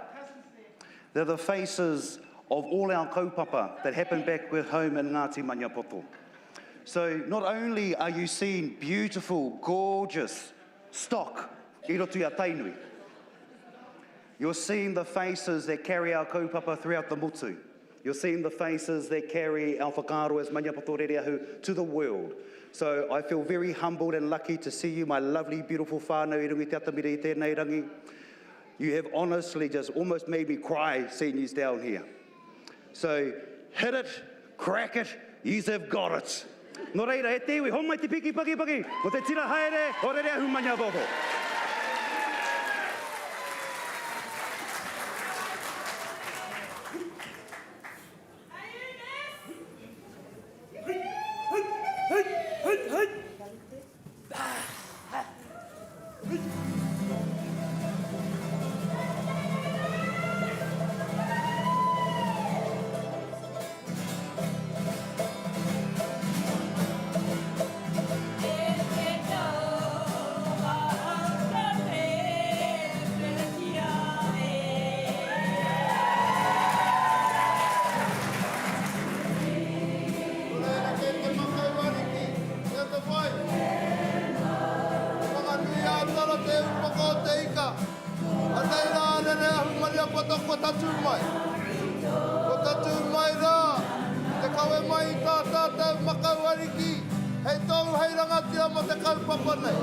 They're the faces of all our kaupapa that happened back with home in Ngāti Maniapoto. So not only are you seeing beautiful, gorgeous stock i roto i a Tainui, you're seeing the faces that carry our kaupapa throughout the motu. You're seeing the faces that carry our whakaaro as Maniapoto Rereahu to the world. So I feel very humbled and lucky to see you, my lovely, beautiful whānau i runga i te atamira i tēnei rangi. You have honestly just almost made me cry seeing you down here. So hit it, crack it, yous have got it. Nō reira, e te iwi, homai te piki pakipaki, ko te tira haere o Rereahu Maniapoto. Nō reira kei te makau ariki, te atawhai. Te Whanganui-ā-Tara te upoko o te ika. Anei rā a Rereahu Maniapoto kua tatū mai. Kua tatū mai rā te kawe mai i tā tātou makau ariki hei tohu hei rangatira mō te kaupapa nei.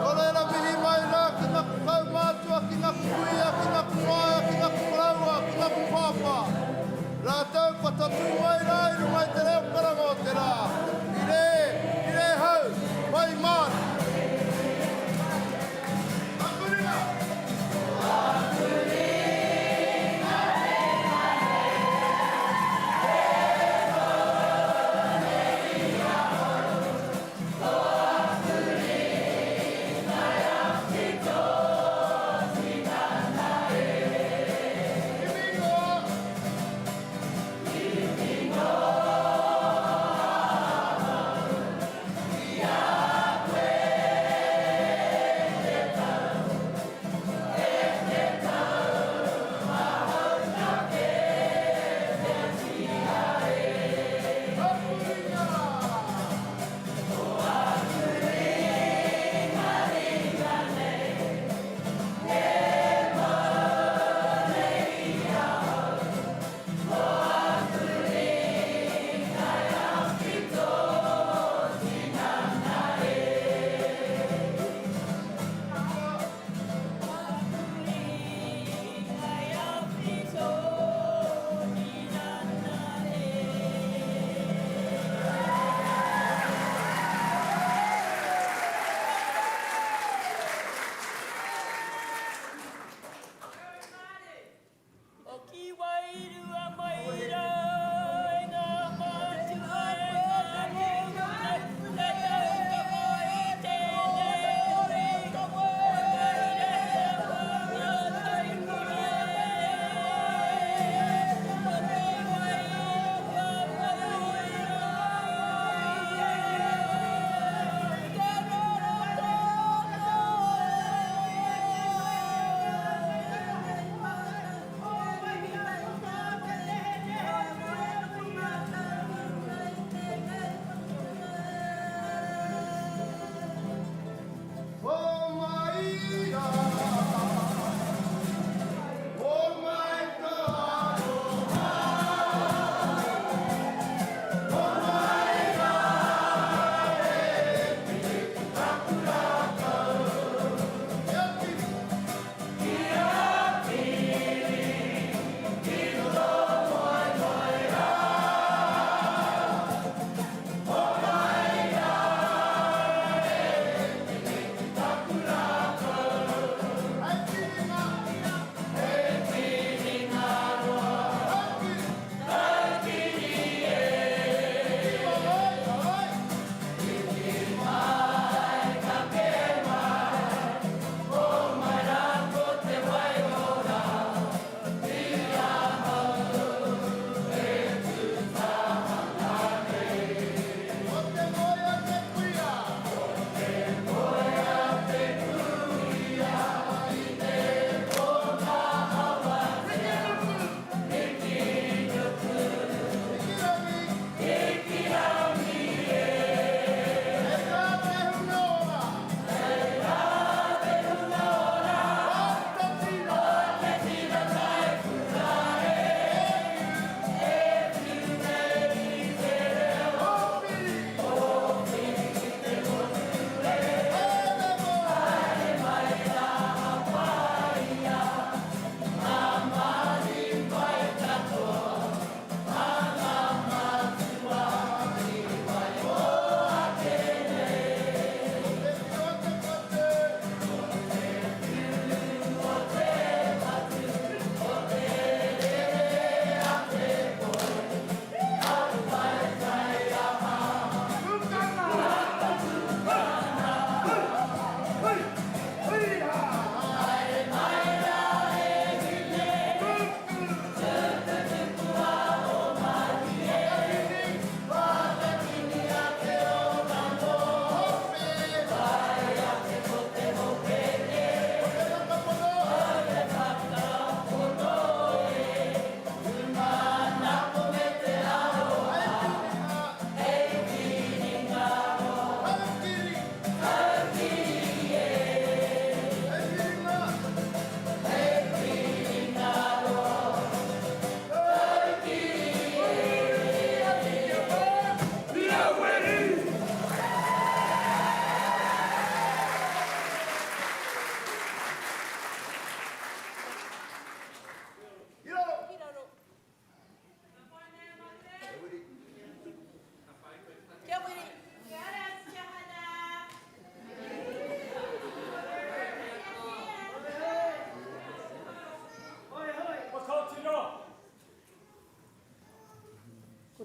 Nō reira mihi mai rā ki ngaku kaumātua, ki ngaku kuia, ki ngaku whaea, ki ngaku koroua, ki ngaku pāpā. Rātou kua tatū mai rā i runga i te reo karanga o te rā, i rē, i rē hau, pai māna. Aku ringa! Aku ringa tēnā nei, e tō nei i ahau, ko aku ringa.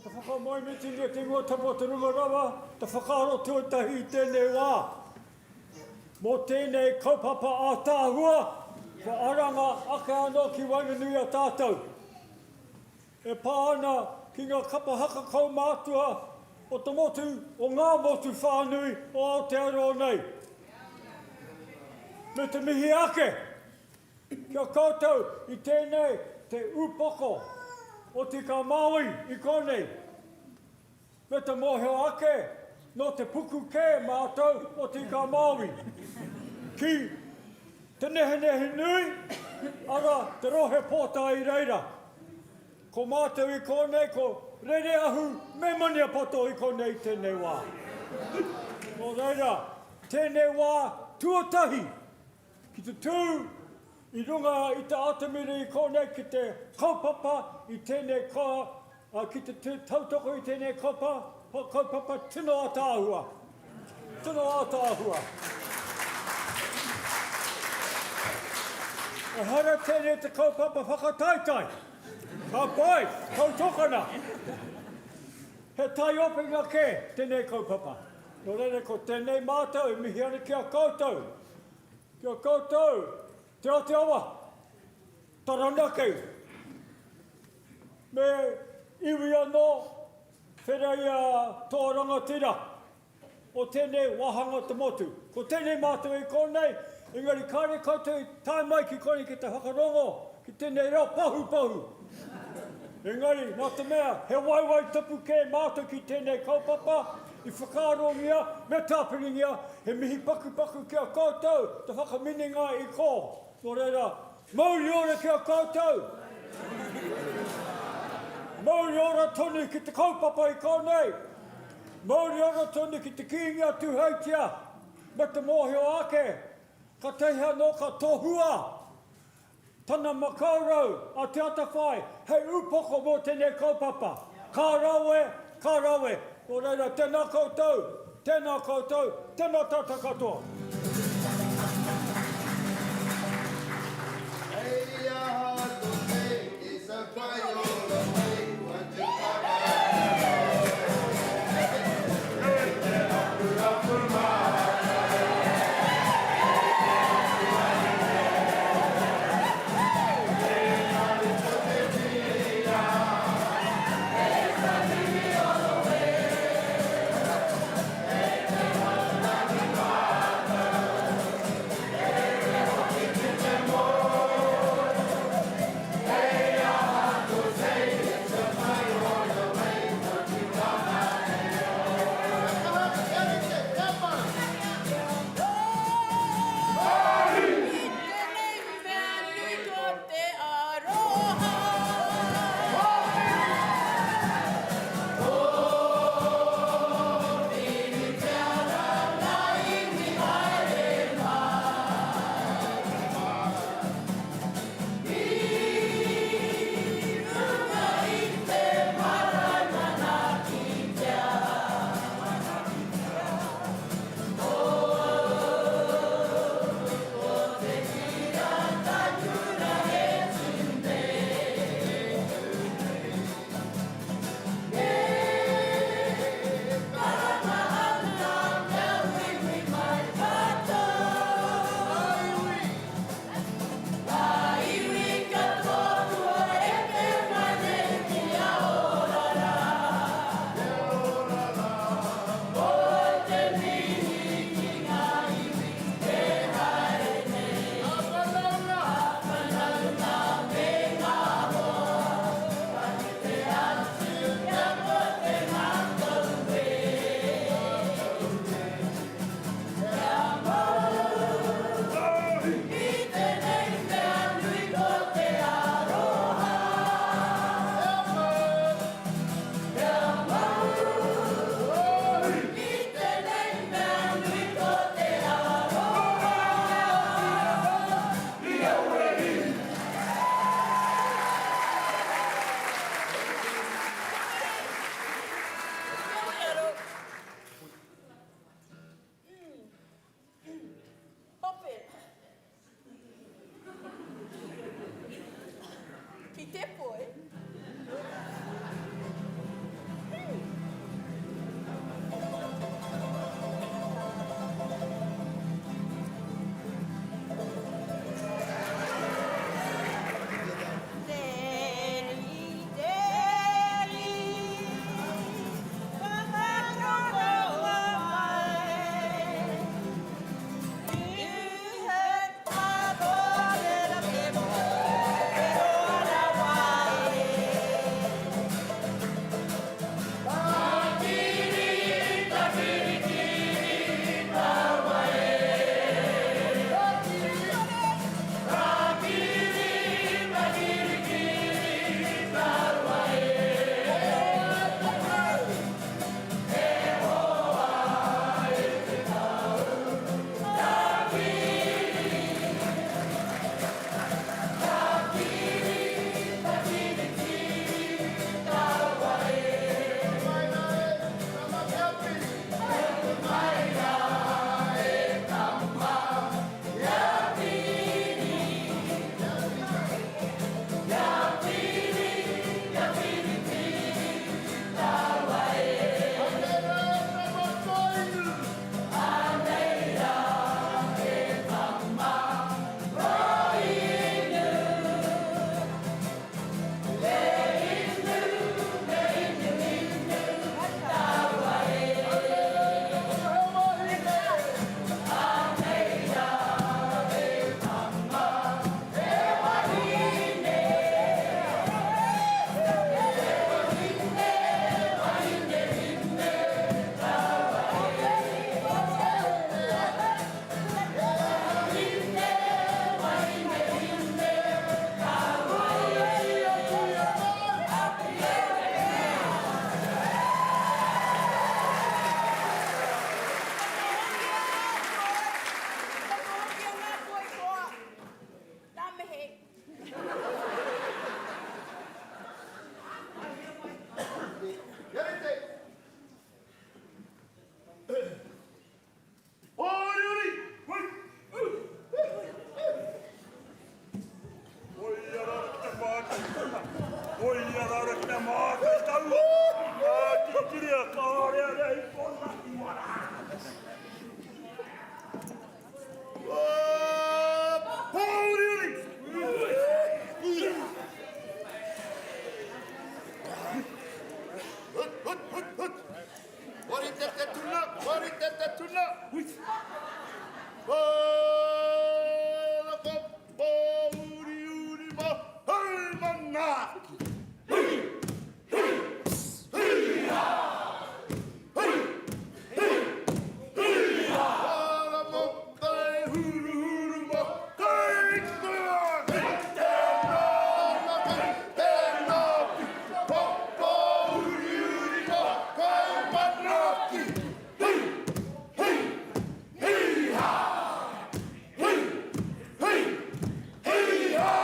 Ko te whakamoemiti te ingoa tapu o te runga rawa, te whakaaro tuatahi i tēnei wā. Mō tēnei kaupapa ātaahua, kua aranga ake anō ki waenganui a tātou. E pā ana ki ngā kapa haka kaumātua o te motu, o ngā motu whānui o Aotearoa nei. Me te mihi ake ki a koutou i tēnei te upoko o Tika Māui i konei. Me te mōhio ake, nō te puku kē mātou o Tika Māui ki Te Nehenehe Nui, arā, te rohe pōtae i reira. Ko mātou i konei ko Rereahu me Maniapoto i konei i tēnei wā. Nō reira, tēnei wā tuatahi ki te tū i runga i te atamira i konei ki te kaupapa i tēnei ka, ki te tautoko i tēnei kaupapa, kaupapa tino ataahua. Tino ataahua. Ehara tēnei te kaupapa whakataetae. Ka pai, tautokona. He taiopenga kē tēnei kaupapa. Nō reira ko tēnei mātou e mihi ana ki a koutou. Ki a koutou, Te Āti Awa, Taranaki, me iwi anō, whera i a Toa Rangatira o tēnei wāhanga o te motu. Ko tēnei mātou i konei, engari kāre koutou i tae mai ki konei ki te whakarongo ki tēnei reo pahupahu. Engari, nā te mea, he waewae tapu kē mātou ki tēnei kaupapa, i whakaarongia me tāpiringia he mihi pakupaku ki a koutou te whakaminenga i kō. Nō reira, mauri ora ki a koutou! Mauri ora tonu ki te kaupapa i konei! Mauri ora tonu ki te Kīngi a Tūheitia me te mōhio ake, katahi anō ka tohua Tana makaurau a Te Atawhai hei upoko mō tēnei kaupapa. Ka rawe, ka rawe. Nō reira, tēnā koutou, tēnā koutou, tēnā tātou katoa. Hei aha to take is a buy all the way what you Hui! Hui! Hui-ha! Hui! Hui! Hui-ha! Whara mo te huruhuru mo kei te kei te nana kei te napi Popo uriuri mo kei manaki Hui! Hui! Hui-ha! Hui! Hui! Hui-ha!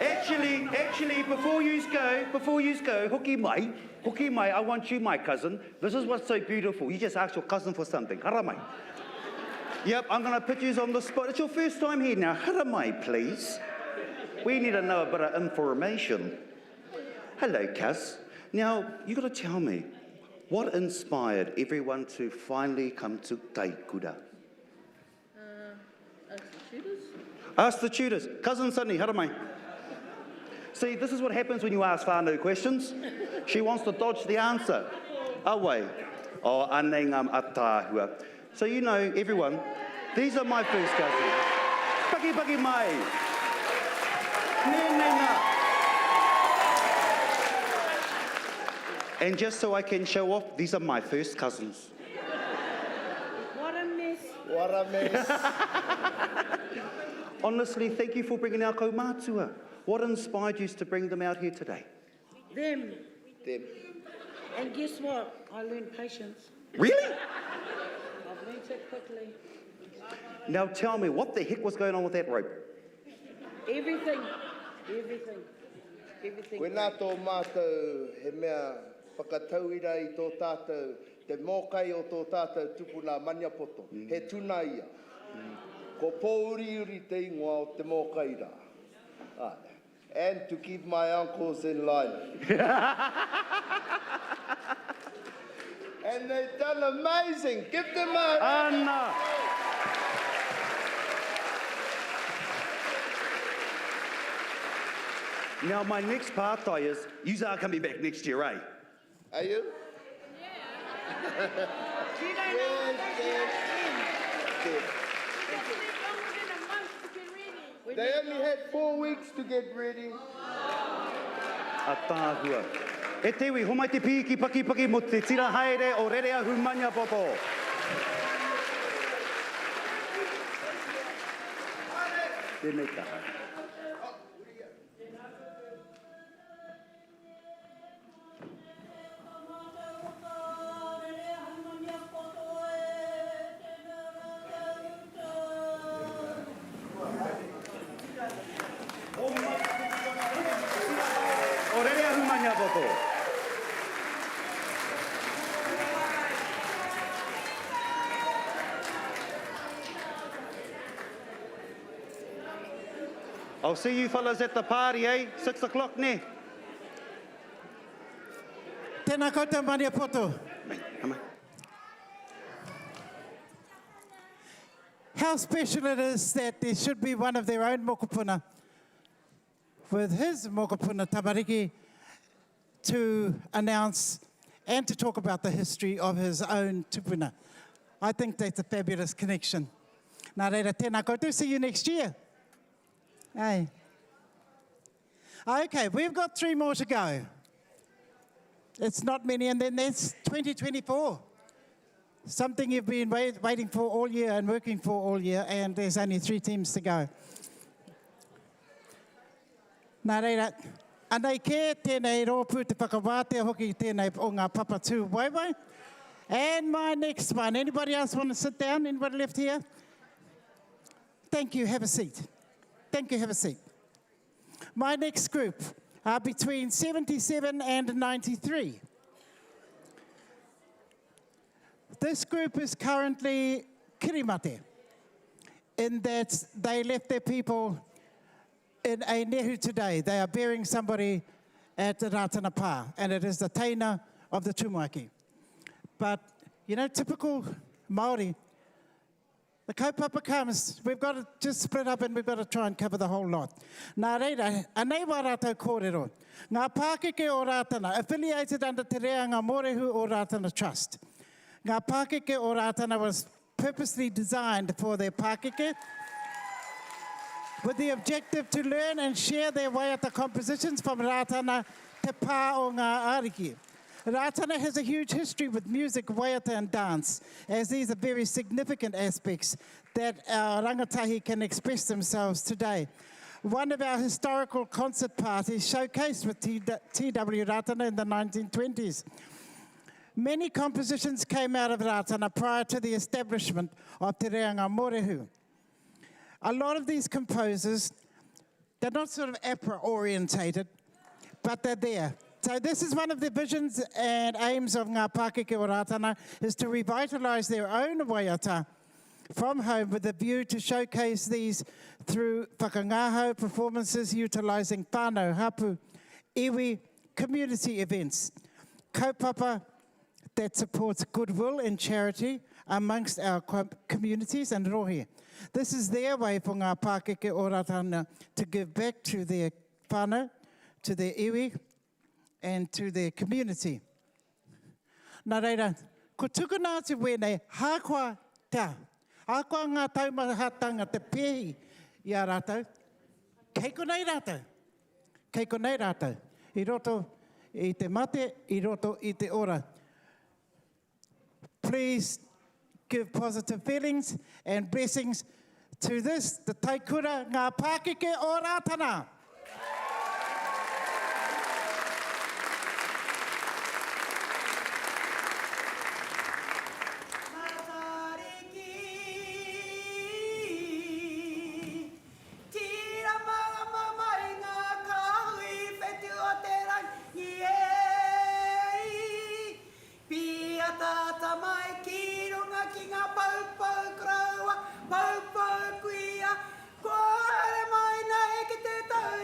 Actually, actually, before you go, before you go, hoki mai, hoki mai, I want you, my cousin. This is what's so beautiful. You just asked your cousin for something. Haramai. Yep, I'm going to put you on the spot. It's your first time here now. Haramai, please. We need to know a bit of information. Hello, Cass. Now, you got to tell me, what inspired everyone to finally come to Kaikura? Uh, ask the tutors. Ask the tutors. Cousin Sydney, haramai. See, this is what happens when you ask whānau questions. She wants to dodge the answer. Away. Oh, anei ngā ataahua. So you know, everyone, these are my first cousins. Paki paki mai. Ne, ne, na. And just so I can show off, these are my first cousins. What a mess. What a mess. Honestly, thank you for bringing our kaumātua. What inspired you to bring them out here today? Them. Them. And guess what? I learned patience. Really? I've learned it quickly. Now tell me, what the heck was going on with that rope? Everything. Everything. Everything. Koinā tō mātou he mea whakatauira i tō tātou, te mōkai o tō tātou tupuna Maniapoto. He tuna ia. Ko Pōuriuri te ingoa o te mōkai rā. Āe. And to keep my uncles in line. And they've done amazing. Give them a Ana! Now, my next pātai is, yous are coming back next year, eh? Are you? Yeah. yes, yes, yes. They only had four weeks to get ready. Ataahua. E te iwi, homai te pīki pakipaki mo te tira haere o Rereahu Maniapoto. Tēnei taha. O Rereahu Maniapoto. I'll see you fellas at the party, eh? Six o'clock, ne? Tēnā koutou Maniapoto. How special it is that there should be one of their own mokopuna with his mokopuna tamariki to announce and to talk about the history of his own tupuna. I think that's a fabulous connection. Nā reira, tēnā koutou. See you next year. Hey. Okay, we've got three more to go. It's not many, and then there's 2024. Something you've been wait, waiting for all year and working for all year, and there's only three teams to go. Nā reira, anei kē tēnei rōpū te whakawātea hoki i tēnei o ngā papa tū waiwai. And my next one. Anybody else want to sit down? Anybody left here? Thank you. Have a seat. Thank you. Have a seat. My next group are between 77 and 93. This group is currently kirimate in that they left their people in a nehu today. They are burying somebody at the Ratana Pa, and it is the teina of the Tumuaki. But, you know, typical Māori, the kaupapa comes, we've got to just split up and we've got to try and cover the whole lot. Nā reira, anei wā rātou kōrero. Ngā pākeke o Rātana, affiliated under Te Reanga Mōrehu o Rātana Trust. Ngā pākeke o Rātana was purposely designed for their pākeke, with the objective to learn and share their waiata compositions from Rātana Te Pā o Ngā Ariki. Rātana has a huge history with music, waiata and dance, as these are very significant aspects that our rangatahi can express themselves today. One of our historical concert parties showcased with T.W. Rātana in the 1920s. Many compositions came out of Rātana prior to the establishment of Te Reanga Mōrehu. A lot of these composers, they're not sort of APRA orientated, but they're there. So this is one of the visions and aims of Ngā Pākeke o Rātana, is to revitalise their own waiata from home with a view to showcase these through whakangahau performances utilising whānau, hapu, iwi, community events. Kaupapa that supports goodwill and charity amongst our communities and rohe. This is their way for Ngā Pākeke o Ratana to give back to their whānau, to their iwi, and to their community. Nā reira, ko tukuna atu wēnei, hākoa te, hākoa ngā taumahatanga te pēhi i a rātou, kei konei rātou. Kei konei rātou, i roto i te mate, i roto i te ora. Please give positive feelings and blessings to this, the Taikura Ngā Pākeke o Rātana. Tīramarama mai ngā kāhui whetū o te rangi e i. Pīataata mai ki runga ki ngā poupou koroua, poupou kuia, kua haere mai nei ki te tau.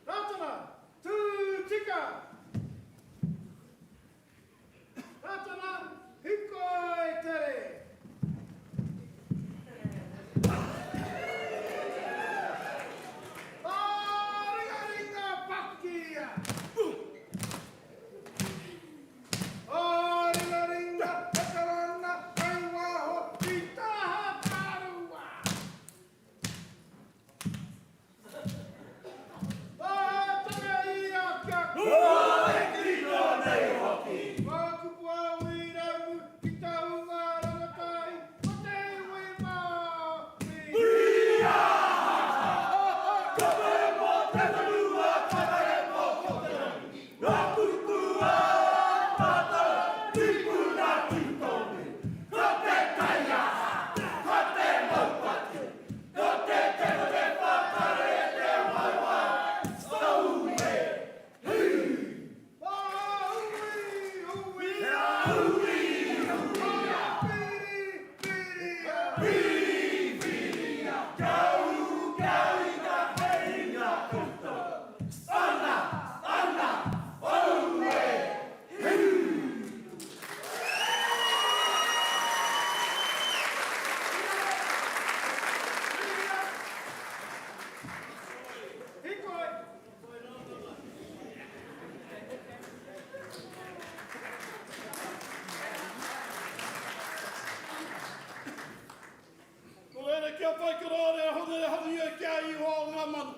Rātana, tū tika! Rātana, hikoi tere! Ringaringa pakia! Ringaringa te karanga kei waho ki taha tārua! Tātanga ia kia Kua e tino nei hoki. Ngā kupu a Wiremu ki te hunga rangatahi o te iwi Māori. Huia! Ka wehe mō te whenua, ka wehe mō ko te rangi. Ngā kupu a tātou tīpuna tūtonu. Ko te taiaha, ko te maupatu, Ko te te whakare te waewae Saule hi! Whiriwhiria Kia ū kia ina wheinga koutou Ana, ana, aue, hi! Nō reira, kia whai koroore a Hone Haruia ki a Ihoa o ngā mano.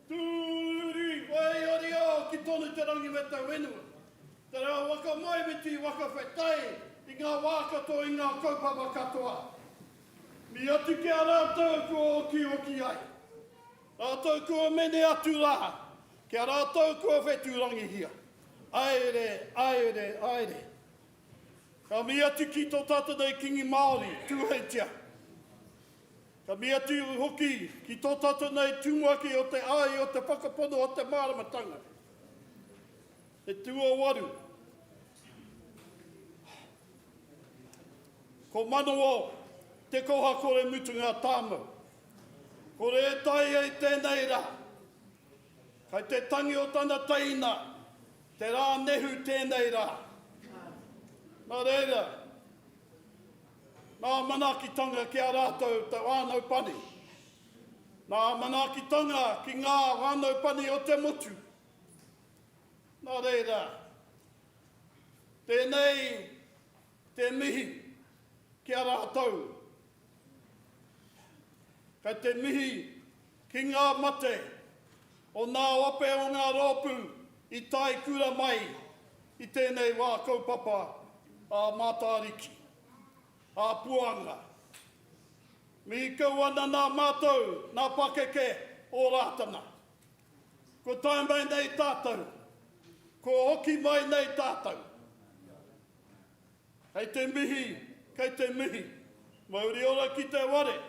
Tūrū, waiori o ki tonu te rangi me te whenua. Te reo waka moemiti, waka whetai i ngā wā katoa, i ngā kaupapa katoa. Mi atu ki a rātou kua okioki ai, rātou kua mene atu rā, ki a rātou kua whetūrangihia. Aere, aere, aere. Ka mi atu ki tō tātou nei Kingi Māori, Tūheitia. Ka mi atu hoki ki tō tātou nei Tumuaki o te Āi o te Whakapono o te Māramatanga. Te tuawaru. Ko Manawa te koha kore mutunga tāmau. Kore e taea i tēnei rā. Kai te tangi o tana teina, te rā nehu tēnei rā. Nā reira, nā manaakitanga ki a rātou te whānau pani. Nā manaakitanga ki ngā whānau pani o te motu. Nā reira, tēnei te mihi ki a rātou. Kei te mihi ki ngā mate o nā ope o ngā rōpū i tae kura mai i tēnei wā kaupapa a Mātāriki, a Puanga. Mihi kau ana nā mātou, nā pakeke o Rātana. Kua tae mai nei tātou. Kua hoki mai nei tātou. Kei te mihi, kei te mihi. Mauri ora ki te ware.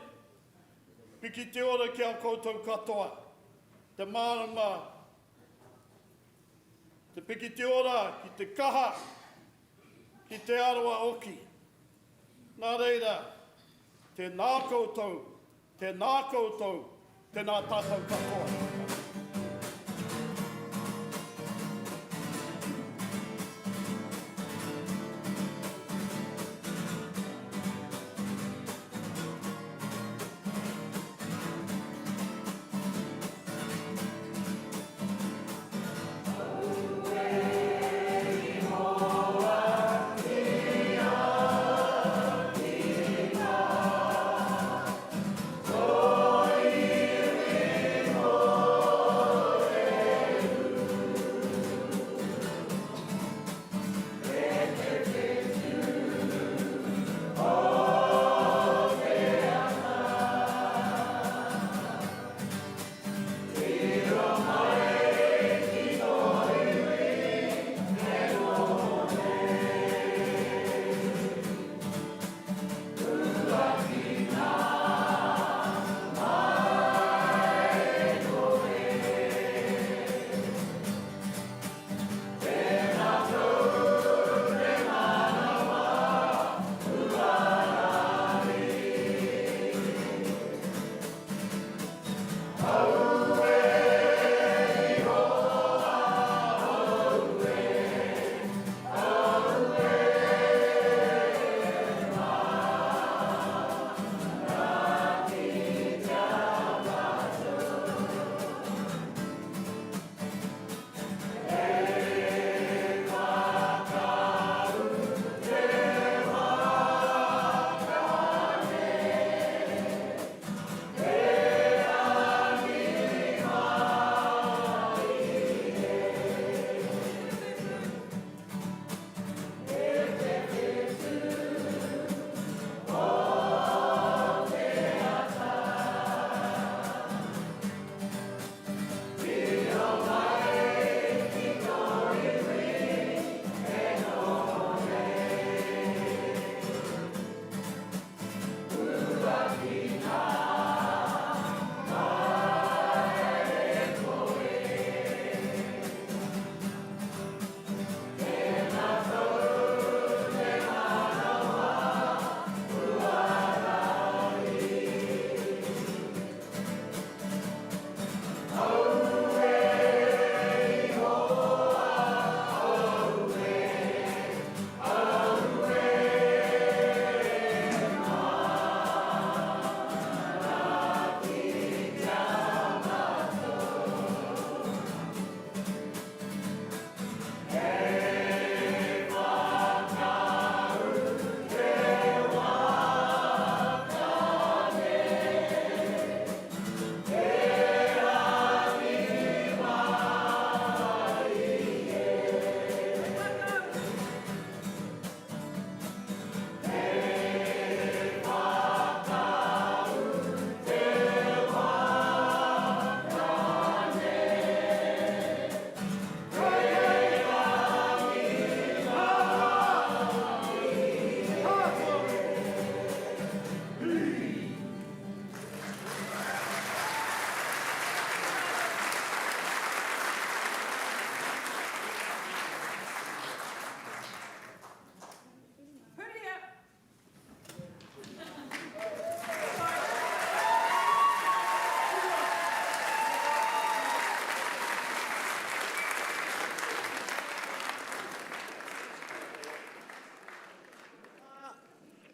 Piki te ora ki a koutou katoa. Te mārama, te piki te ora ki te kaha, ki te aroa oki. Nā reira, tēnā koutou, Tēnā koutou, tēnā tātou katoa.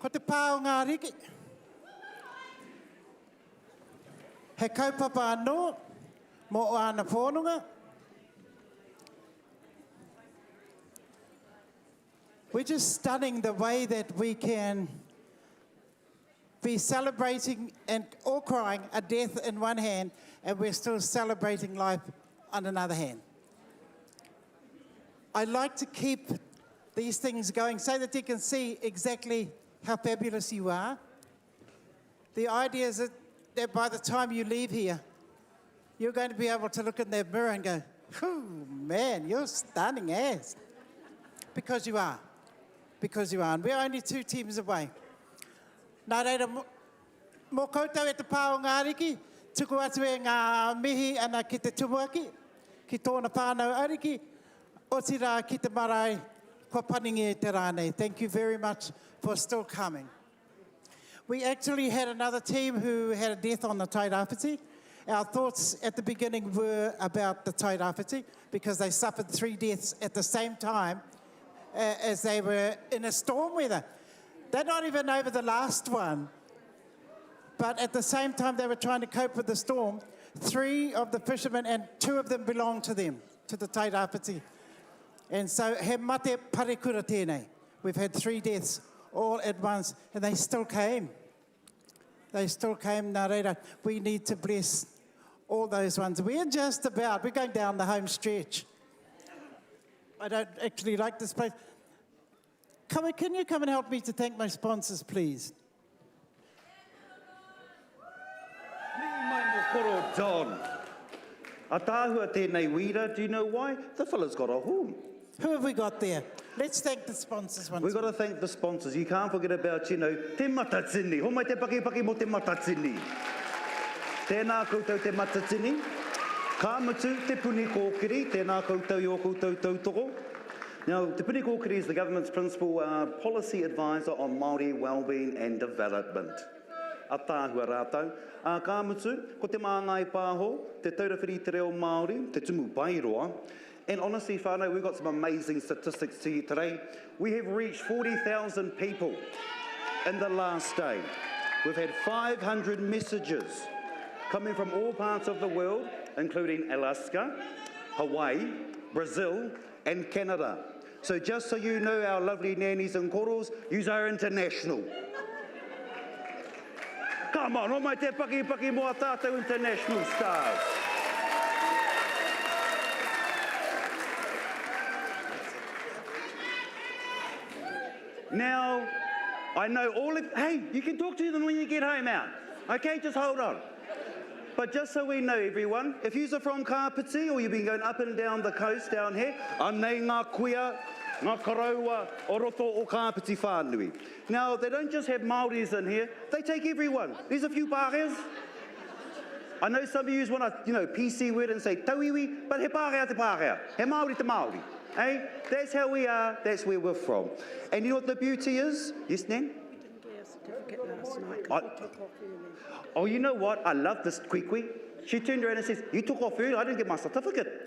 Ko te pā o ngā ariki. He kaupapa anō mō āna whānunga. We're just stunning the way that we can be celebrating and or crying a death in one hand and we're still celebrating life on another hand. I like to keep these things going so that you can see exactly how fabulous you are. The idea is that, that by the time you leave here, you're going to be able to look in that mirror and go, whew, man, you're stunning ass. Because you are. Because you are. And we're only two teams away. Nā reira, mō koutou e te pā o ngā ariki, tuku atu e ngā mihi ana ki te tumuaki, ki tōna whānau ariki, otirā ki te marae kua paningia i te rā nei. Thank you very much for still coming. We actually had another team who had a death on the Tairāwhiti. Our thoughts at the beginning were about the Tairāwhiti because they suffered three deaths at the same time uh, as they were in a storm weather. They're not even over the last one. But at the same time they were trying to cope with the storm, three of the fishermen and two of them belonged to them, to the Tairāwhiti. And so, he mate parekura tēnei. We've had three deaths all at once, and they still came. They still came. Nā reira, we need to bless all those ones. We're just about, we're going down the home stretch. I don't actually like this place. Come, can you come and help me to thank my sponsors, please? Mihi mai mo Koro John. Ataahua tēnei wīra, do you know why? The fella's got a horn. Who have we got there? Let's thank the sponsors once We've got to thank the sponsors. You can't forget about, you know, Te Matatini. Homai te pakipaki mo Te Matatini. Tēnā koutou Te Matatini. Ka mutu, Te Puni Kōkiri. Tēnā koutou i o koutou tautoko. Now, Te Puni Kōkiri is the government's principal uh, policy advisor on Māori wellbeing and development. Ataahua rātou. Ā, ka mutu, ko Te Māngai Pāho, Te Taura Whiri i Te Reo Māori, Te Tumu Paeroa, And honestly, whānau, we've got some amazing statistics to you today. We have reached 40,000 people in the last day. We've had 500 messages coming from all parts of the world, including Alaska, Hawaii, Brazil, and Canada. So just so you know, our lovely nannies and koros, use our international. Come on, homai te paki paki mo a tātou international stars. Now, I know all of, hey, you can talk to them when you get home out. Okay, just hold on. But just so we know, everyone, if you're from Kāpiti or you've been going up and down the coast down here, anei ngā kuia, ngā koroua o roto o Kāpiti whānui. Now, they don't just have Māoris in here, they take everyone. There's a few Pākehās. I know some of you want to, you know, PC word and say tauiwi, but he Pākehā te Pākehā, he Māori te Māori. Eh? That's how we are, that's where we're from. And you know what the beauty is? Yes, Nan? We didn't get our certificate last night 'cause we took off early. Oh, you know what? I love this kwikwi. She turned around and says, you took off early, I didn't get my certificate.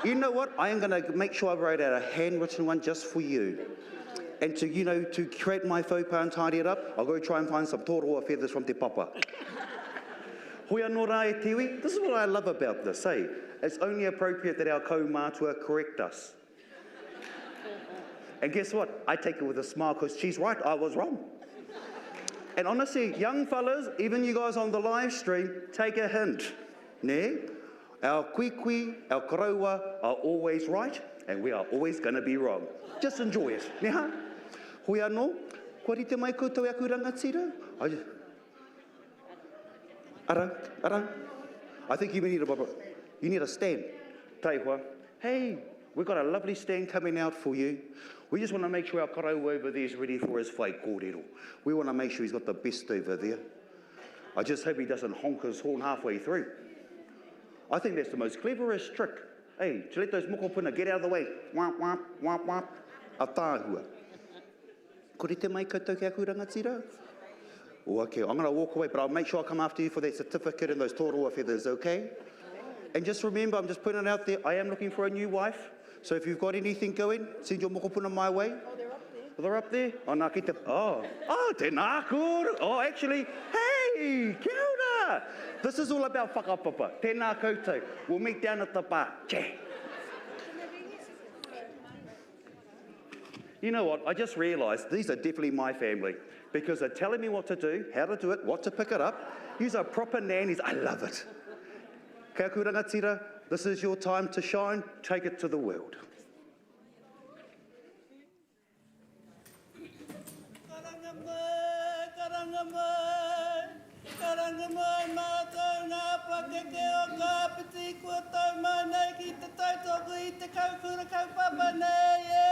You know what? I am going to make sure I wrote out a handwritten one just for you. And to, you know, to create my faux pas and tidy it up, I'll go try and find some toroa feathers from Te Papa. Hoi anō rā e te iwi, this is what I love about this, eh? It's only appropriate that our kaumātua correct us. And guess what? I take it with a smile because she's right, I was wrong. And honestly, young fellas, even you guys on the live stream, take a hint. Ne? Our kwikwi, our koroua are always right, and we are always going to be wrong. Just enjoy it. Neha? Hoi anō, kua rite mai koutou e aku rangatira? I... Ara, ara. I think you need a, you need a stand. Taihua. Hey, we've got a lovely stand coming out for you. We just want to make sure our koroua over there is ready for his whai kōrero. We want to make sure he's got the best over there. I just hope he doesn't honk his horn halfway through. I think that's the most cleverest trick. Hey, to let those mokopuna get out of the way. Womp, womp, womp, womp. Ataahua. Ko rite mai koutou ki aku rangatira? Oh, okay, I'm going to walk away, but I'll make sure I come after you for that certificate and those toroa feathers, okay? And just remember, I'm just putting it out there, I am looking for a new wife. So if you've got anything going, send your mokopuna my way. Oh, they're up there. They're up there? Oh, nā, ki te... Oh, oh, tēnā kōru. Oh, actually, hey, kia ora. This is all about whakapapa. Tēnā koutou. We'll meet down at the bar. Che. You know what? I just realised these are definitely my family because they're telling me what to do, how to do it, what to pick it up. These are proper nannies. I love it. Kia rangatira, this is your time to shine. Take it to the world. Karanga mai, karanga mai, karanga mai mātou ngā pakeke o Kāpiti kua tau mai nei ki te tautoko i te kaukura kaupapa nei e.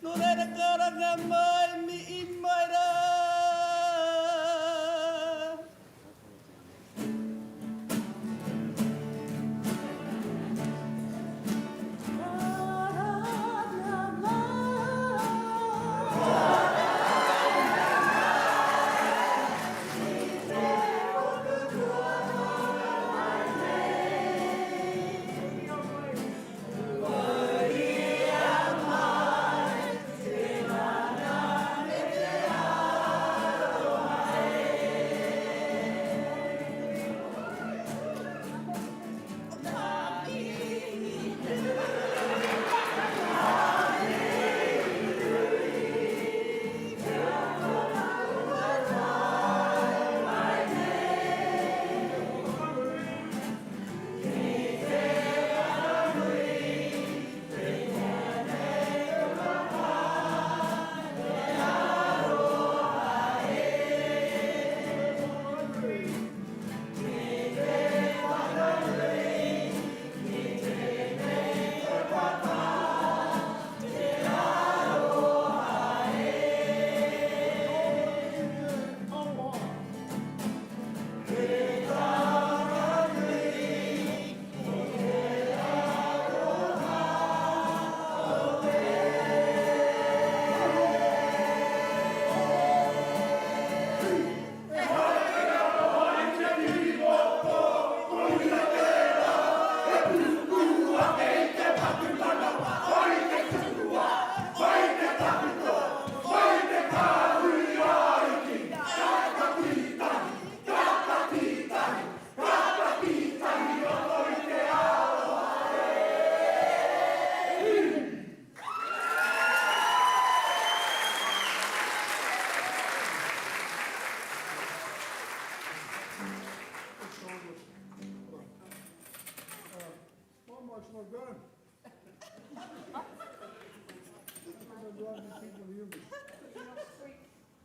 Nō reira karanga mai, mihi mai rā.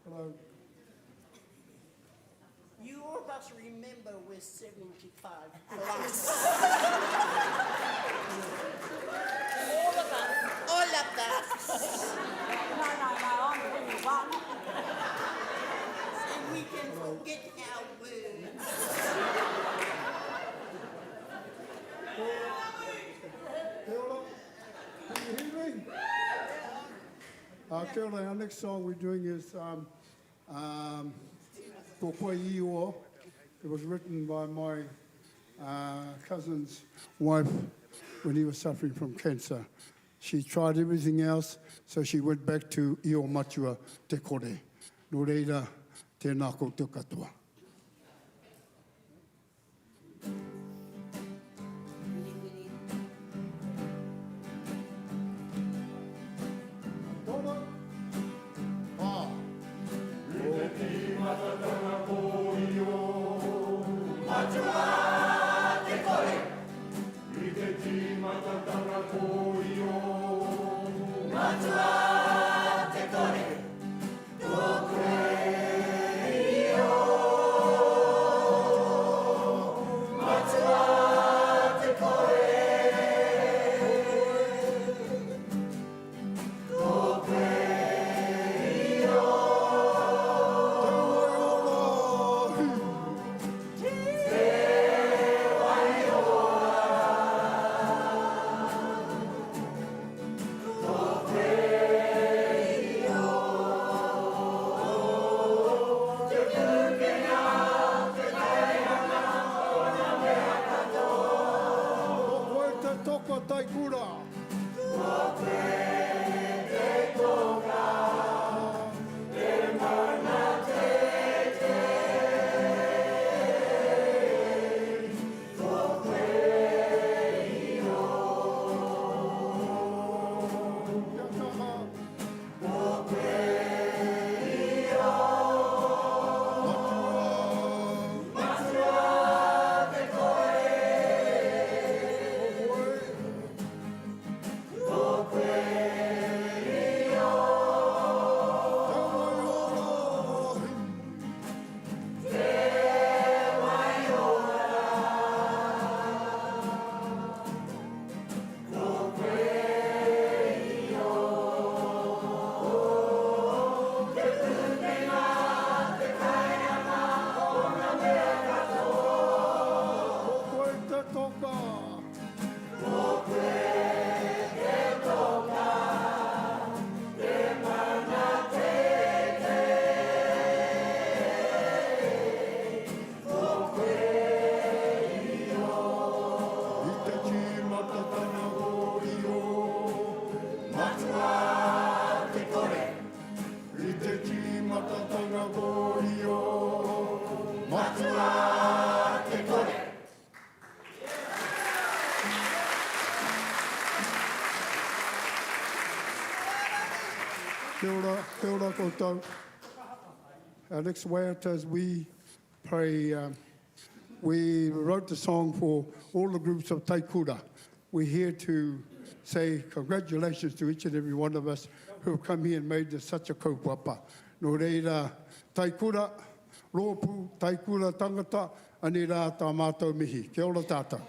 Hello. You all must remember we're 75 plus. all of us. All of us. No, no, no, I'm 21. And we can forget our words. Can you hear me? Uh, kia ora, our next song we're doing is um, um, Tō It was written by my uh, cousin's wife when he was suffering from cancer. She tried everything else, so she went back to Io Matua Te Kore. Nō reira, tēnā koutou katoa. Matua te kore, tō koe i o. Kia ora, kia ora koutou. Our next waiata as we pray, um, we wrote the song for all the groups of Taikura. We're here to say congratulations to each and every one of us who have come here and made this such a kaupapa. Nō reira, Taikura, rōpū, Taikura tangata, anei rā tā mātou mihi. Kia ora tātou.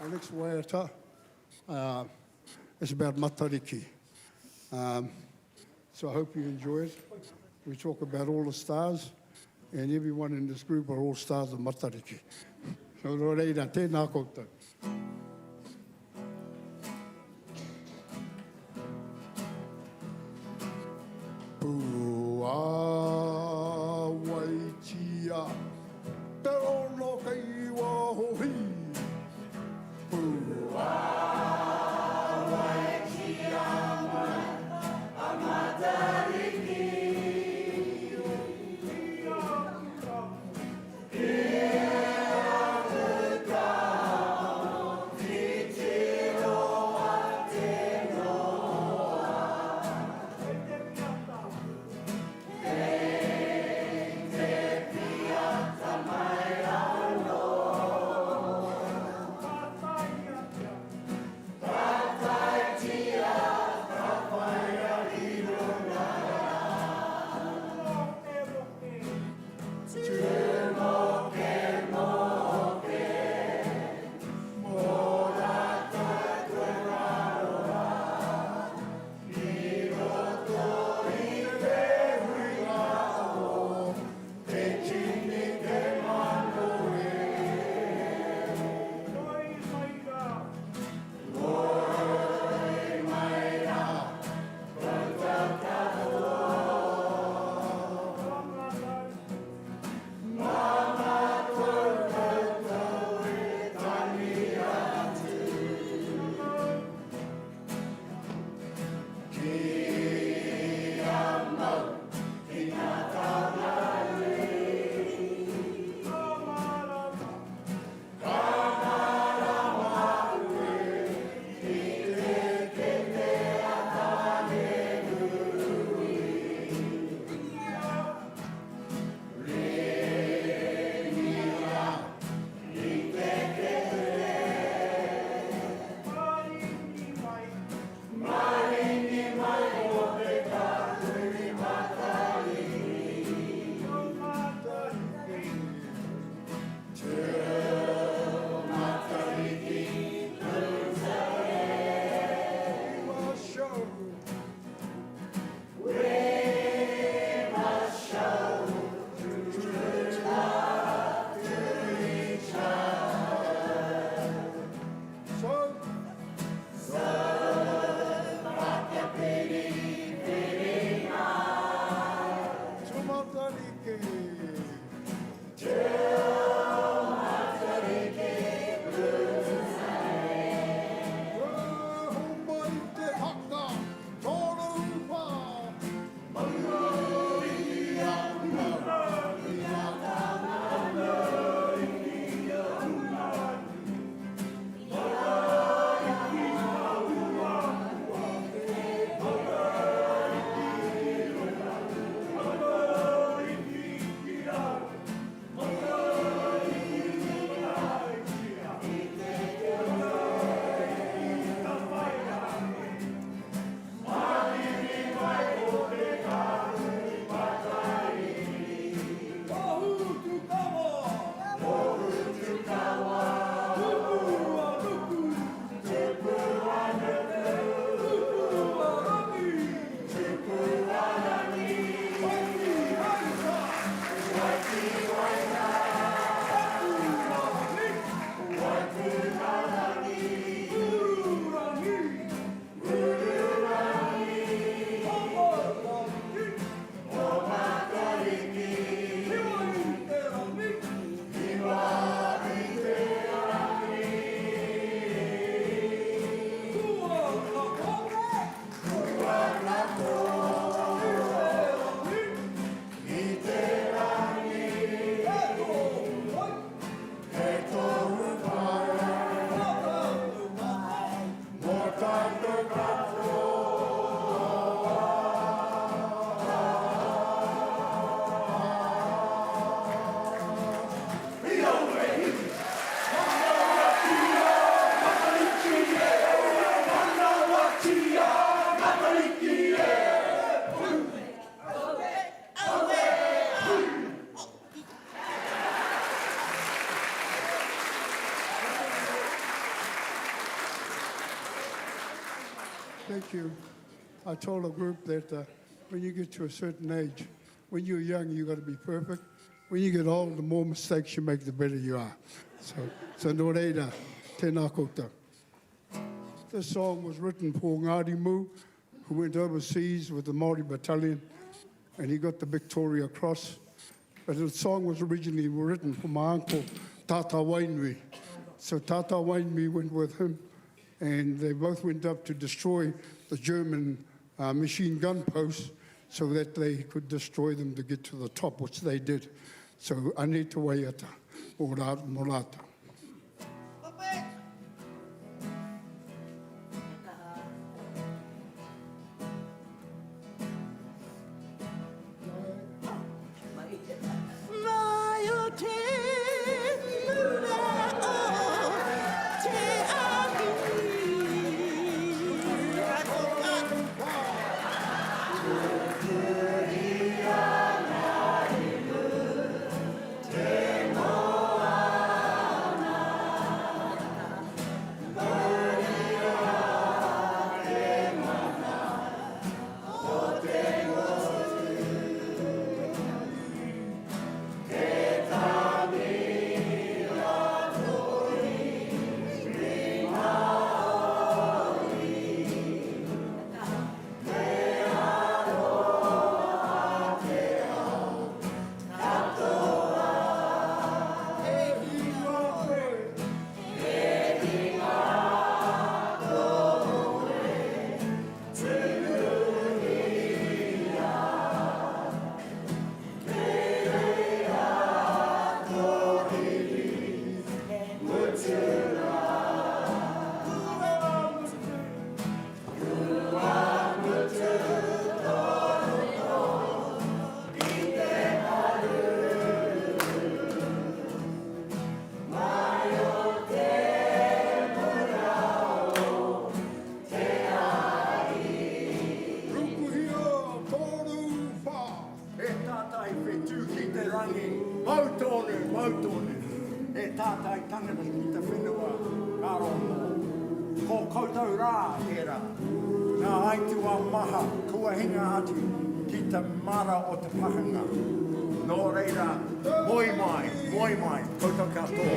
Our next waiata uh, is about Matariki. Um, so I hope you enjoy it. We talk about all the stars, and everyone in this group are all stars of Matariki. So nō reira, tēnā koutou. Puāwaitia te rono kei waho hī. Puāwaitia mai a Matariki. tātou katoa. I au e hihi. Manawatia, Matariki e. Manawatia, Matariki e. Thank you. I told a group that uh, when you get to a certain age, when you're young, you've got to be perfect. When you get old, the more mistakes you make, the better you are. So, so nō reira, tēnā koutou. This song was written for Ngārimu, who went overseas with the Māori Battalion, and he got the Victoria Cross. But the song was originally written for my uncle, Tata Wainui. So Tata Wainui went with him, and they both went up to destroy the German uh, machine gun posts so that they could destroy them to get to the top, which they did. So anei te waiata o Morata. Mai o te mura o te ahi. Rukuhia toru wha. He tātai whetū ki te rangi, mau tonu, mau tonu. He tātai tangata ki te whenua, ka rongo. Ko koutou rā tērā. Ngā aituā maha kua hinga atu ki te mara o te pakanga. Nō reira, moe mai, moe mai, koutou katoa.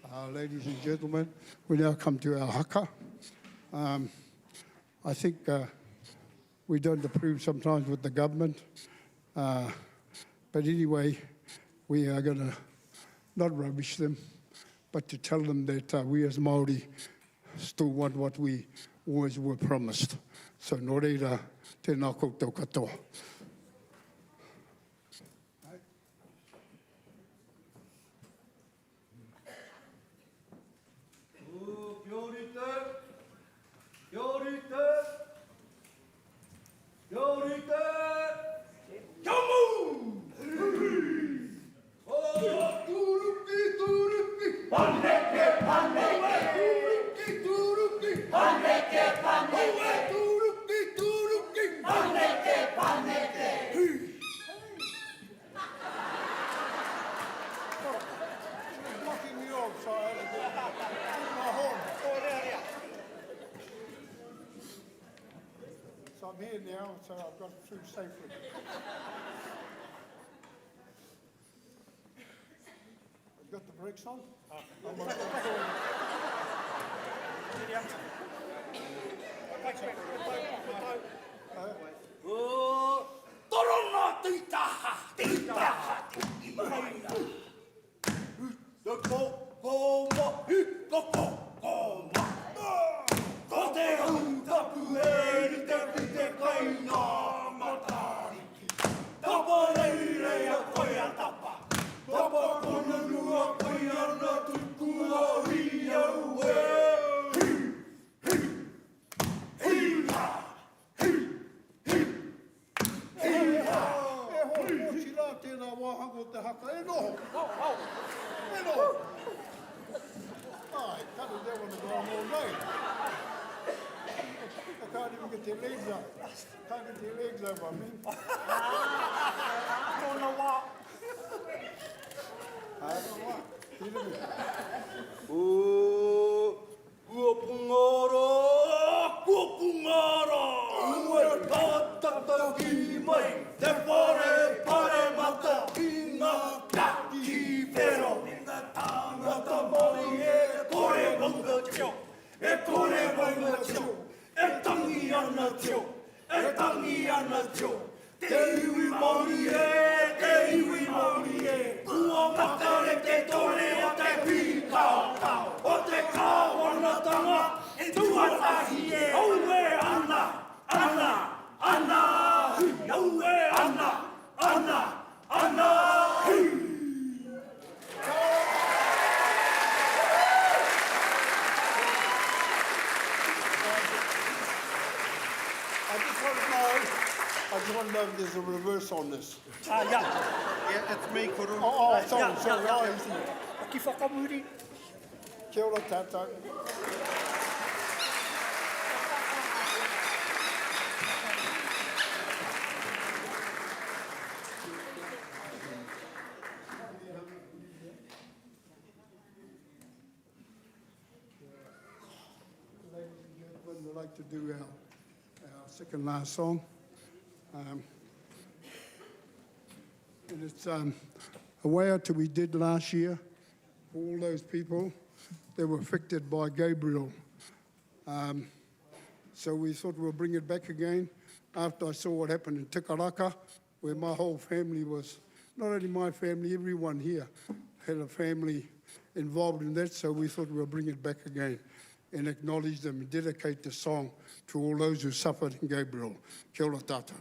Uh, ladies and gentlemen, we now come to our haka. Um, I think uh, we don't approve sometimes with the government, uh, but anyway, we are going to not rubbish them, but to tell them that uh, we as Māori still want what we always were promised. So nō reira, tēnā koutou katoa. Kia rite! Kia rite! Kia rite! Kia mau! Tūruki, tūruki! Paneke, paneke! Tūruki, tūruki! Paneke, paneke! Tūruki, tūruki! Paneke, paneke! Blocking me off, so I had to get my horn. So I'm here now, so I've got through safely. I've got the brakes on? Ah. Torona titaha, titaha, titaha. Te kokoma, i ka kokoma. Ko te hautapu e rite ki te kai ngā matariki. Tapa reireia koia tapa. Tapa konanua koia na tukua hui au e. Hi, hi, hi ha, hi, hi, hi ha. E hoa, kōti rā tēnā wāhanga o te haka. E noho! E noho! Ai, kare they want to go on all day. I can't even get their legs up. Can't get their legs over me. Tōna wā. Kua pungara, kua pungara, Ua tātataki mai te whare paremata ki ngā kaki whero. Ngā tāngata Māori e kore maunga tio, e kore maunga tio, e tangi ana tio, E tangi ana tio, te iwi Māori e, te iwi Māori e. Kua makare te tore o te pīkaokao, o te kāwanatanga tuatahi e. Aue ana, ana, ana, hui. Aue ana, ana, ana, hui. I just want to know, I just want to know if there's a reverse on this. Ah, yeah. Yeah, it's me, Kuru. Oh, oh sorry, yeah, sorry. Yeah, Oh, yeah. easy. Ki whakamuri. Kia ora tātou. Ladies and gentlemen, we'd like to do our, our second last song. Um, and it's um, a waiata we did last year for all those people that were affected by Gabriel. Um, so we thought we'll bring it back again after I saw what happened in Te Karaka, where my whole family was, not only my family, everyone here had a family involved in that, so we thought we'll bring it back again and acknowledge them and dedicate the song to all those who suffered in Gabriel. Kia ora tātou.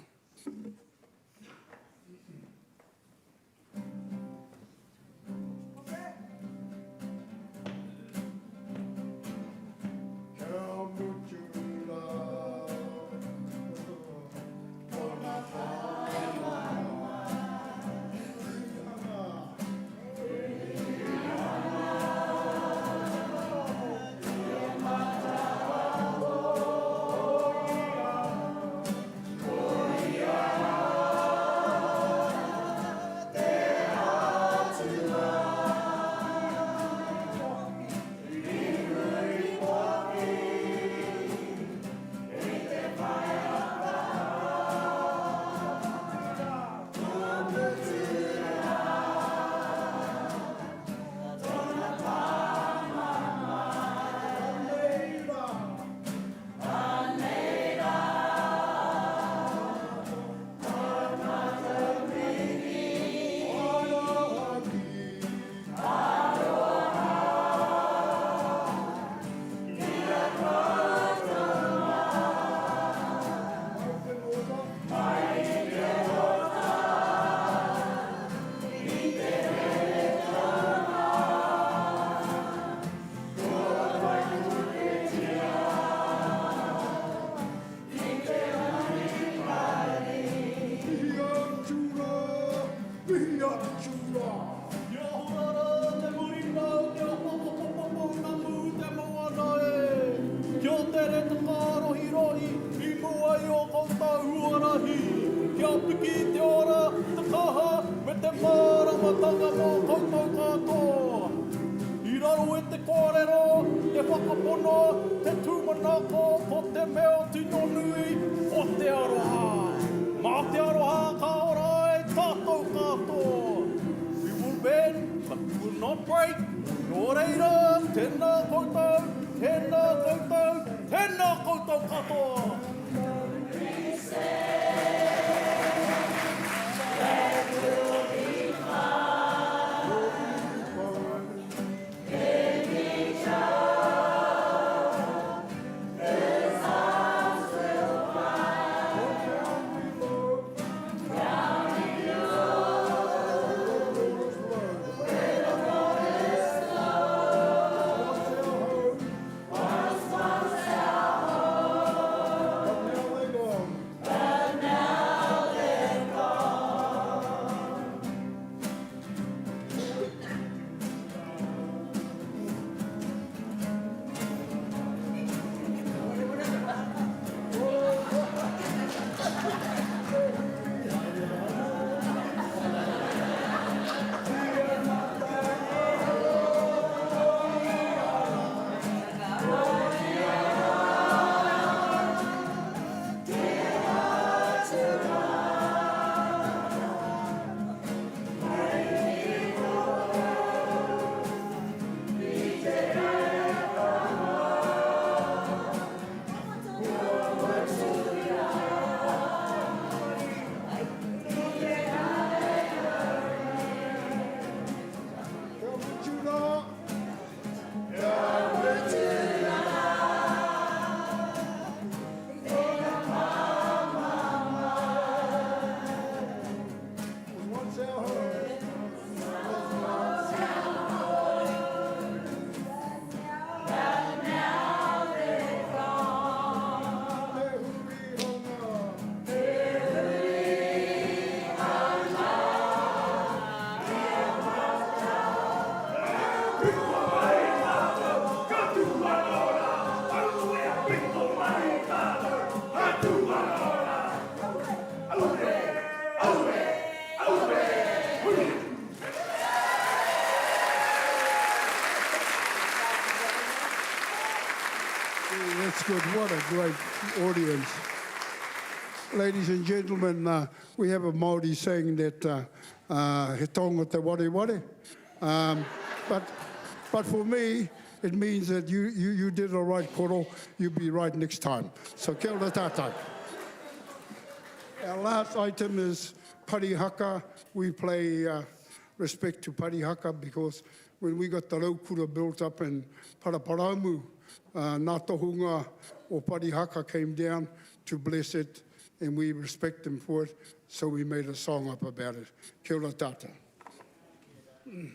Kia piki te ora, te kaha, me te māramatanga mō koutou katoa. I raro i te kōrero, te whakapono, te tūmanako ko te mea tino nui, ko te aroha. Mā te aroha ka ora ai tātou katoa. We will bend, but we will not break. Nō reira, tēnā koutou, tēnā koutou, tēnā koutou katoa. That's good. What a great audience. Ladies and gentlemen, uh, we have a Māori saying that uh, uh, he taonga te ware ware. Um, but, but for me, it means that you, you, you did all right, koro. You'll be right next time. So kia ora tātou. Our last item is Parihaka. We play uh, respect to Parihaka because when we got the raukura built up in Paraparaumu, uh, Ngā Tohunga o Parihaka came down to bless it and we respect them for it, so we made a song up about it. Kia ora tātou. Mm.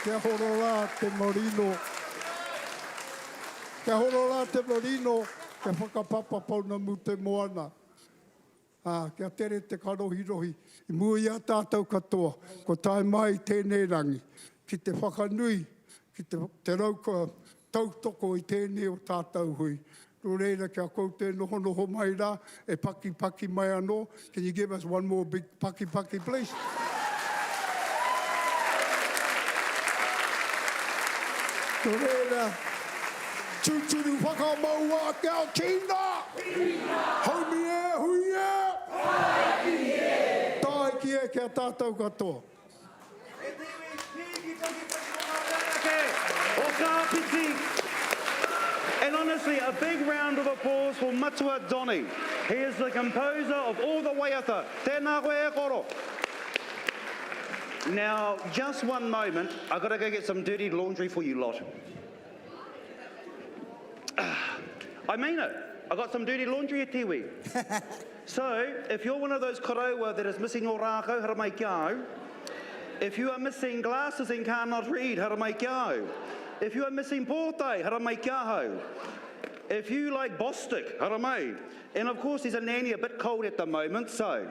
Kia horo rā te marino. Kia horo rā te marino, kia whakapapa pounamu te moana. Ā, kia tere te karohirohi i mua i a tātou katoa, kua tae mai tēnei rangi ki te whakanui, ki te, te rauka tautoko i tēnei o tātou hui. Nō reira, kia koutou e nohonoho mai rā, e pakipaki mai anō, can you give us one more big pakipaki please? Nō reira, tūturu whakamaua kia tina! Haumi e, hui e! Tāiki e! Tāiki e ki a tātou katoa. E te iwi, pīki pakipaki o ngā mea ake o Kāpiti. And honestly, a big round of applause for Matua Donny. He is the composer of all the waiata. Tēnā koe e koro. Now, just one moment, I've got to go get some dirty laundry for you lot. I mean it. I got some dirty laundry at Tiwi. so, if you're one of those koroua that is missing your rākau, haramai ki au. If you are missing glasses and cannot read, haramai ki au. If you are missing pōtae, haramai ki ahau. If you like Bostik, haramai. And of course, there's a nanny a bit cold at the moment, so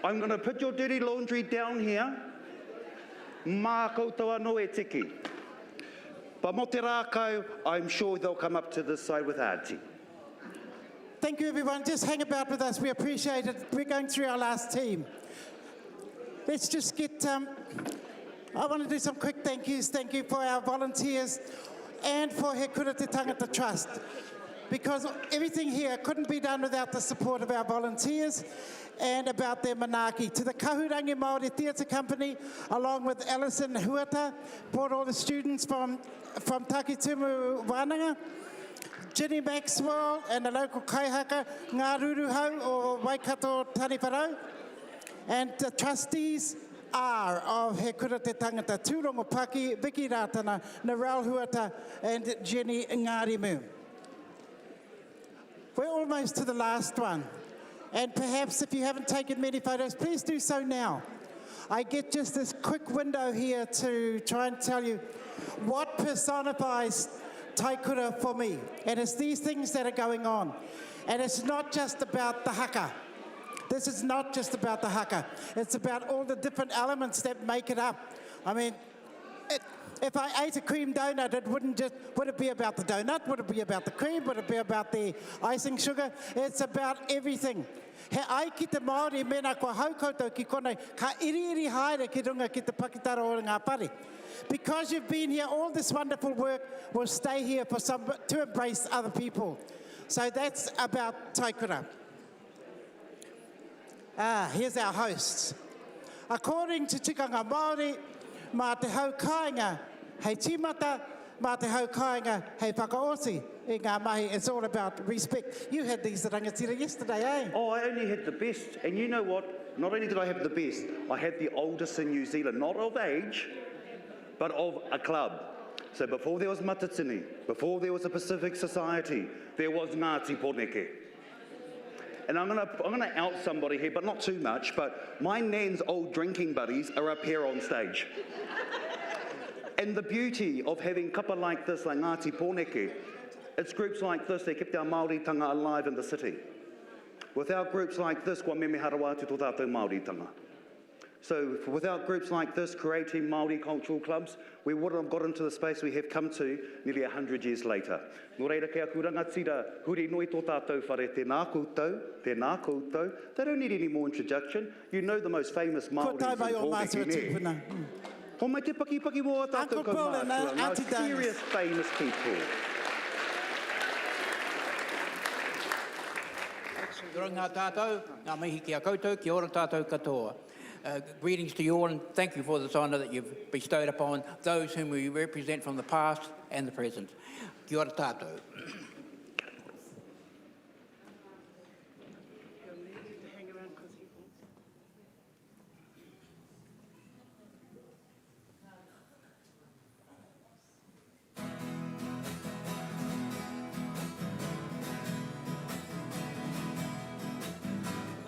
I'm going to put your dirty laundry down here. Mā koutou anō e tiki. But mō te rākau, I'm sure they'll come up to this side with Auntie. Thank you, everyone. Just hang about with us. We appreciate it. We're going through our last team. Let's just get. Um, I want to do some quick thank yous. Thank you for our volunteers and for He Kura Te Tangata Trust. Because everything here couldn't be done without the support of our volunteers and about their manaaki. To the Kahurangi Māori Theatre Company, along with Alison Huata, brought all the students from, from Takitumu Wānanga. Ginny Maxwell and the local kaihaka, Ngā Ruruhau o Waikato Taniwharau. And the trustees are of He Kura Te Tangata, Tūrongo Paki, Vicky Rātana, Narelle Huata and Jenny Ngārimu. We're almost to the last one. And perhaps if you haven't taken many photos, please do so now. I get just this quick window here to try and tell you what personifies Taikura for me. And it's these things that are going on. And it's not just about the haka. This is not just about the haka. It's about all the different elements that make it up. I mean, it, if I ate a cream donut, it wouldn't just, would it be about the donut? Would it be about the cream? Would it be about the icing sugar? It's about everything. He ai ki te Māori mēnā kua hau koutou ki konei, ka iriiri haere ki runga ki te pakitara o ngā whare. Because you've been here, all this wonderful work will stay here for some, to embrace other people. So that's about Taikura. Ah, here's our hosts. According to Tikanga Māori, mā te hau kāinga hei tīmata, mā te hau kāinga hei whakaoti i ngā mahi. It's all about respect. You had these rangatira yesterday, eh? Oh, I only had the best. And you know what? Not only did I have the best, I had the oldest in New Zealand, not of age, but of a club. So before there was Matatini, before there was a Pacific Society, there was Ngāti Poneke. And I'm gonna, I'm gonna out somebody here, but not too much, but my nan's old drinking buddies are up here on stage. and the beauty of having kapa like this, like Ngāti Poneke, it's groups like this that kept our Māoritanga alive in the city. Without groups like this, kua memeha rawa atu tō tātou Māoritanga. So without groups like this creating Māori cultural clubs, we wouldn't have got into the space we have come to nearly 100 years later. Nō reira kei aku rangatira, huri noa i tō tātou whare, tēnā koutou, tēnā koutou. They don't need any more introduction. You know the most famous Kua Māoris tae in mai ō mātua Pōneke, nē? tūpuna. Homai te pakipaki mō ā tātou Uncle Bill and kaumātua, ngā Auntie Dennis. serious famous people. Kia ora ngā tātou, ngā mihi ki a koutou, kia ora tātou katoa. Uh, greetings to you all and thank you for this honour that you've bestowed upon those whom we represent from the past and the present. Kia ora tātou.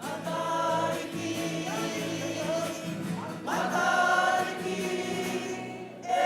Matariki, Matariki, e.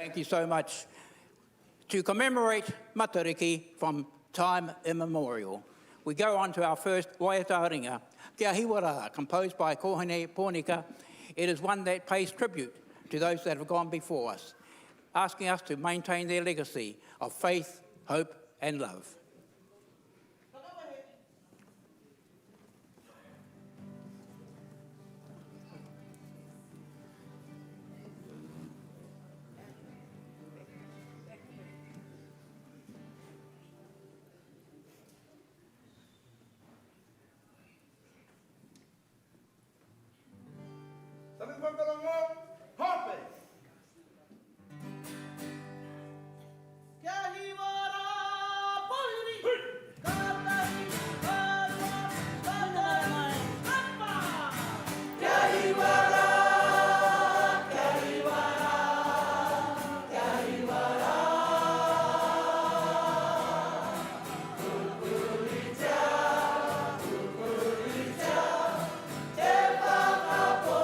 Thank you so much. To commemorate Matariki from time immemorial, we go on to our first waiata ringa, Kia Hiwa Rā, composed by Kohine Pōnika. It is one that pays tribute to those that have gone before us, asking us to maintain their legacy of faith, hope and love. Hape! Kia hiwa rā, pōhiri! Ka tahi, ka rua, ka toru, ka whā! Kia hiwa rā, kia hiwa rā, kia hiwa rā. Pupuritia, pupuritia, te whakapono.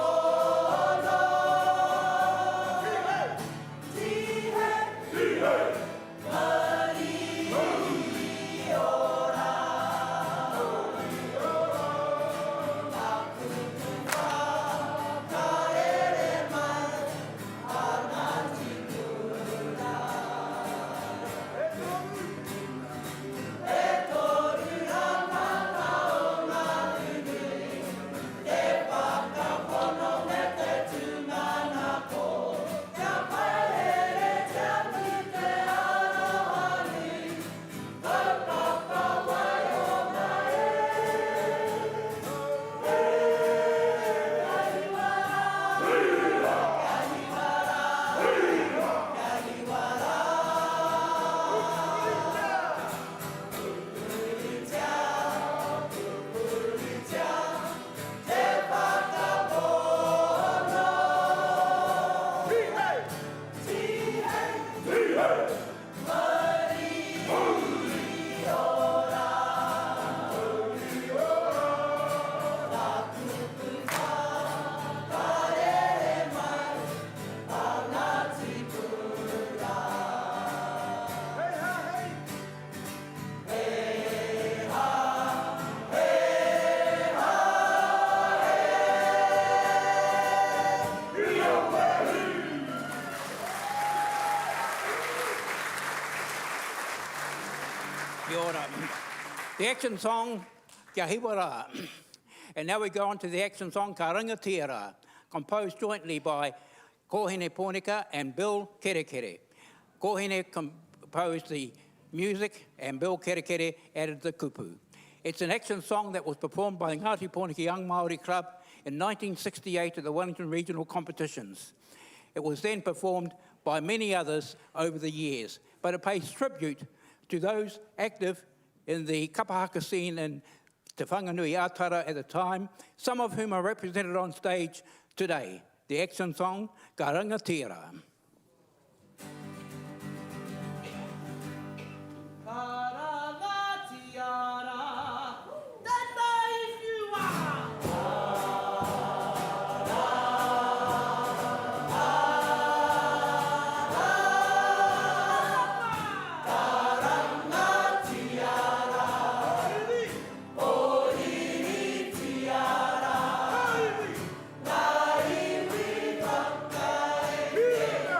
Kia ora. The action song, Kia Hiwa Rā. And now we go on to the action song, Ka Rangatira Rā, composed jointly by Kohine Pōnika and Bill Kerekere. Kohine composed the music and Bill Kerekere added the kupu. It's an action song that was performed by the Ngāti Pōneke Young Māori Club in 1968 at the Wellington Regional Competitions. It was then performed by many others over the years, but it pays tribute to those active in the kapahaka scene in Te Whanganui Atara at the time, some of whom are represented on stage today. The action song, Ka Rangatira. Karangatia rā, tētahi whiua! Karangatia rā, pōhiritia rā, ngā iwi whakaeke.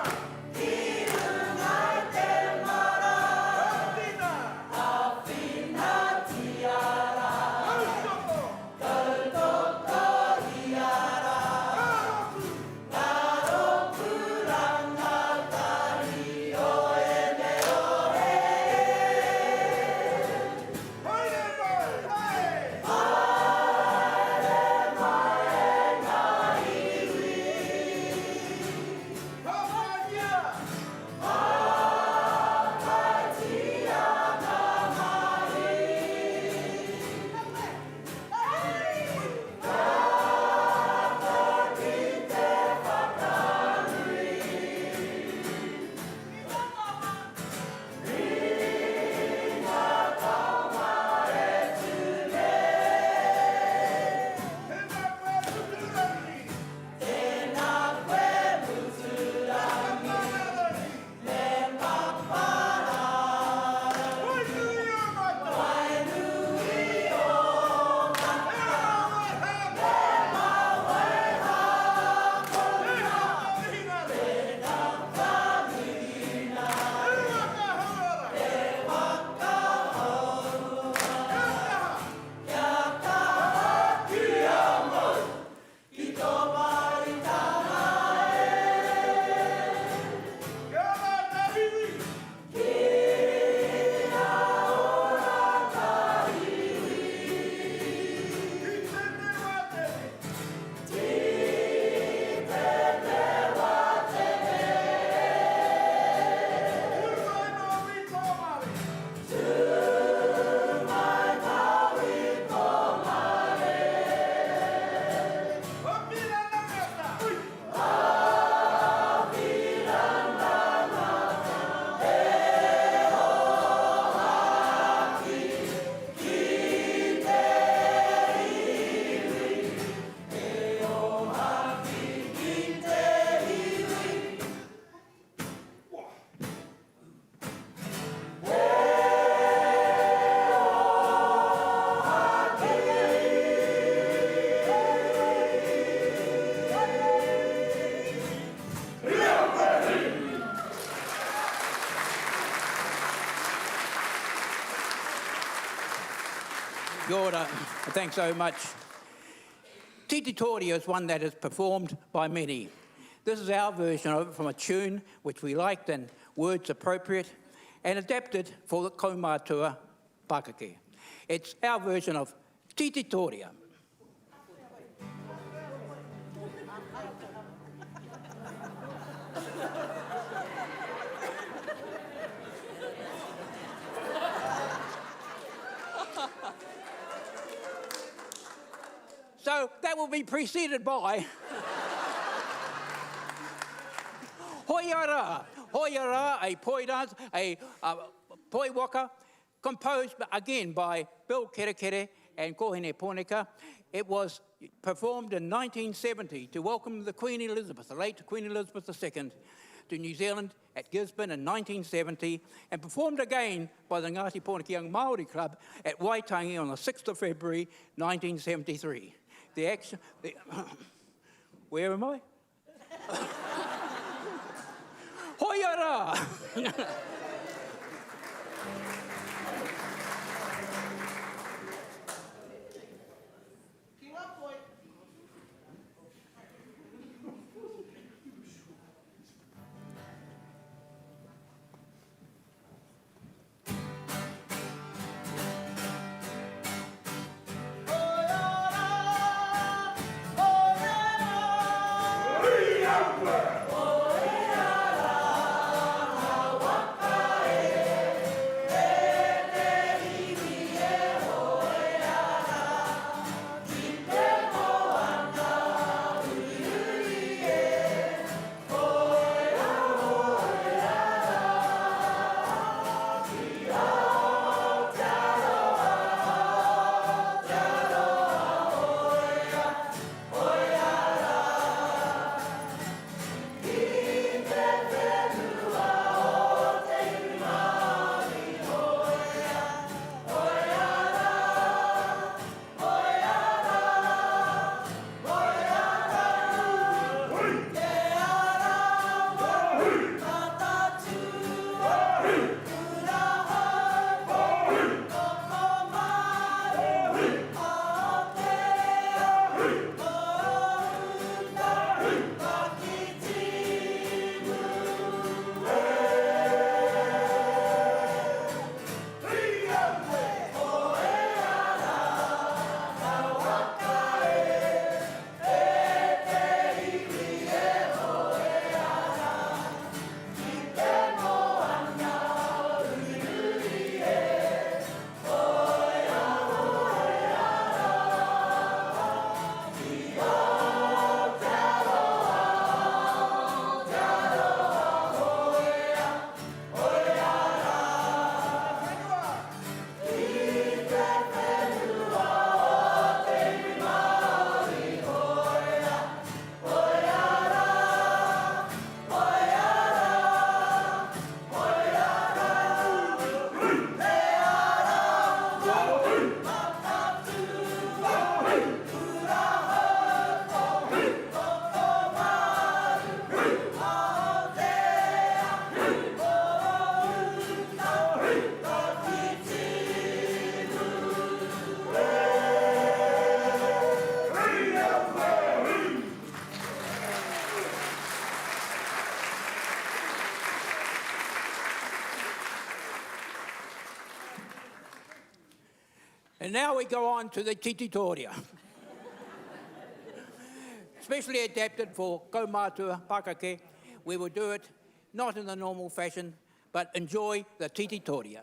Kia ora. Thanks so much. Tititoria is one that is performed by many. This is our version of it from a tune which we liked and words appropriate and adapted for the Kaumātua Pakeke. It's our version of Tititoria. So that will be preceded by Hoiara. Hoiara, a poi dance, a, a poi waka, composed again by Bill Kerekere and Kohine Ponika. It was performed in 1970 to welcome the Queen Elizabeth, the late Queen Elizabeth II, to New Zealand at Gisborne in 1970 and performed again by the Ngāti Pōneke Young Māori Club at Waitangi on the 6th of February 1973. The action... The, where am I? Hoiara! And now we go on to the Tititoria. Specially adapted for Kaumātua Pakeke, we will do it not in the normal fashion, but enjoy the Tititoria.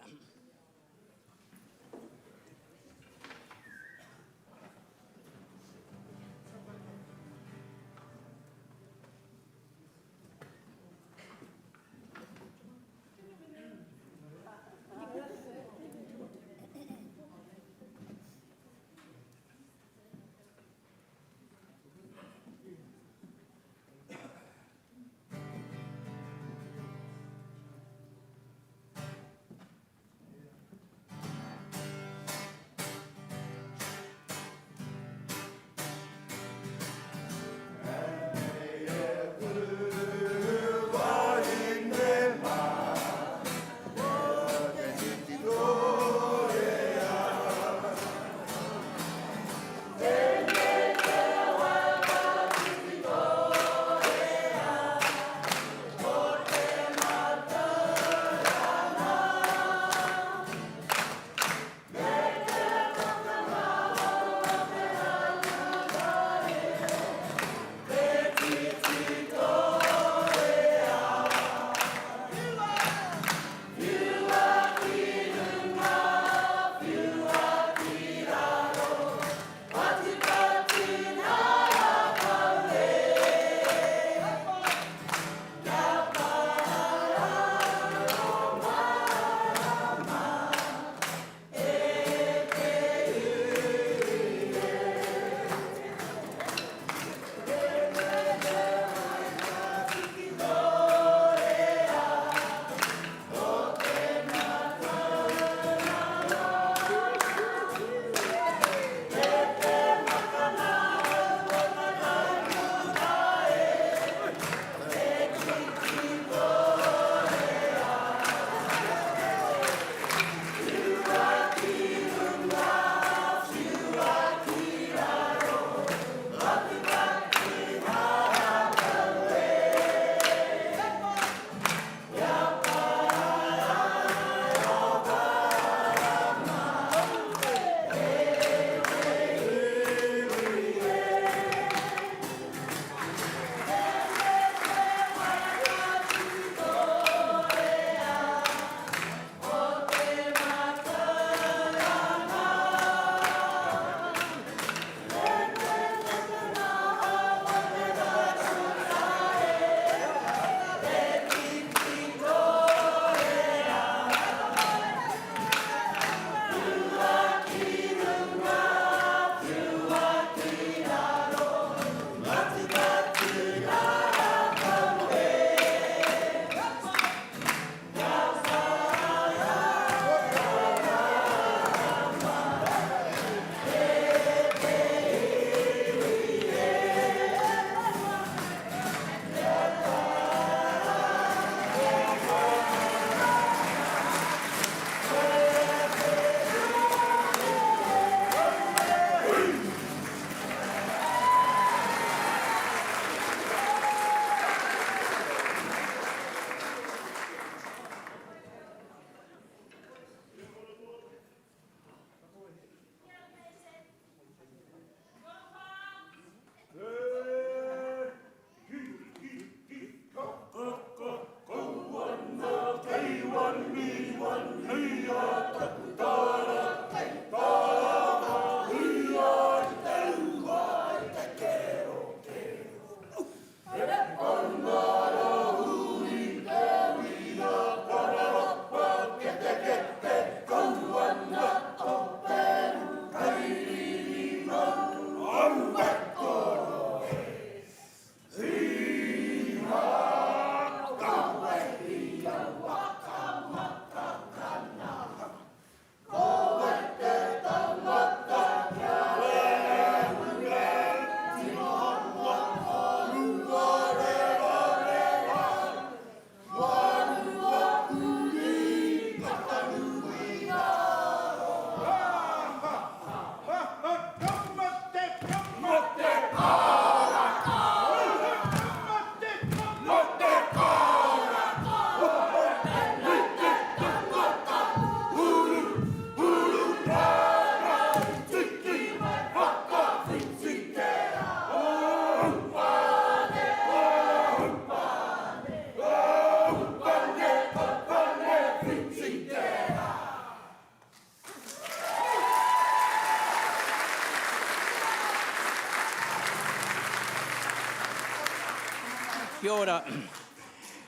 Kia ora.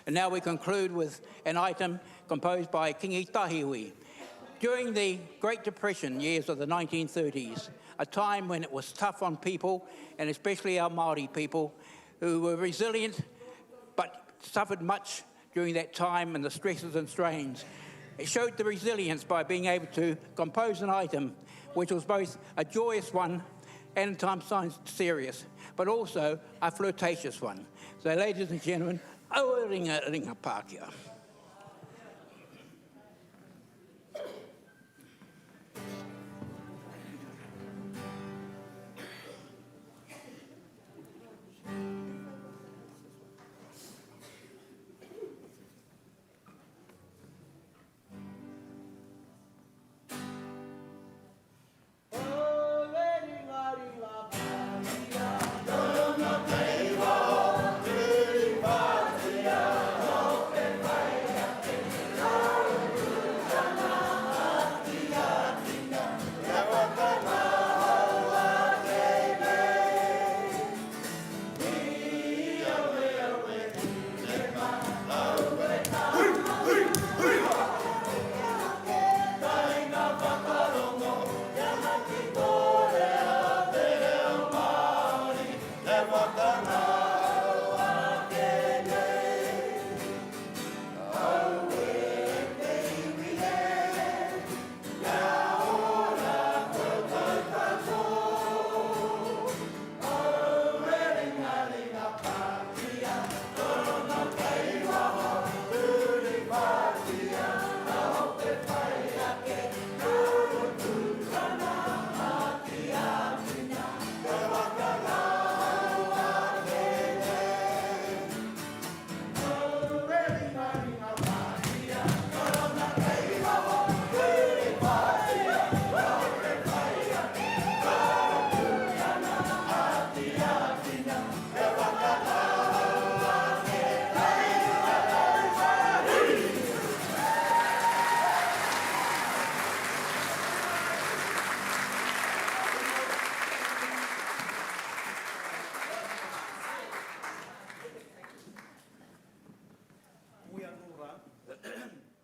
And now we conclude with an item composed by Kingi Tahiwi. During the Great Depression years of the 1930s, a time when it was tough on people, and especially our Māori people, who were resilient but suffered much during that time and the stresses and strains. It showed the resilience by being able to compose an item which was both a joyous one and sometimes serious, but also a flirtatious one. So, ladies and gentlemen, aua ringa ringa Pākehā.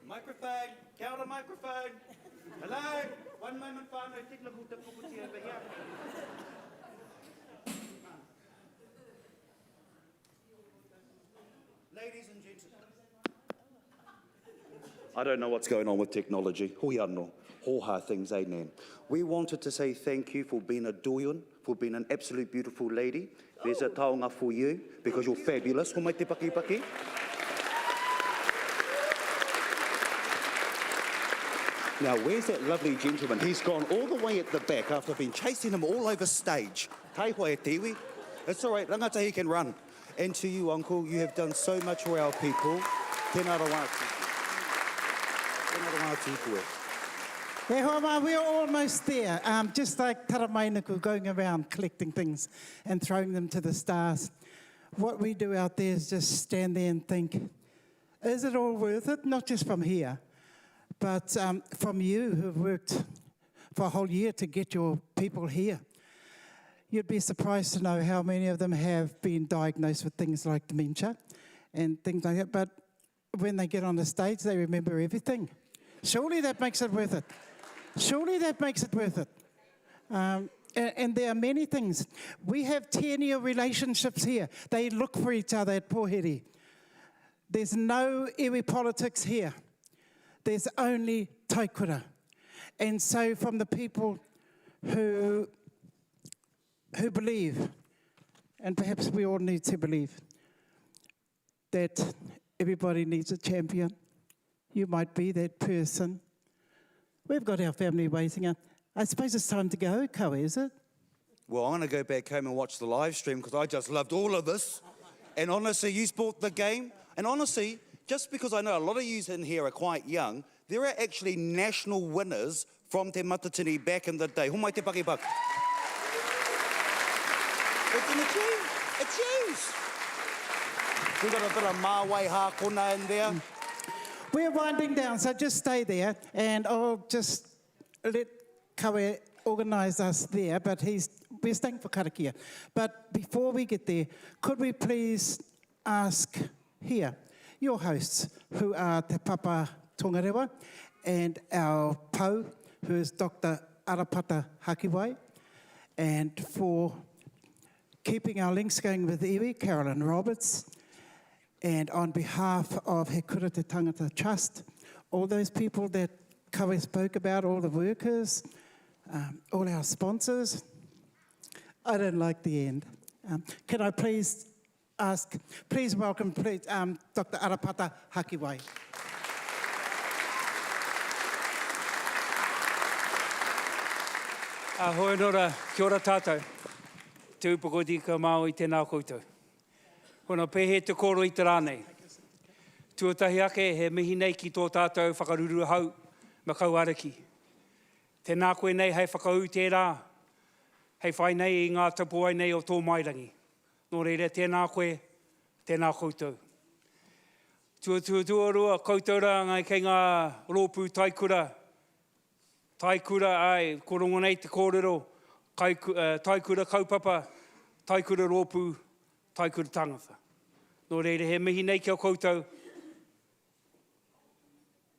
Microphone, kia ora microphone. Hello, one moment whānau, technical difficulty over here. Ladies and gentlemen. I don't know what's going on with technology. Hui anō. Hōhā things, eh, Nan? We wanted to say thank you for being a doyen, for being an absolute beautiful lady. There's a taonga for you because you're fabulous. Homai te pakipaki. Now, where's that lovely gentleman? He's gone all the way at the back after I've been chasing him all over stage. Taihoa e te iwi. It's all right, rangatahi can run. And to you, uncle, you have done so much for our people. Tēnā rawa atu. Tēnā rawa atu koe. E hoa mā, we're almost there. Um, just like Taramainuku going around collecting things and throwing them to the stars. What we do out there is just stand there and think, is it all worth it? Not just from here, but um, from you who've worked for a whole year to get your people here. You'd be surprised to know how many of them have been diagnosed with things like dementia and things like that. But when they get on the stage, they remember everything. Surely that makes it worth it. Surely that makes it worth it. Um, and, and there are many things. We have 10 year relationships here. They look for each other at Pohiri. There's no iwi politics here. There's only taikura. And so from the people who, who believe, and perhaps we all need to believe, that everybody needs a champion. You might be that person. We've got our family waiting. I suppose it's time to go, Koe, is it? Well, I'm going to go back home and watch the live stream because I just loved all of this. And honestly, you bought the game. And honestly, just because I know a lot of yous in here are quite young, there are actually national winners from Te Matatini back in the day. Homai te pakipaki. It's in the tune. It's yous. We've got a bit of Māwai Hākona in there. We're winding down, so just stay there and I'll just let Kawe organise us there, but he's, we're staying for karakia. But before we get there, could we please ask here your hosts, who are Te Papa Tongarewa and our pou, who is Dr. Arapata Hakiwai, and for keeping our links going with iwi, Carolyn Roberts, and on behalf of He Kura Te Tangata Trust, all those people that Kawe spoke about, all the workers, um, all our sponsors. I don't like the end. Um, can I please ask, please welcome please, um, Dr. Arapata Hakiwai. A hoi nora, kia ora tātou. Te upoko tika Māui, tēnā koutou. Kono pēhea te kōrero i te rā nei. Tuatahi ake, he mihi nei ki tō tātou whakaruruhau Makau Ariki. Tēnā koe nei hei whakaū tērā, hei whai nei i ngā tapuwae nei o Tōmairangi. Nō reira, tēnā koe, tēnā koutou. Tuatuatuarua, koutou rā ngai kei ngā rōpū taikura, taikura, āe, ko rongo nei te kōrero, kai, taikura kaupapa, taikura rōpū, taikura tangata. Nō reira, he mihi nei ki a koutou,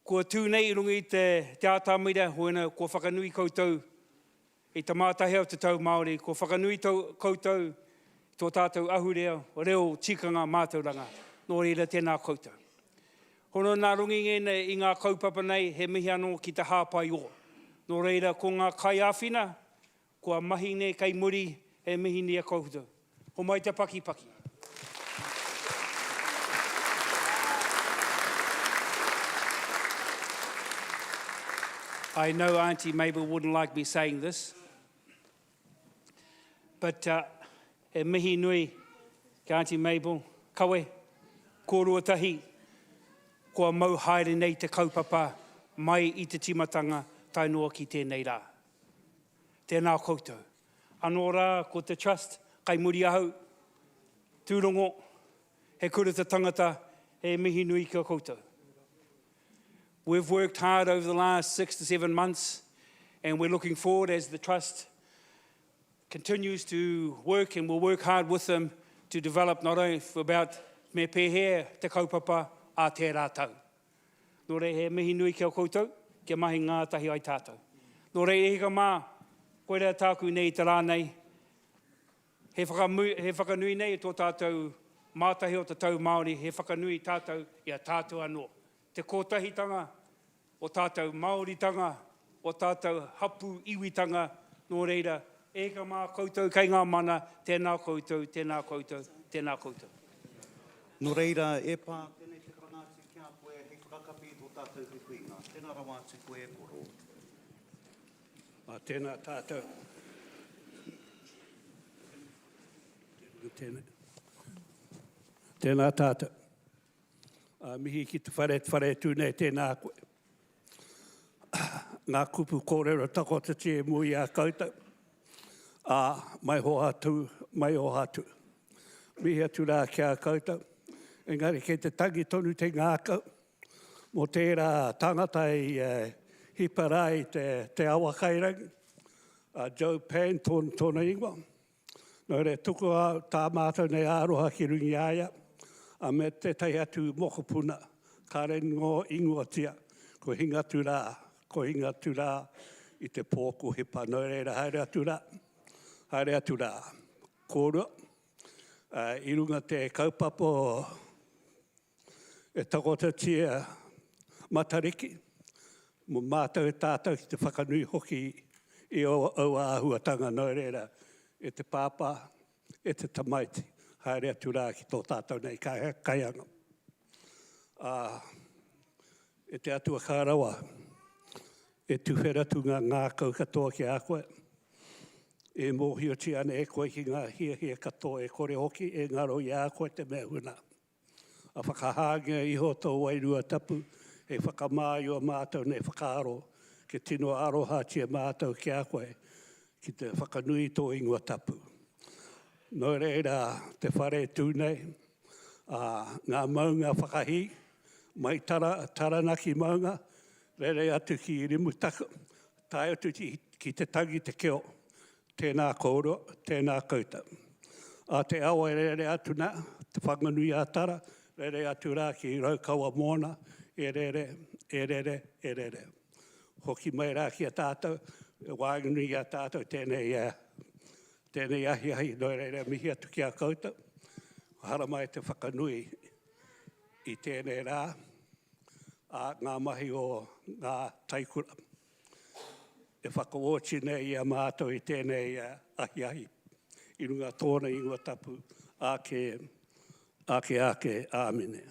Kua tū nei i runga i te, te ātamira, hoena, kua whakanui koutou i te mātahea o te tau Māori, kua whakanui tau, koutou i tō tātou ahurea, reo, tikanga, mātauranga. Nō reira, tēnā koutou. Hono nā runga i ngēnei, i ngā kaupapa nei, he mihi anō ki te hāpai o. Nō reira, ko ngā kaiāwhina, Kua mahi nei kei muri, he mihi nia koutou. Homai te pakipaki. I know Auntie Mabel wouldn't like me saying this, but uh, he mihi nui ki Auntie Mabel, kawe, kōrua tahi, kua mau haere nei te kaupapa mai i te timatanga tae noa ki tēnei rā. Tēnā koutou. Anō rā, ko te Trust, kai muri ahau, Tūrongo, he kura te tangata, he mihi nui ki a koutou. We've worked hard over the last six to seven months and we're looking forward as the Trust continues to work and we'll work hard with them to develop not only about me pēhea te kaupapa a tērā tau. Nō reira, he mihi nui ki a koutou, kia mahi ngātahi ai tātou. Nō reira, e hika mā, koirā tāku nei i te rā nei, he, whakamu, he whakanui nei i tō tātou mātahi o te tau Māori, he whakanui tātou i a tātou anō. Te kotahitanga o tātou Māoritanga, o tātou hapū iwitanga, nō reira, e hika mā koutou kei ngā mana, tēnā koutou, tēnā koutou, tēnā koutou. Nō reira, e Pā, tēnei te karanga atu ki a koe hei whakakapi i tō tātou huihuinga. Tēnā rawa atu koe e koro. Ā, tēnā tātou. Tēnā, tēnā tātou. Ā, mihi ki te whare, te whare e tū nei, tēnā koe. Ngā kupu kōrero takotatia e mua i a koutou, ā, mai hoa atu, mai oha atu. Mihi atu rā ki a koutou, engari kei te tangi tonu te ngākau mō tērā tangata i hipa rā i te, te awa kairangi, a Joe Pan tōna, tōna ingoa. Nō reira, tukua tā mātou nei aroha ki runga i a ia, a me tētahi atu mokopuna, kāre ngō ingoatia, ko hinga atu rā, ko hinga atu rā i te pō ko hipa. Nō reira, haere atu rā, haere atu rā. Kōrua, i runga te kaupapa o E takototia Matariki, mo mātou e tātou ki te whakanui hoki i aua āhuatanga nō reira e te pāpā, e te tamaiti, haere atu rā ki tō tātou nei kaianga. Ā, e te Atua ka rawa, e tuwhera atu ngā ngākau katoa ki a koe, e mōhiotia ana e koe ki ngā hiahia katoa e kore hoki e ngaro i a koe te mea huna. A whakahāngia iho tō Wairua Tapu hei whakamā i ō mātou nei whakaaro, kia tino arohatia mātou ki a koe, ki te whakanui i tō ingoa tapu. Nō reira te whare e tū nei, ā, ngā maunga whakahī, mai Tara, Taranaki maunga, rere atu ki Rimutaka, tae atu ki te tangi te keo, Tēnā kōrua, tēnā koutou. A te awa e rere atu nā, Te Whanganui-a-Tara, rere atu rā ki Raukawa Moana, e rere, e rere, e rere. Hoki mai rā ki a tātou, e waenganui i a tātou tēnei, tēnei ahiahi, nō reira mihi atu ki a koutou. Haramai te whakanui i tēnei rā, ā, ngā mahi o ngā taikura e whakaoti nei i a mātou i tēnei ahiahi i runga tōna ingoa tapu, āke, āke, āke, āmine.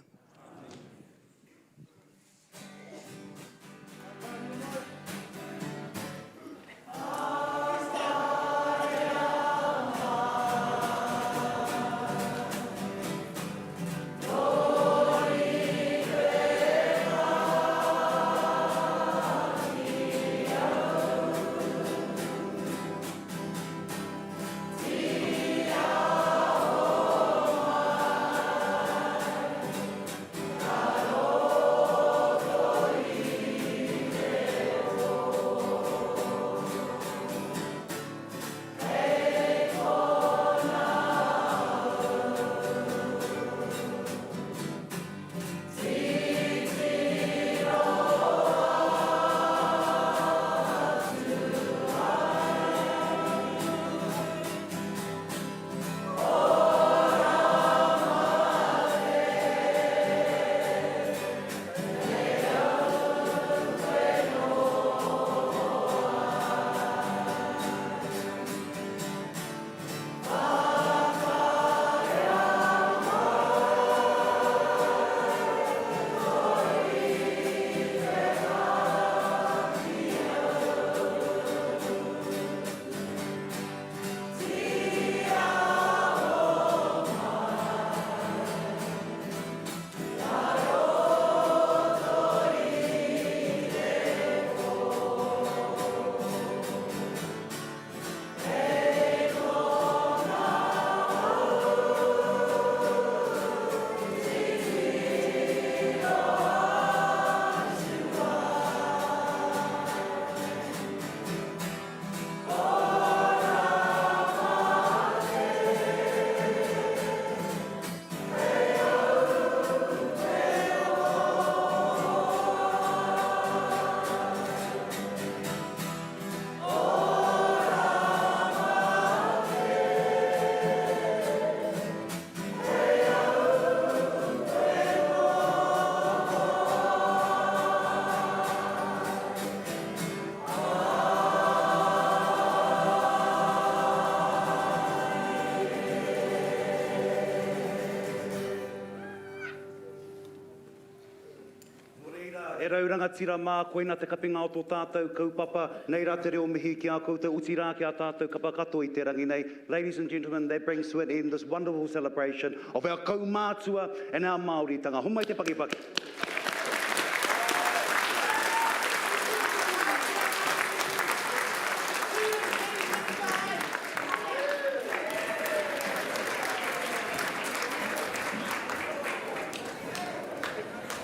Nō reira, e rau rangatira mā, koina te kapinga o tō tātou kaupapa, nei rā te reo mihi ki a koutou, otirā ki a tātou kapa katoa i te rangi nei. Ladies and gentlemen, that brings to an end this wonderful celebration of our kaumātua and our Māoritanga. Homai te pakipaki.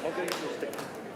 I'll get you a stick.